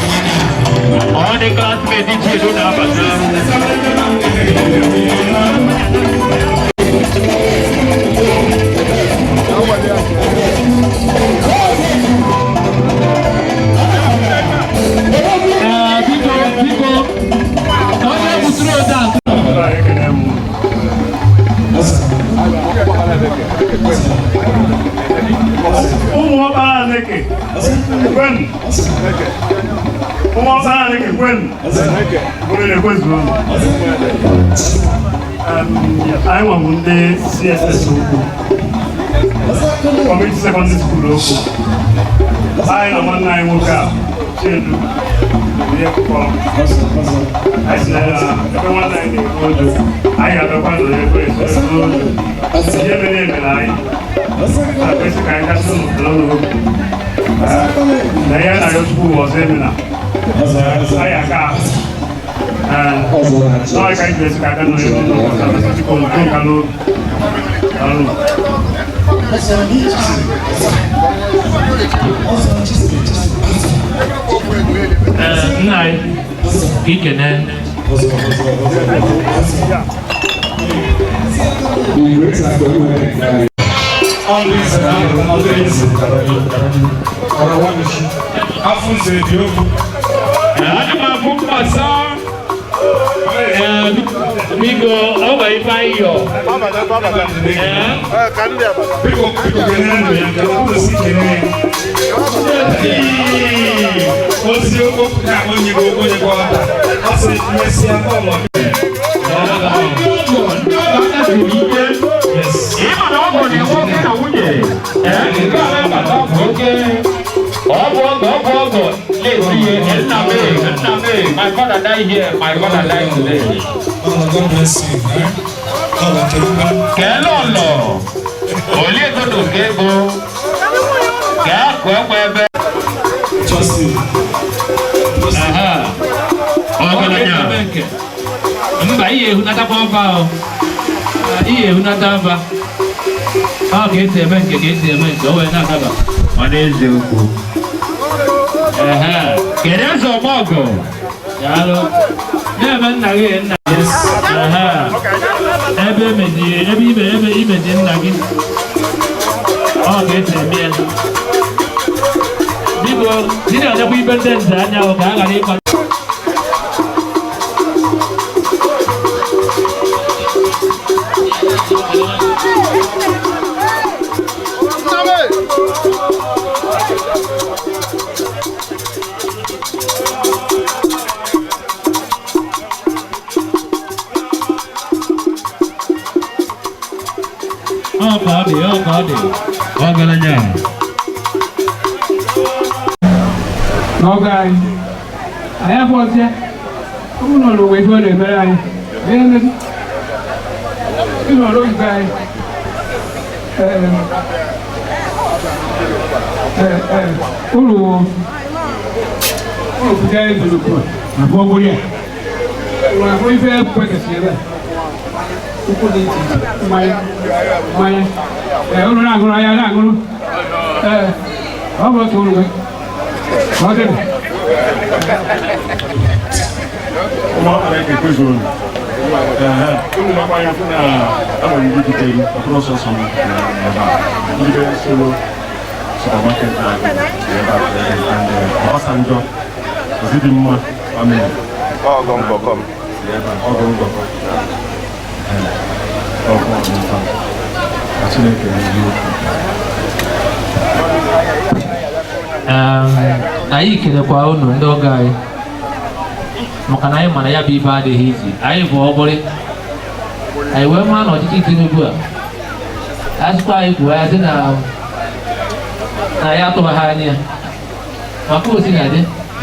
S3: All the classmates Chinedu na-abata.
S17: Ee, biko biko onye butere ode a.
S5: Ụmụ ọkpara Aneke kwenu, ụmụ ọkpara Aneke kwenu, bụrụ na-ekwezuo. Anyị nwabụ ndị CSS Ukwu, Community Secondary School Okwu. Anyị na nwanne anyị nwoke a, Chinedu, ihe kụkọrọ. Anyị si na ya ebe nwanne anyị na-eru ụjụ, anyị ga-abịakwa nọrọ ebe eso eru ụjụ. Ihe mere emere anyị na-akwesị ka anyị kasị ụnụ n'obi na ihe na-arịọ Chukwu bụ ọzọ emena anyị aka ahụ. Ee, ka anyị ga-esi ka aka nọ ebe ụlọ ụka biko nke nka n'obi. Daalụ.
S17: Ee, nna anyị ka ikene. Ana m abụ mgbasa. Ee, biko ọ bụ ife anyị yọ. Ee,
S7: Ozi okwu ka onye bụ onye bụ ọta. Ọ sị mmesịa bọọlụ.
S3: Ịma na ọ bụ na nwoke na nwunye ee nke a na-abata bụ oke ọ bụ ọgọ ọ bụ ọgọ na-esi ihe nna m nna m, my father die here, my father die today. Kelee ụlọ olie ego na oke ego gaa kụọ ekwe ebe.
S17: Aha. Ọgaranya. Mba, ihe ehunatakwa ọba o. Ihe ehunata ọba. Ọ ka esi eme nke ka esi eme nke o wee na-adaba.
S3: Ọ n'eziokwu.
S17: Ehe. Kedu eze ọgbọgọ? Daalụ. Na-eme nna gị nna gị. Ehe. Ebe emeji ebe ime ebe imeji nna gị. Ọ ka esi eme ya. Biko, dị na-edekwa ibe ndị nze anya o ka a ghara ịkpa. Ọ ka ọ dị, ọ ka ọ dị.
S3: Ọgaranya.
S8: N'oge anyị anyị afọzie ụlọ n'ụwa ife ọ na-emere anyị ihe emezi ịnọ n'oyibo anyị. Ee, ee, ee, ụlọ ụlọ pụta ezuru afọ ọgbụrụ ya ụlọ afọ ife kwekesị ebe a ụkwụ dị iche iche mmanya mmanya. Ee, ụlọ na-aṅụrụ anya na-aṅụrụ. Ee, ọ bụ otu ụlọ ọ dị.
S5: Ụmụ Aneke kwezuo. Unu nakwa anya fụ na enwere ndị butere ọbụrụ sọsọ m ebe a. Ndị be solo supermarket na ebe a and Obasanjo Ozidimma family.
S1: Ọgọ ngọkọ m.
S5: Si ebe a, ọgọ ngọkọ. Ọgọ ngọkọ.
S22: Na Chineke n'eziokwu.
S18: Anyị kelekwa unu ndị ọgọ anyị maka na anyị mana ya bụ ife adịghị izi anyị bụ ọgbụrị anyị wee maa na ọchịchị Tinubu a asịkwa anyị kwuo ya sị na na ya atụbaghị anya maka osi na adị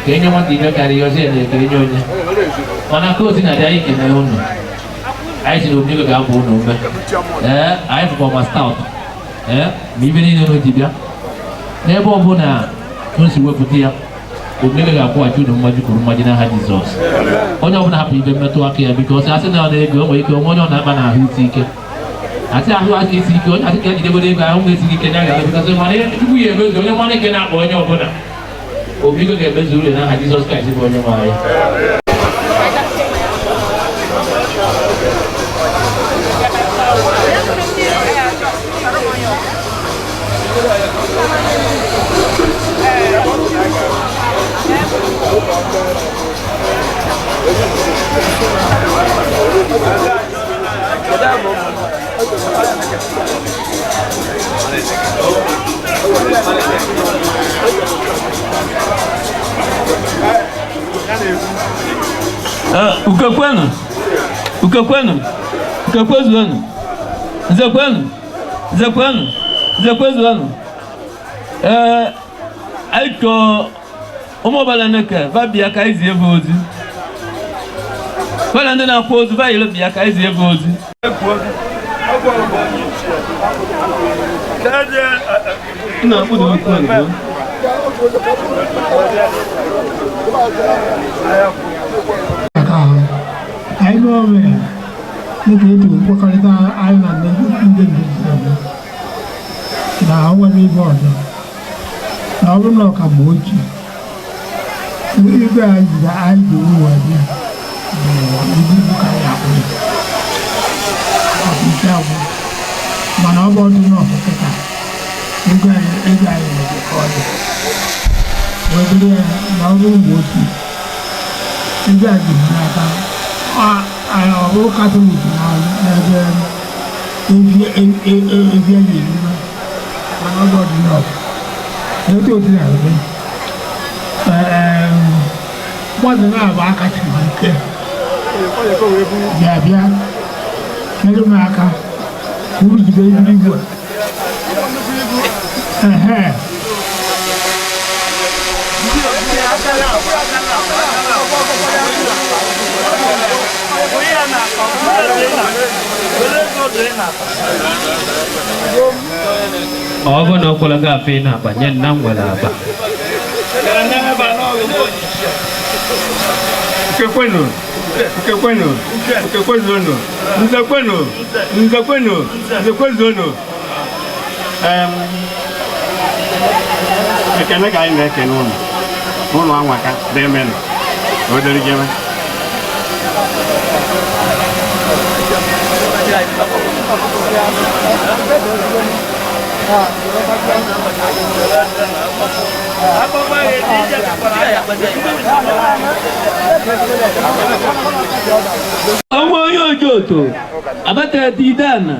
S18: ka enye nwata ibe karịa ọzọ ya na eke enye onye mana ka osi na adị anyị kelere unu anyị si na obigo ga-abụ unu ume ee anyị fụkwa ma stout ee ma ibe niile unu ji bịa n'ebe ọ bụla unu si wepụta ya obigo ga-akwụghachi unu mmaji kwuru mmaji n'aha Jizọs. Onye ọbụla hapụ ibe mmetụ aka ya biko ọsị asị na ọ na-ego o nwere ike onwe onye ọ na-akpa n'ahụ isi ike asị ahụ asị isi ike onye asị ka ejidegoro ego ahụ na-esighị ike ya ga-ebikasị mana Chukwu ya emezu onye mara ike na-akpa onye ọbụla obigo ga-emezu uru n'aha Jizọs Kraịst bụ onye nwe anyị.
S9: Ukekwenu, ukekwenu, ukekwezuonu, nzekwenu, nzekwenu, nzekwezuonu. Ee, anyị chọọ ụmụ neke va bịa ka anyị zie ebe ozi. Fana ndị na-akwa ozu va yiri bịa ka anyị zie ebe ozi. Nna mkpụrụ okwu olu.
S11: Anyị n'ọrụ ya dịka etu nkwekọrịta anyị na ndị ndu na nwere ibe ọzọ na ọ bụrụ na ọ ka mgbe ochie ibe anyị jide anyị ji ụwa bịa bụ ibu ka anyị akwụ ya ọ bụ ike agwụ mana ọ bụ ọdụ n'ọfụ kịta ego anyị nwere ka ọ dị wee bụrụ ya na ọ bụrụ mgbe ochie ego a jiri n'aka ọ bụrụ Katọlik n'ebe evi a ga-erime mana ọ bụ ọdịnọfụ etu otu na-eme mmadụ na-abụ aka siri ike bịa bịa nyere m aka rugide igwe ehe.
S9: Ọ bụ na ọ kwụla gị afọ ị na-akpa nye nna m nwere akpa.
S3: Ukekwenu, ukekwenu, ukekwezuonu, nzekwenu, nzekwenu, nzekwezuonu. Ekene ka anyị na-ekene ụnụ, ụnụ anwaka demenụ, o dere jebe.
S9: Ọnwa onye ojoto abatata idana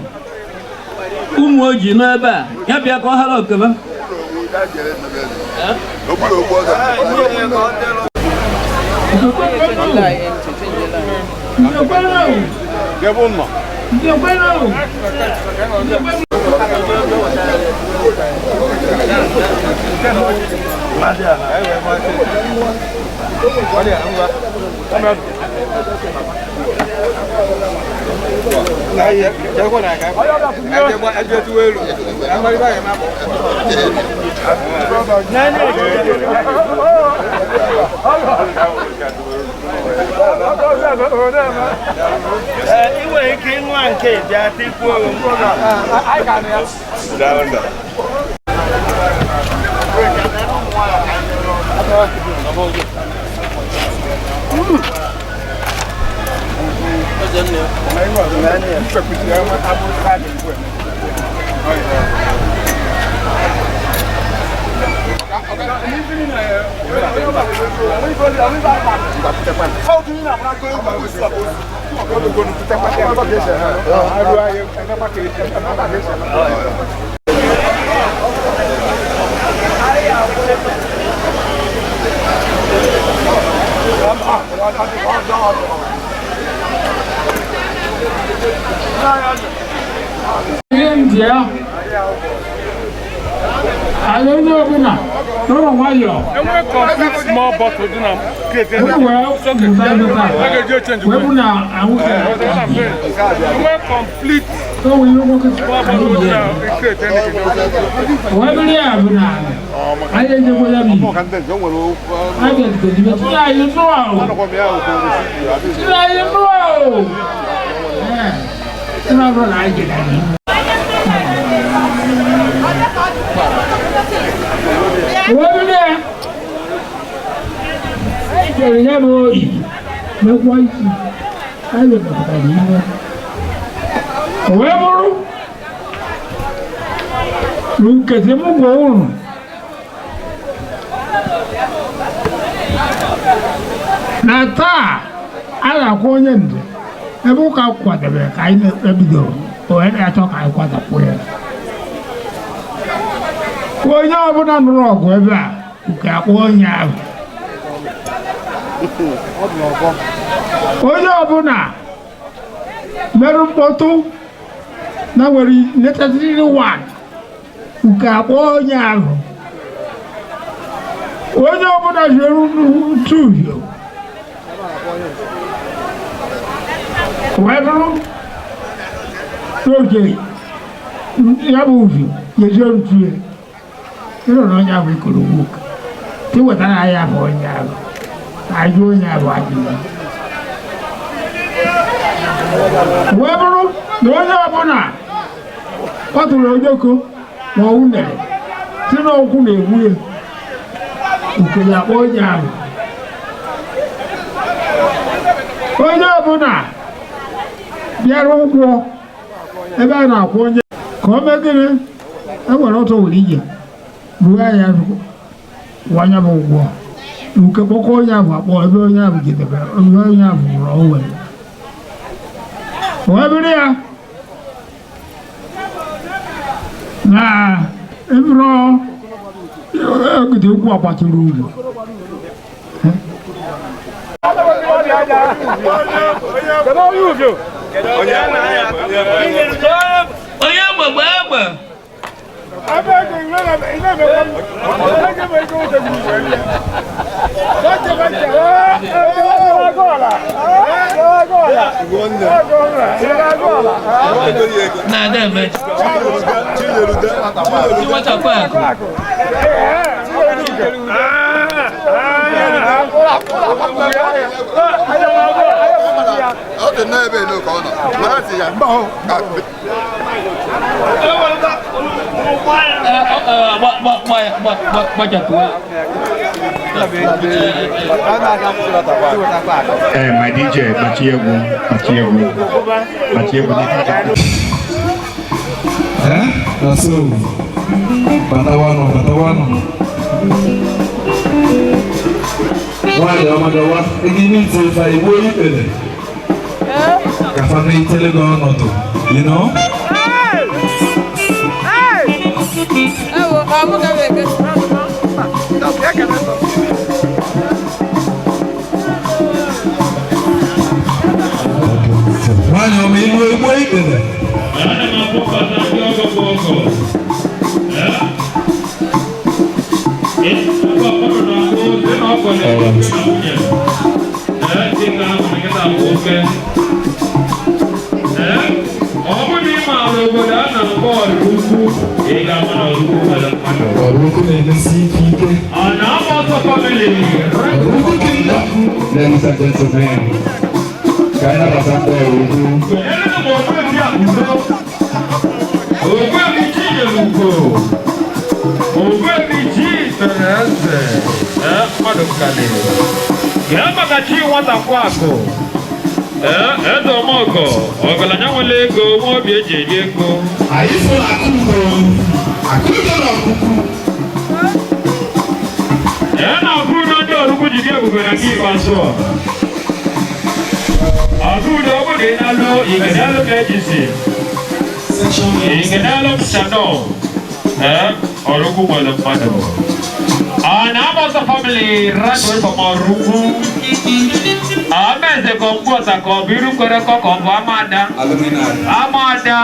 S9: ụmụ oji nọ ebe a ya bịa ka ọ hara okebe.
S23: Ị nwere ike ịnụ nke bịa tikwuo.
S8: Ihe ndị ya anyị onye ọbụla n'ụlọ nwayọọ wee wee wee bụ na ahụ wee bụrụ ya bụ na anyị ejekwa ya bụ anyị ga-ejibe tinye anyị nụọ ahụ tinye anyị nụọ ahụ ee ọ bụrụ na anyị jere anyị. Wọ́n jẹ̀rẹ̀ yẹ́ bọ̀ mẹ́kọ́ ìsì ayọ̀ bàtà yìí wọ́n. Òwe búrú lùkẹ̀sẹ̀ mú gbọ́ òrùn. Na taa a na-akwụ onye ndu ebe ụka kwadebere ka anyị ebidoro o wee na-achọ ka anyị kwadapụ ya. Onye ọbụla nụrụ ọgụ ebe a nke akpọ onye ahụ. Onye ọbụla merụ mkpọtụ na nwere netasịrị wan nke akpọ onye ahụ. Onye ọbụla jere ntu uhie wee bụrụ n'oge ya bụ uhie yezie ntu ya. Ịrụ na onye ahụ ikoro nwoke ka ị wetara anyị ahụ onye ahụ ajụ onye ahụ ajụjụ. Wee bụrụ na onye ọbụla kwaturu ojoko ma ọ wunere si n'ụkwụ na-egbu ya nke ya akpọ onye ahụ. Onye ọbụla bịara ụgwọ ebe a na-akwụ onye ka o mee gịnị e nwere ọtọ were ije ruo ya wanya bụ ụgwọ nke kpọkọ onye ahụ akpọ ebe onye ahụ jedebere ebe onye ahụ nwụrụ o were wee bụrụ ya na eburu ogide ụkwụ agbatụrụ uru.
S9: Onye gbagba egbe. Na-ada eme. Chiwachakwa akụ.
S1: Ọ dị n'ebe elu ka ọ nọ. Mara si ya.
S20: Hey, my DJ, Machiegwu, Machiegwu, Machiegwu.
S22: Eh? Na so. Batawano, batawano. Nwaanyị ọma gawa, ego ime ite ife igbo ikpere. Ka fa mee itele gị ọnọdụ, you know? Nwaanyị ọma ilu igbo ikpere. Ọrụ ukwu na-emesi ike ike.
S20: Ladies and gentlemen, ka anyị nabata ndị ọrụ ukwu.
S3: Maka chi nwata kwụ akụ eze ọmọgọ ọgaranya nwere ego nwa obi eji eri ego.
S20: Anyị fụrụ akụkọ akụkọ na ọkụkụ.
S3: Ee na ọkụ na ndị ọrụkwu jide ebube na nke ikpeazụ a. Ọkụ na ọ bụrụ Ka ị na-alụ igenalụ ka ejisi igenalụ m chano. Ee, Ọrụkwu nwere mmadụ. Na Amosa family right away from Ọrụkwu. Amaeze ka ọmkpọta ka ọ bụ iru kwere kọ ka ọ bụ amada. Amada.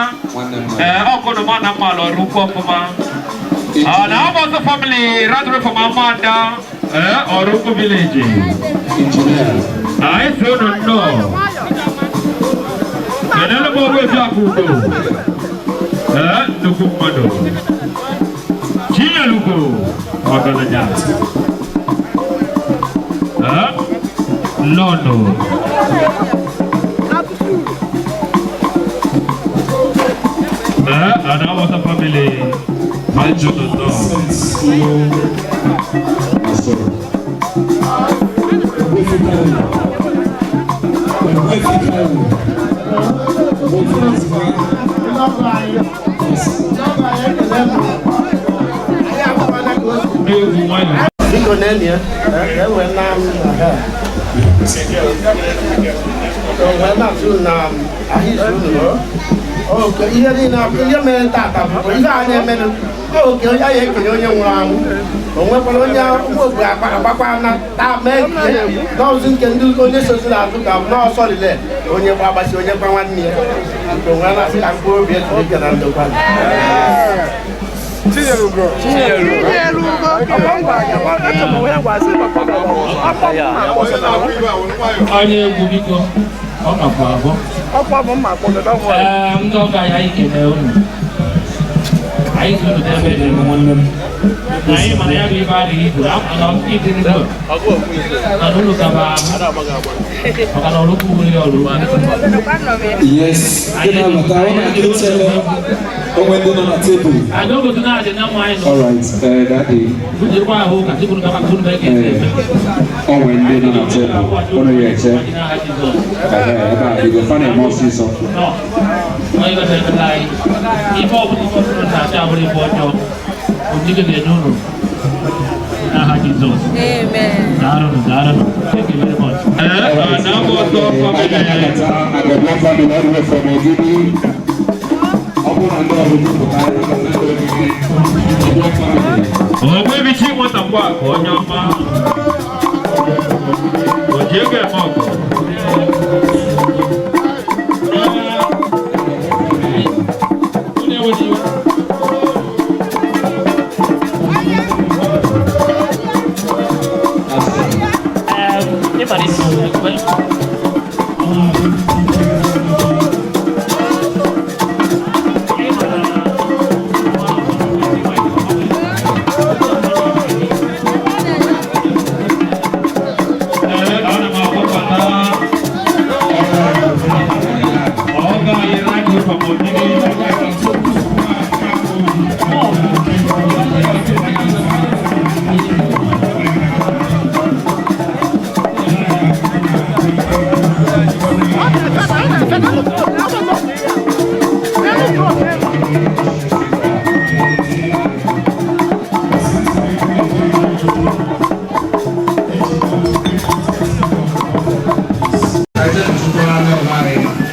S3: Ee, ọkụnụ ma na mmalụ Ọrụkwu ọfụma. Na Amosa family right away from Amada. Ee, Ọrụkwu village. Anyị si unu nnọọ. Kenelu m Ogbuefi Akụdo. Ee, nnukwu mmadụ. Chinyelugo ọgaranya. Ee, nnọọ. Ee, ana Amosa family. Anyị si unu nnọọ.
S23: Biko na-enye enwe na wee na-atụ na ahụ izu unu oke ihe niile ihe mere tata bụ ihe a na-emenụ oke onye anyị ekenye onye nwụrụ anwụ o nwekwara onye ogbe agbakwa na taa mee nke n'ọzụ nke ndị onye sozi na-atụ ka n'ọsọ lile onye gba agbasi onye gba nwanne ya nke onwe na-asị ka mkpụrụ obi ezuru ike na ndokwa.
S17: Onye egwu biko ọ kakwa abụọ. Ee, ndị ọka anyị anyị kene unu. Anyị si unu debe ebe nwanne m. Na anyị mana ya bụ ife adịghị igwe, mana ịdị ndụ. Mana unu kaba ahụ. Maka na ọrụ ukwu wuli ọrụ.
S20: Yes, ndị na-abata, ọ na-echere onwe ndị nọ na tebụl.
S17: Ada ogotu na-adị na mma anyị nọ.
S20: All right, daddy.
S17: Ujikwa ahụ ka tupu gaba kunu mee ka esi eme.
S20: Onwe ndị nọ na tebụl, unu ya eche. Ebe a, biko, fa na-eme ọsịsọ.
S17: Nọ. Onye gọziri ekpere anyị. Ife ọbụla ife ọbụla na-achọ abụrụ ife ọjọọ. Ogige ga-enye unu n'aha Jizọs.
S14: Amen.
S17: Daalụnụ, daalụnụ. Thank you very much.
S20: Agọbịa family all the way from Ogidi. Ọ bụrụ na ndị ọrụ jupụta ya, na ndị Ogidi. Agọbịa family.
S3: Ogbuefi Chinwata Mgbakọ onye ọma. O ji ego eme ọgụ.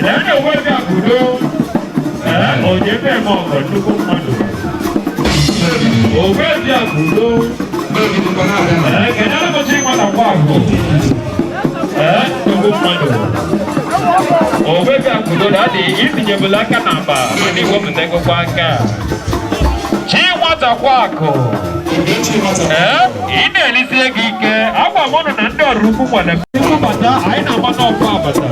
S3: Ee, Ogbuefi Akụdo. Ee, o ji ego eme ọgụ nnukwu mmadụ. Ogbuefi Akụdo. Ee, kenelu m Chinwata Mgbakọ. Ee, nnukwu mmadụ. Ogbuefi Akụdo na-adị itinyebula aka n'akpa mana iwepụta egokwa aka. Chinwata Mgbakọ. Ee, ị na-elisi ego ike. Agwa m unu na ndị ọrụ ukwu nwere ukwu bata, anyị na-agba n'ọkụ abata.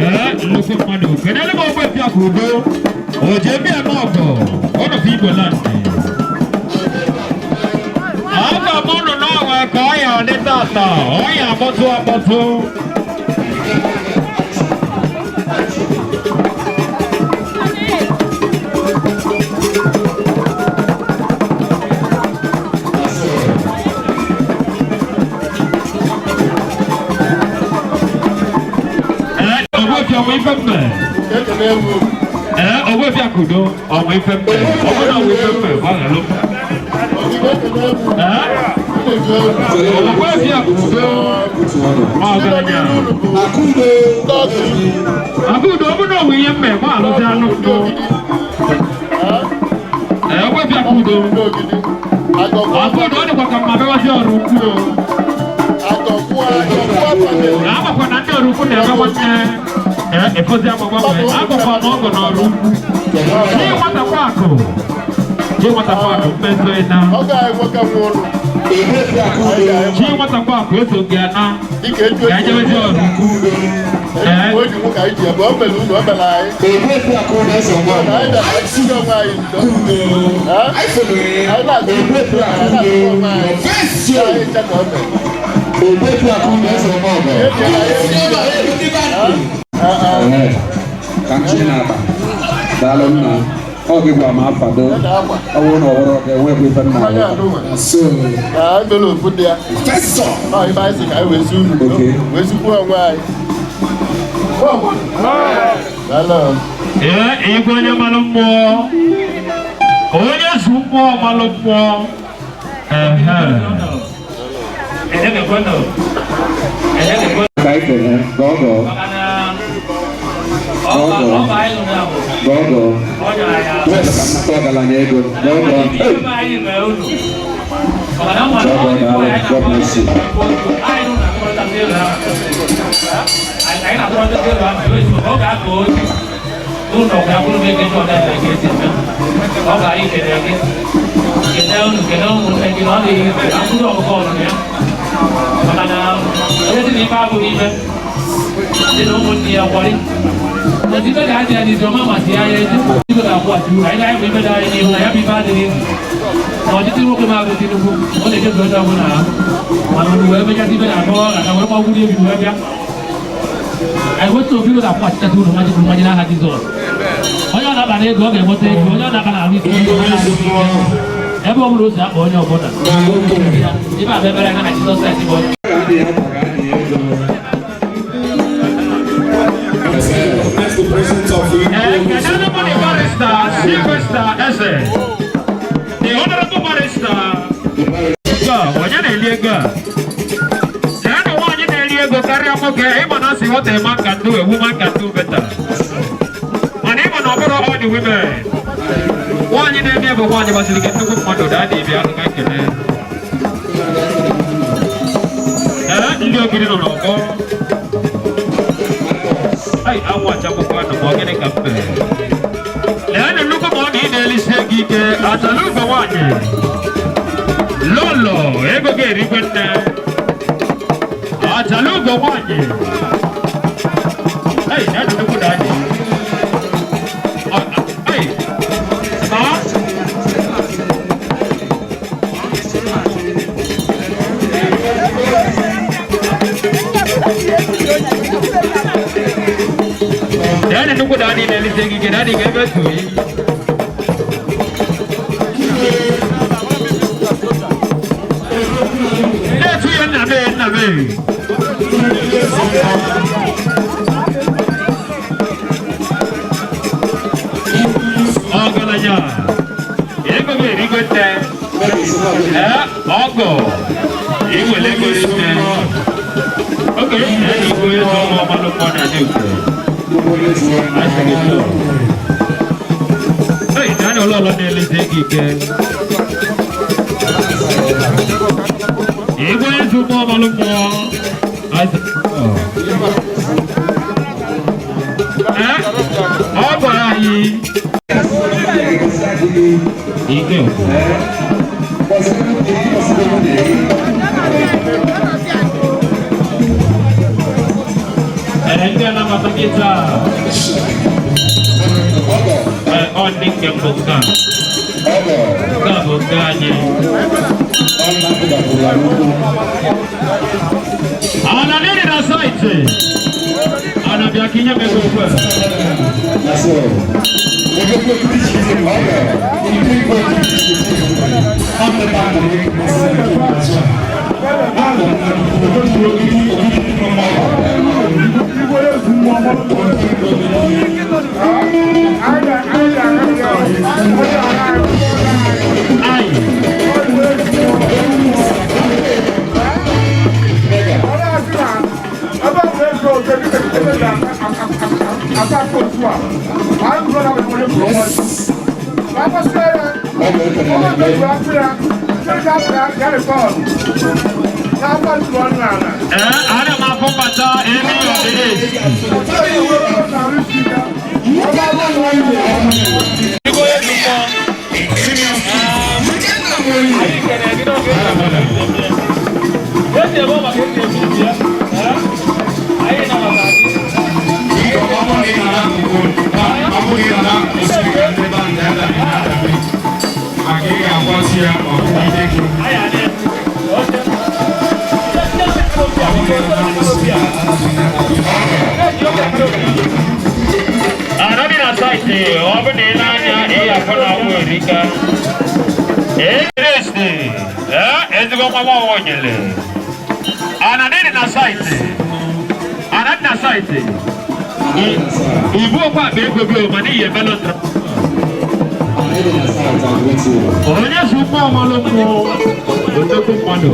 S17: Ee, nnukwu mmadụ kedere m ogbe ka udo oje bịa n'ọgọ ọnụ bụ Igbo land. Aga m ụnụ n'ọnwa ka ọ ya adị tata, ọ ya akpọtụ akpọtụ. Ee, ogbe ọnwa ife mme. Ee, ogbe kudo ọnwa ife mme. Ọ bụrụ na ọnwa ife mme, gbaghalụ. Akudo ọ bụrụ na ọnwa ihe mme, gbaghalụzi anụ ndụ. Ee, ogbe kudo. Akudo ọ dịkwa ka mma bịawazi ọrụ ukwu o. Amakwa na ndị ọrụ ukwu na-eme nwanne. Ee, efozi agbagbanwe. Agwakwa m ọgụ n'ọrụ ukwu. Chi nwatakwa akụ. Chi nwatakwa akụ mmeso ịna. Chi nwatakwa akụ eso gị ana. Ka anyị jebezi ọrụ ukwu. Ee.
S20: Ee, ka m tinye n'akpa. Daalụ nna. Ọ gị gwa m afado. Ọ bụrụ na ọ bụrụ gị enwekwa ife nna ya. So,
S17: Ee, igwe onye malụ mmụọ. Onye zu mmụọ malụ mmụọ. Ehe.
S20: Ka anyị kene, gọgọ. Gọgọ. Gọgọ. Wepụ ka nnata ọgaranya ego. Gọgọ. Hey! Gọgọ daalụ. God bless you.
S17: Ọtụtụ nwoke na-agụ Tinubu, ọ na-echefu onye ọbụla ahụ. Mana unu wee mechasị ibe na-atọ ọra wee gbagwuru ebi wee bịa. Anyị wetu obi ụlọ akwụ achịchasị unu mmaji kwuru mmaji n'aha Jizọs. Onye ọ na-akpa n'ego ọ ga-enweta ego, onye ọ na-akpa n'ahụ isi ọ ga-enweta ego. Ebe ọ bụla o si akpa onye ọbụla. Ibe a bụ ebere anya na Jizọs Kraịst bụ onye. Barrister Sylvester Eze, the honorable barrister. Onye na-eli ego a? Leenụ nwaanyị na-eri ego karịa nwoke, ịma na asị what a man can do, a woman can do better. Mana ịma na ọ bụrụ all the women. Nwaanyị na-eme bụ nwaanyị gbasiri ike nnukwu mmadụ daa dị ibe anụ nkele. Ee, ndị ogiri nọ n'ọgbọ. Ai, anwụ achagbukwa anụ ma ọ gịnị ka m mere? Leenụ nnukwu ma ọ na ị na-elisi ego ike, atala ugo nwaanyị. Lolo, ego ga-erikwe nne. Atala ugo nwaanyị. Ai, leenụ nnukwu na anyị. Ai, ma
S18: Daddy gave it to me. Let's hear Nabe. Ọgaranya, ego gị erigo nne. Ee, ọgọ, iwere ego rinne. Oge igwe eze ọma ọmalụkọ na ndị ukwu. Asị gị nnọọ. Ei, naanị ụlọ ụlọ na-elezi ego ike. Igwe eze ụmụ ọmalụkọ. Asị gị nnọọ. Ee, ọ gwara anyị. Ike òkú. Ndị anabata gị taa. Ọ dị nke mbụ nke a. Nke a bụ nke anyị. Ana nini na saịtị? Ana bịa ka inye m ego okwu a. Ana m afọ mbata emi Anabi na saịtị, ọ bụ na ị na-anya ị afọ na awụ erika. Egresi, ezigbo nwa nwa onyele. Ana dị na saịtị. Ana dị na saịtị. Ibu okwu akpa ego gị mana iyi emelụ ntra. Onye si ụkwụ ọmalụ mmụọ, odogwu mmadụ.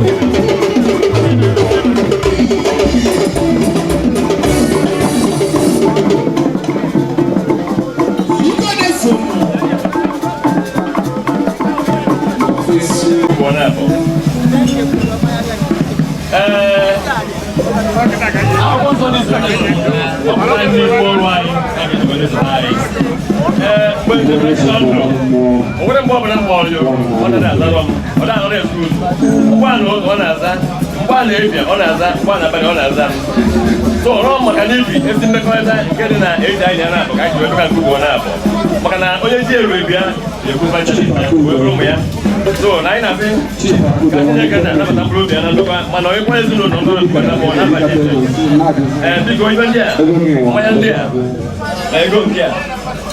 S3: Onwere mgbe ọbụla m kpọrọ ya ọ na-azara m, ọ na-aghọrọ ya suru mgbe ọ na-aza, mgbe a na-ebia ọ na-aza, mgbe a na-abalị ọ na-aza m. So rọọ maka n'ibi ezi mmekọrịta nke dị na eji anyị na-abụ ka anyị ji wee bịa nke ugbo na-abụ maka na onye ji eru ebia ga-ekwuba chi wee bụrụ ụmụ ya. So na anyị na-asị ka Chineke na-anabata mkpụrụ obi ya na ndokwa mana onye kwa ezinụlọ ndụ na ma ọ na-abanye. Ee, biko ife ndị a, mmanya ndị a na ego nke a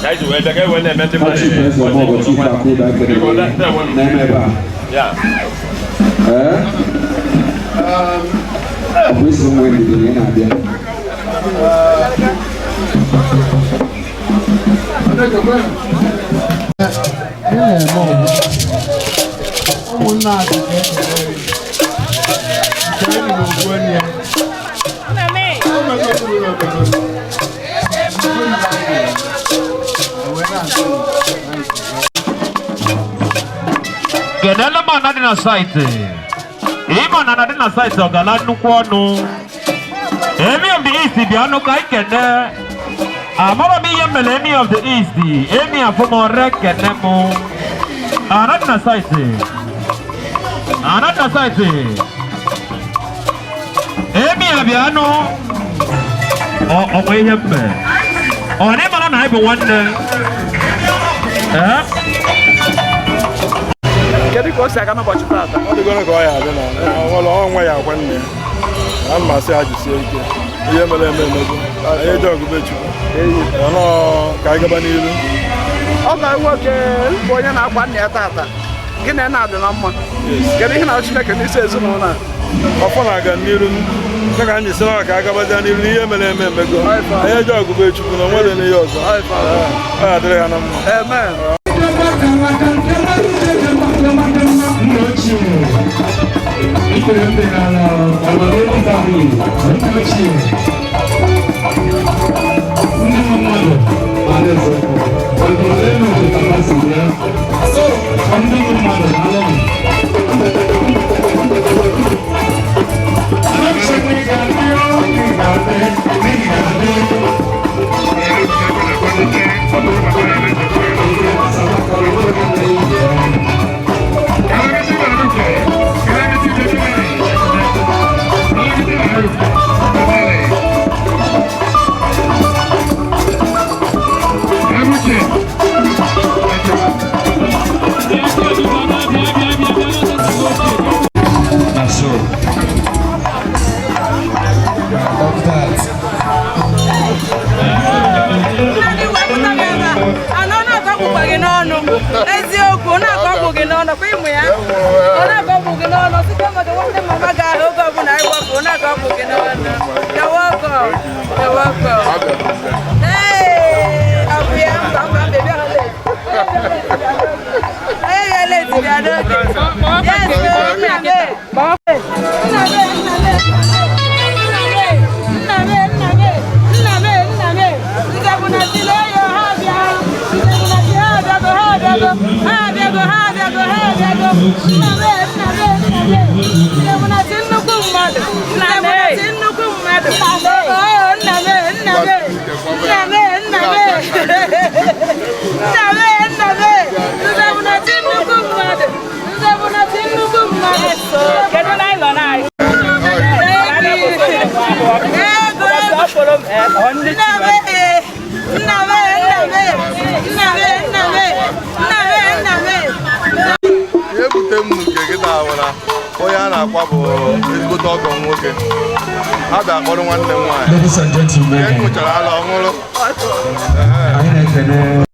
S3: ka anyị ji wee bịa ka e wee na-eme ndị mmadụ. Ya.
S20: Ọ bụ isi nwe ndidi na ị na-abịa.
S11: Ụmụnna adị ga-ekele nke enyi na ogbu enyi ya.
S18: Kedụ ma na dị na saịtị? Ịma na na dị na saịtị ọ gala nnukwu ọnụ. Emi of the East bịa nụ ka anyị kene. Amara m ihe mere Emi of the East. Emi afụmọre kene mụ. Ana dị na saịtị. Ana dị na saịtị. Emi abịa nụ. Ọ nwe ihe mme. Ọ na ịmara na anyị bụ nwanne. Ee?
S10: Kedu ka o si aga n'ụbọchị taata?
S5: Ọ dịgoro ka ọ ya adị na ọnwere onwe ya agwa nne ya. Ana m asị ha jisie ike. Ihe mere eme emego. Anyị eje ọgụbe Chukwu. Ọnọ ka anyị gaba n'ilu.
S10: Ọgọ nwoke bụ onye na-akwa nna ya tata. Gị na ya na-adị na mma. Kedu ihe na Chineke n'isi ezinụlọ a?
S5: Ọfọ na-aga n'iru nke ka anyị si na ka agabazia n'iru n'ihe mere eme emego. Anyị eje ọgụbe Chukwu na onwere n'ihe ọzọ. Ọ ga-adịrị ha na mma.
S10: Amen.
S20: Na so. I love that.
S19: Ana ọ na-akọgbukwa gị n'ọnụ eziokwu ọ na-akọgbu gị n'ọnụ kwa ịmụ ya ọ na-akọgbu gị n'ọnụ site maka nwanne mama gị ahụ oge ọbụla anyị wapụ ọ na-akọgbu gị n'ọnụ. You're welcome. You're welcome. Hey, ọ bụ ya mba mba mba bịa ha late. Onye ya late bịa n'oge. Yes, nna m. Nna m, nna m, nna m, nna m, nna m, nna m, nzebụ na tileyo ha bịa. Nzebụ na ti ha abịago, ha abịago, ha abịago, ha abịago, ha abịago. Nna m, nna m, nna m, nzebụ na ti nnukwu mmadụ. Nzebụ na ti nnukwu mmadụ. Oh, nna m, nna m, nna m, nna m, nna m, nna m, nzebụ na ti nnukwu mmadụ. Nzebụ na ti nnukwu mmadụ.
S6: Kedu na anyị nọ na anyị?
S19: Ego, nna m, nna m, nna m, nna m, nna m, nna m, nna m.
S22: Ihe bute m nke gị na onye a na-akwa bụ ezigbote ọgọ m nwoke. A ga-akpọrọ nwanne m nwaanyị.
S20: Ladies and gentlemen,
S22: Nke ṅụchara ala ọhụrụ.
S20: anyị na-ekene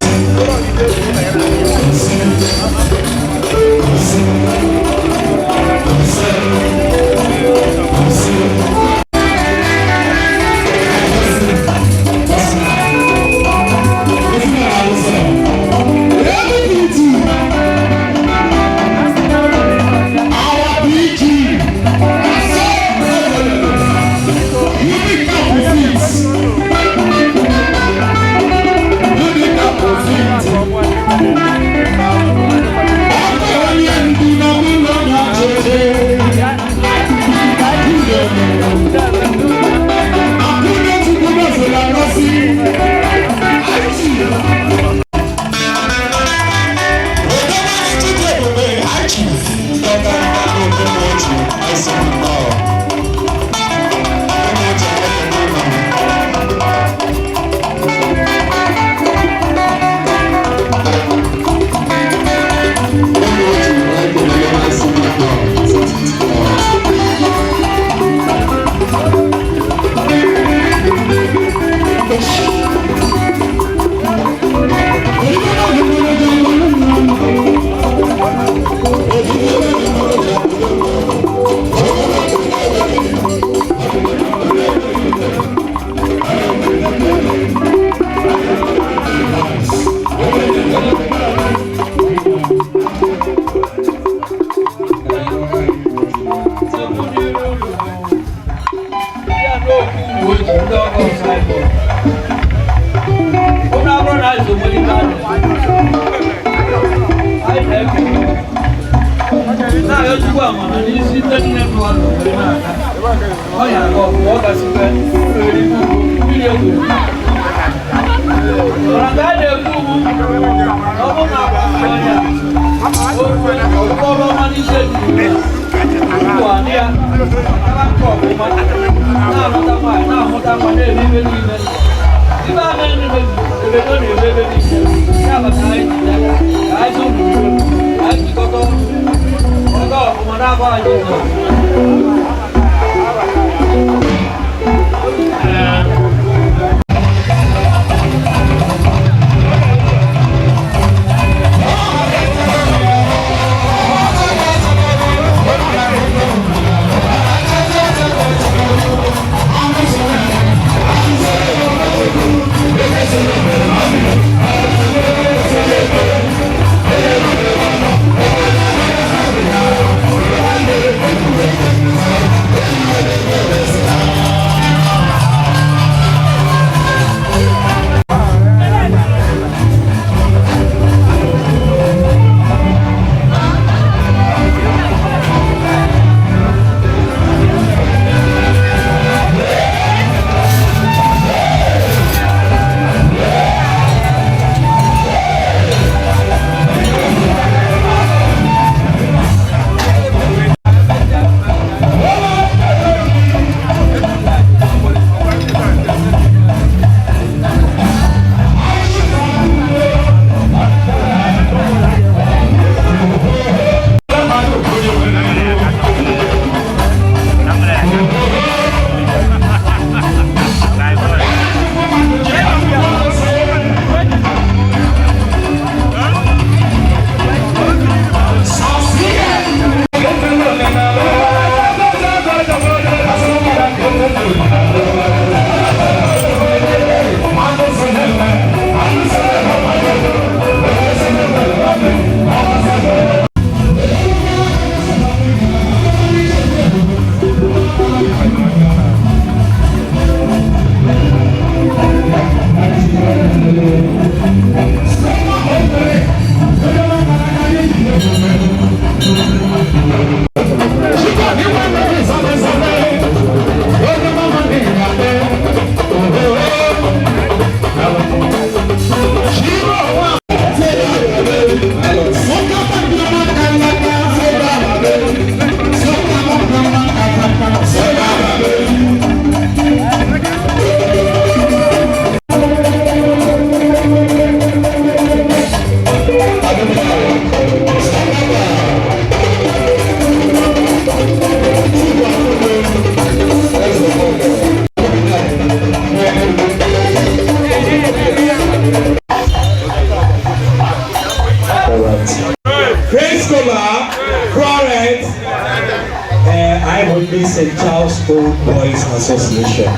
S20: Anyị bụ ndị St. Charles Old Boys Association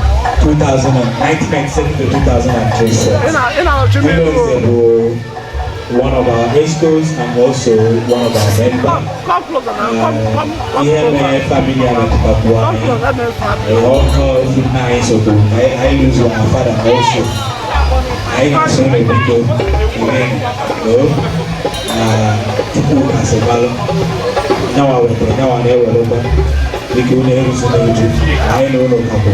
S20: 1997 to 2003 set. Ilonze bụ one of our excos and also one of our members. Ihe mere family a metụtakwu anyị. Ọkọ nna anyị sokwu anyị lose our father also. Anyị ga-asị unu biko amen o na Chukwu kasị malụ nyawa wetara nyawa na-ewerekwa biko unu eruzi n'uju anyị na unu kapụ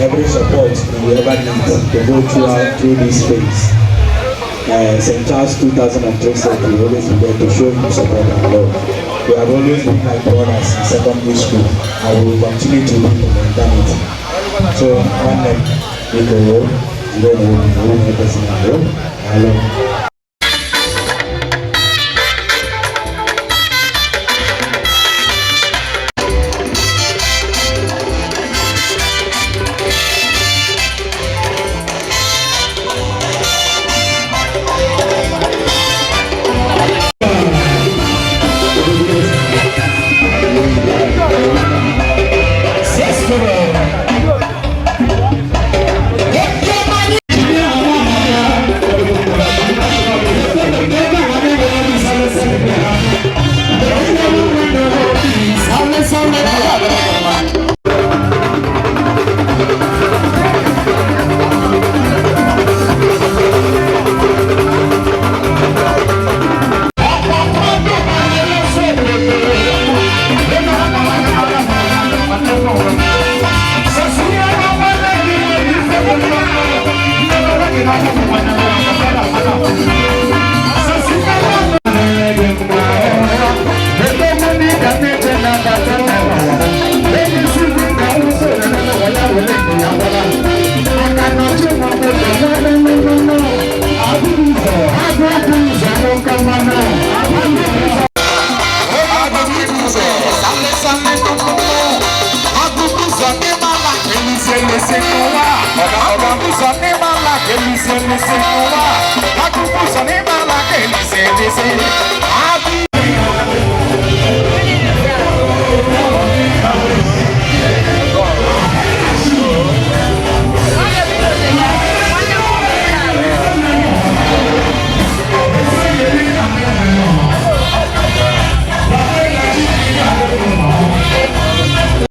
S20: every support we ever need to go through this phase. St. Charles 2003 set will always be there to show you support and love. We have always been like brothers in secondary school and we will continue to be in eternity. So, nwanne m, biko o, jide na obi na unu ekwesịghị na o, daalụ.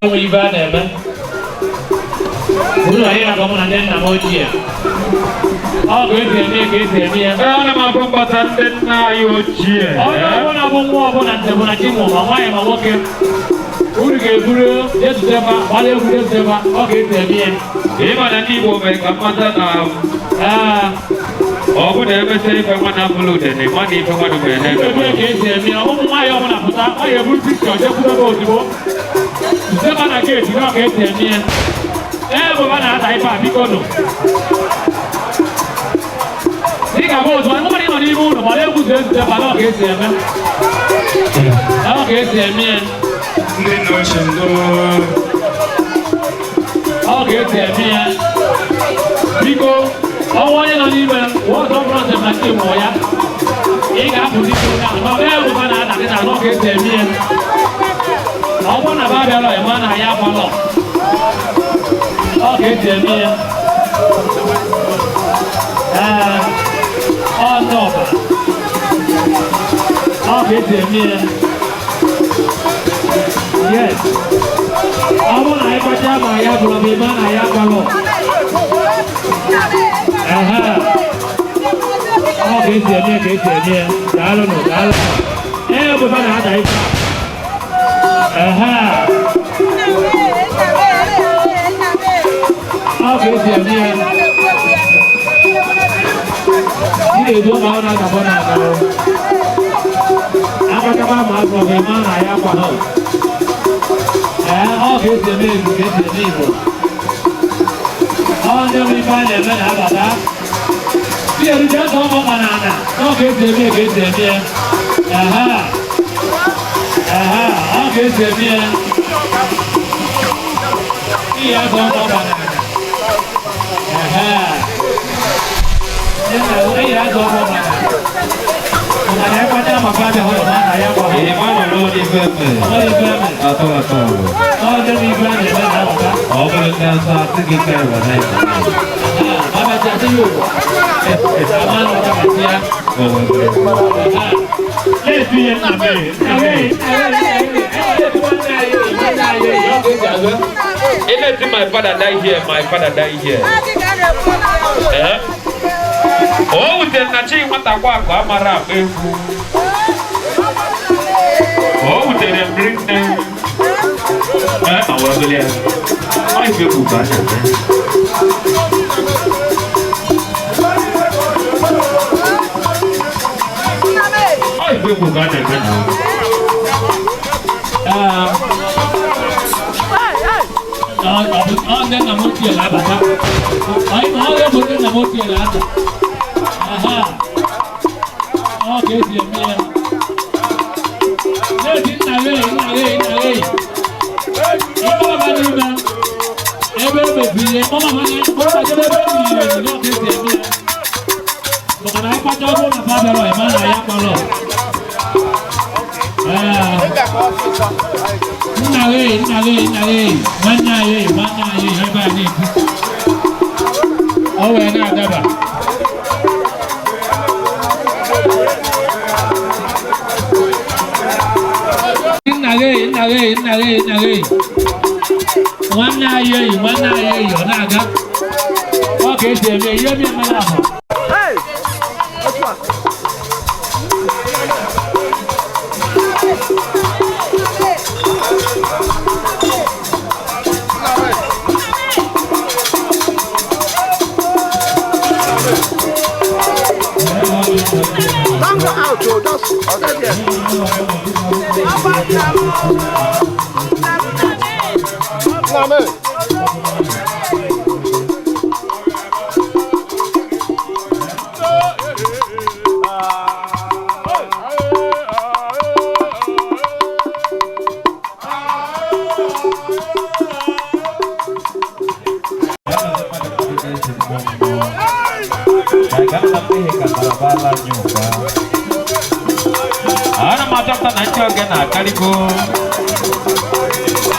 S17: Nwere ibe a na-eme ụlọ ya agwa mụ na ndị nna m ochie ọ ga-esi eme ka esi eme ya.
S2: Ee, ana m abụ mgbata ndị nna anyị ochie.
S17: Onye ọbụla bụ nwa ọbụla nte bụ na chi nwụ ma nwaanyị ma nwoke uru ga-eburu jezuteba gbara egwu jezuteba ọ ga-esi eme ya.
S2: Ịma na ndị Igbo mere ka mmata na ọ bụ na emesịa ife nwa na-abụla udene ma na ife nwa mere na-eme.
S17: Ebe ka esi eme ya, ụmụ nwaanyị ọbụla pụta ọ ga-eburu pikchọ jekwudebe ozugbo zuteba na geeti na ọ ga-esi eme ya. Ee, bụba na-ata ife a biko nụ. Ị ga-abụ otu onye mmadụ nọ n'ime ụlọ gbara egwu zezuteba na ọ ga-esi eme. Ọ ga-esi eme ya.
S2: Ndị nna ochie ndo.
S17: Ọ ga-esi eme ya. Biko, ọnwa onye nọ n'ime wọzọ bụrụ njem na chi mụọ ya. Ị ga-apụ n'ime ụlọ ahụ ma ee bụba na-ada gị na ọ ga-esi eme ya. Ọ bụrụ na ba abịalọ ịma na ya akwalọ. Ọ ga-esi eme ya. Ee, ọ ndị ọba. Ọ ga-esi eme ya. Yes. Ọ bụrụ na anyị kpacha ma ya bụrụ ma ịma na ya akwalọ. Ehe. Ọ ga-esi eme ya ka esi eme ya. Daalụnụ, daalụ. Ee, bụba na-ada ife a. Ehe. Ọ ga-esi eme ya. Ị na-edu ụmụ ahụ na-adabọ n'ala o. Akpachakwa ma azụ gị ma na ya akwalọ. Ee, ọ ga-esi eme Igbo ka esi eme Igbo. Ọ ndị nwe ife a na-eme na-abata. Tinyere jee zọọ ụmụ ọkpa n'ala. Ọ ga-esi eme ka esi eme ya. Ehe. Ehe, ọ ga-esi eme ya. Ihe zọọ ụmụ ọkpa n'ala. Ehe. Ihe zọọ ụmụ ọkpa n'ala. Mana ya kpacha ma fa abịaghị ma na ya akwalọ.
S2: Ịma na ọ dị ife eme.
S17: Ọ dị ife eme.
S2: Atọ atọ.
S17: Ọ
S18: Ndị bụ ibe a na-eme na-abata.
S2: Ọ bụrụ ndị nsọ asị gị ka ịwa na ịwa.
S18: Abacha asị ya ụwa. Ama na ọkabata ya.
S2: Na-eti ihe nna mee. Anything my father die here, my father die here. Eh? O wutere na chi nwata kwa akụ amara akpa egwu. O wutere m rinne. Eh, awagole ya. Ọ ife egwu ka a na-eme. Ọ ife egwu ka a na-eme na.
S17: Ọ ndị nna m ochie na-abata. Anyị ma ọ ga-abụ ndị nna m ochie na-ata. Aha. Ọ ka esi eme ya. Na-eti nna gị, nna gị, nna gị. Ebe ọba n'ime, ebe emebiri ihe, kpọọ mama gị, kpọọ ebe emebiri ihe, ọ ka esi eme ya. Maka na anyị kpacha ọbụrụ na fa bịara, ịma na ya kpọrọ. Nna gị, nna gị, nna gị, nwanne anyị, nwanne anyị, ebe a na-ekwu. Ọ wee na-adaba. Nna gị, nna gị, nna gị, nna gị. Nwanne anyị, nwanne anyị, ọ na-aga. Ọ ka esi eme ihe eme emere ahụ.
S10: Don't go out, oh, just stay there. Name.
S2: Ana m achọpụta na ndị ogene akarịgo.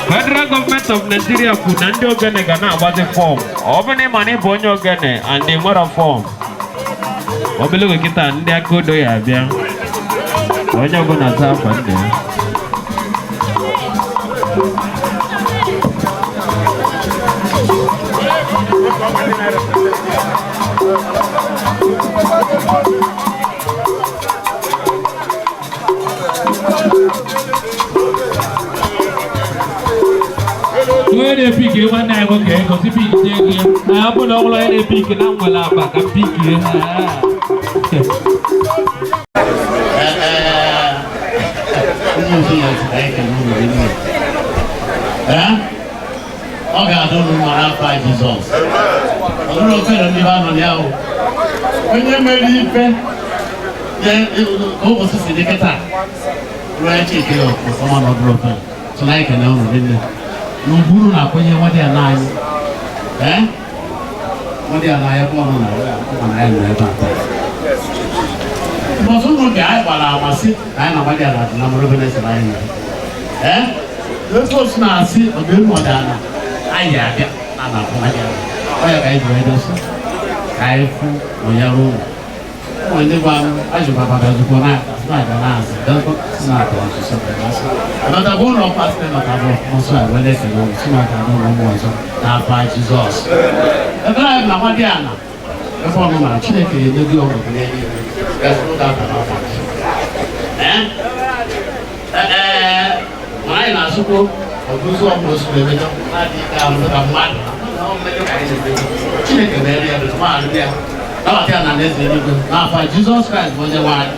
S2: Federal Government of Nigeria kwuru na ndị ogene ga na-agbazi fọm. Ọ bụrụ na ị ma na ị bụ onye ogene and ị nwere fọm, obele oge kịta ndị aka odo ya abịa. Onye ọbụla zaa afa nne ya.
S17: Onye na-epiki nwanne anyị nwoke gosi piki ego ya. Na ọ bụrụ na ọ bụrụ onye na-epiki na nwere akpa ka m pikie.
S12: Ọ ga-adị unu mma n'afọ Jizọs. Ọ bụrụ ofere ndị be anọ ya o. Onye mere ife ka ụbọchị si dị kịta ruo echi nke ọfụma na ọ bụrụ ofere. So na anyị kene unu rinne. N'uburu na-akwenye nwadị ala anyị. Ee? Nwadị ala anyị ebe ọ nọ na ya nọ ebe a taa. Mbọsị ụnụ bịa anyị gbara ama sị na anyị na nwadị ala dị na mụrụ ebe na-esere anyị nọ. Ee? Ofe osu na-asị ọdịmma ọdịnala anyị abịa na na-akwụ nwadị ala. Ọ ya ka anyị ji wee dosa ka anyị fụ onyere ụlọ. Ụmụ ndị gwa m ajụkwa bịazukwa na-abịa na-azụ na-abịa ọsụsọ nọtabụ ụlọ pasị nọtabụ ọsọ a wee na-ekele ụlọ si maka n'ụlọ ụmụ ọzọ n'afọ Jizọs. Ebere anyị na nwadị ala ebe ọ nọ na Chineke enye gị ọnọdụ n'eluigwe. Ee, mana anyị na-asụkwo ọgụzụ ọbụla osu na-emejọ na-adịghị ike ahụ ka mmadụ Chineke mere ya mahadum ya nabata ya na alaeze eluigwe n'afọ Jizọs Kraịst bụ onye nwe anyị.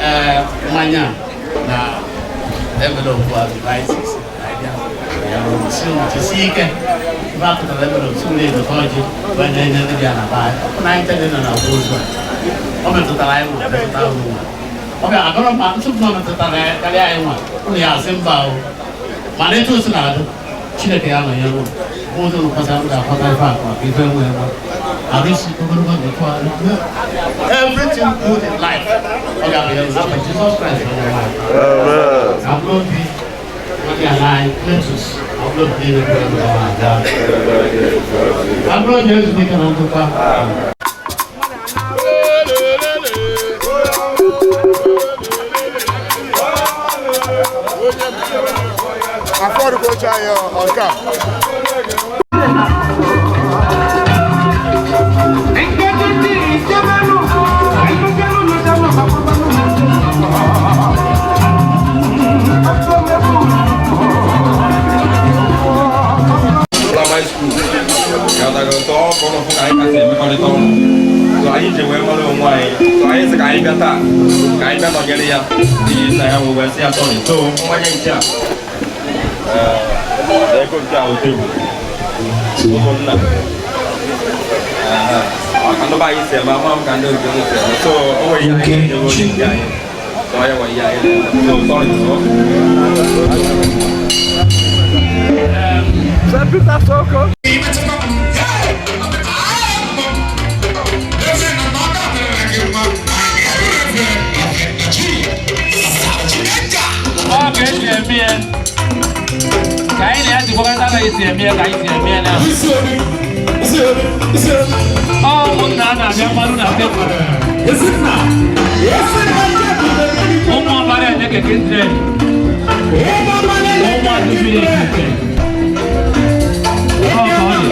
S12: Ee, mmanya na envelope a devices si ike ebe a pụtara envelope si ụlọ egote ọjị wee na-enye ndị bịa na be anyị. Ọ bụ na anyị nche nọ na ozu a ọ metụtara anyị nwa metụtara ụlọ nwa ọ bịa agọrọ ma nsogbu na ọ metụtara ya karịa anyị nwa ụlọ ya asị mba o mana etu o si na-adụ Chineke ya nọnyere ụlọ ụzọ ụlọ kwata m ga-akwata ife akụ maka ife nwe enwe arụ isi ogologo ndụ tụgharị everything good in life ọ ga-abụ ya n'afọ Jizọs Kraịst onye nwe anyị. Ka mkpụrụ obi Nwamadịala anyị Cletus ọbụla niile kwere m aga. Ka mkpụrụ obi ezumike na ndokwa.
S1: Afọdụ oche anyị ọka.
S22: Primary school ghọtara ụtọ ọkụ ọrụ ka anyị kasị emekọrịta ọnụ, so anyị ji wee mara onwe anyị, so anyị sị ka anyị bịa taa ka anyị bịa nọnyere ya n'ihi na ya wee sị ya sorry. So mmanya nke a, ee, ego nke a otegwu ụmụnna maka ndị be anyị si eme ama m ka ndị nke m si eme, so o nwere ihe anyị ga-enye onye nke anyị, so ya nwere ihe anyị na-eme, so sorry. So
S10: Sir Peter Soko.
S17: Ọ ka esi eme ya ka anyị na-ejikọta ka esi eme ya ka anyị si eme ya na ọ ụmụnna a na-abịa mmanụ na tebụl ụmụ ọbara enye keke tren ụmụ adịbiri ekike ọ ka ọ dị.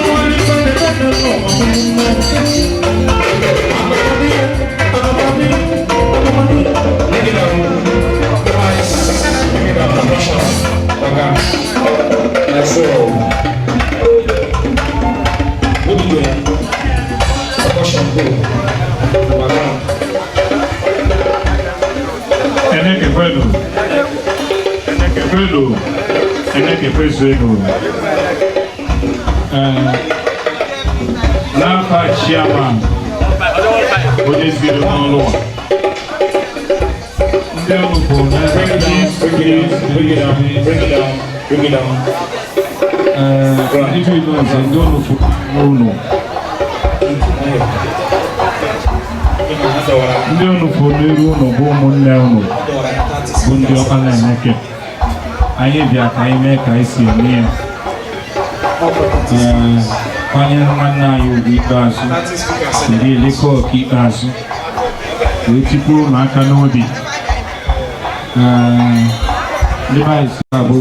S20: So, what do you Percussion go.
S13: Eneke kwenu. Eneke kwenu. Eneke kwenu. N'afa chairman onye siri n'ọlụ a. Ndị ọrụ bụ na
S20: Bring it down, bring it down, bring it down, bring it down, bring it down.
S13: Ndị Ilonze, ndị ọrụ bụ n'ụlọ. Ndị unu bụ n'elu ụlọ bụ ụmụnne unu bụ ndị ọkpara Eneke. Anyị bịa ka anyị mee ka anyị si eme ya. Ee, kwanyere nwanne anyị ugwu ikpeazụ, ndị elekọ ọka ikpeazụ wee tikwuo ụlọ aka n'obi. Ee, ndị be anyị si abụ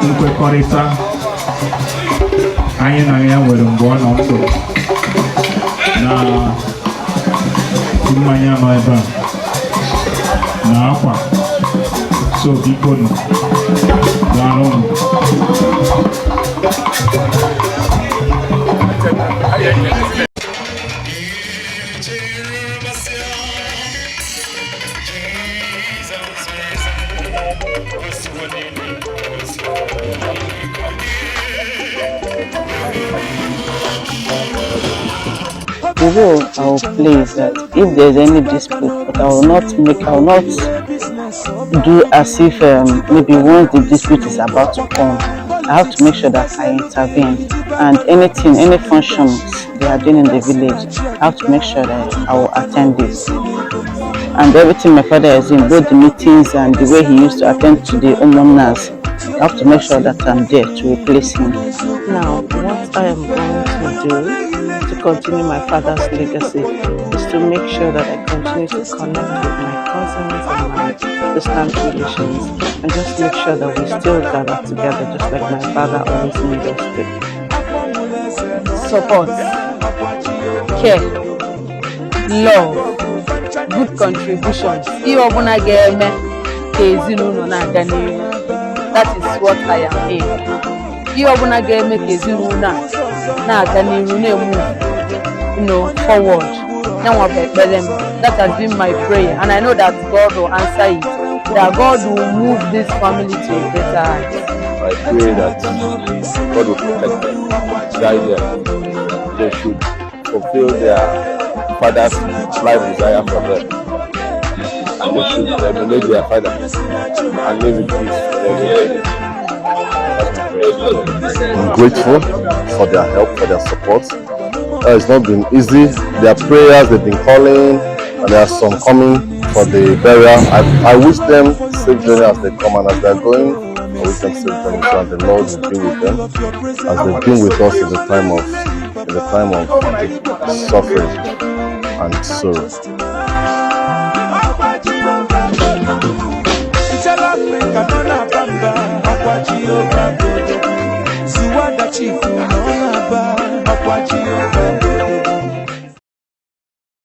S13: nkwekọrịta anyị na ya nwere mgbe ọ nọ ndụ na mmanya nọ ebe a na akwa, so biko nụ daalụnụ.
S15: The role I will play is that if there's any dispute, but I will not do as if maybe once the dispute is about to come, I have to make sure that I intervene. And anything, any functions they are doing in the village, I have to make sure that I will attend this. And everything my father is in, both the meetings and the way he used to attend to the homeowners, I have to make sure that I'm there to replace him.
S16: Now, what I am going to do to continue my father's legacy is to make sure that I continue to connect with my cousins and my distant relations and just make sure that we still gather together just like my father always made us do.
S19: Support, care, love, good contributions. Ihe ọbụla ga-eme ka ezinụlọ na-aga n'ihu. That is what I am in. Ihe ọbụla ga-eme ka ezinụlọ a na-aga n'ihu na-emove forward. Yanwa bụ ekpere m. That has been my prayer and I know that God will answer it. That God will move this family to a better height.
S24: I pray that God will protect them, guide them. They should fulfill their father's life desire for them. And they should emulate their father and live in peace with everybody.
S25: I'm grateful for their help, for their support. It's not been easy. Their prayers, they've been calling, and there are some coming for the burial. I wish them safe journey as they come and as they're going. I wish them safe journey so that the Lord will be with them as they've been with us in the time of suffering and sorrow.
S4: Ziwada chifu nọ na-aba ọkwa Jehova.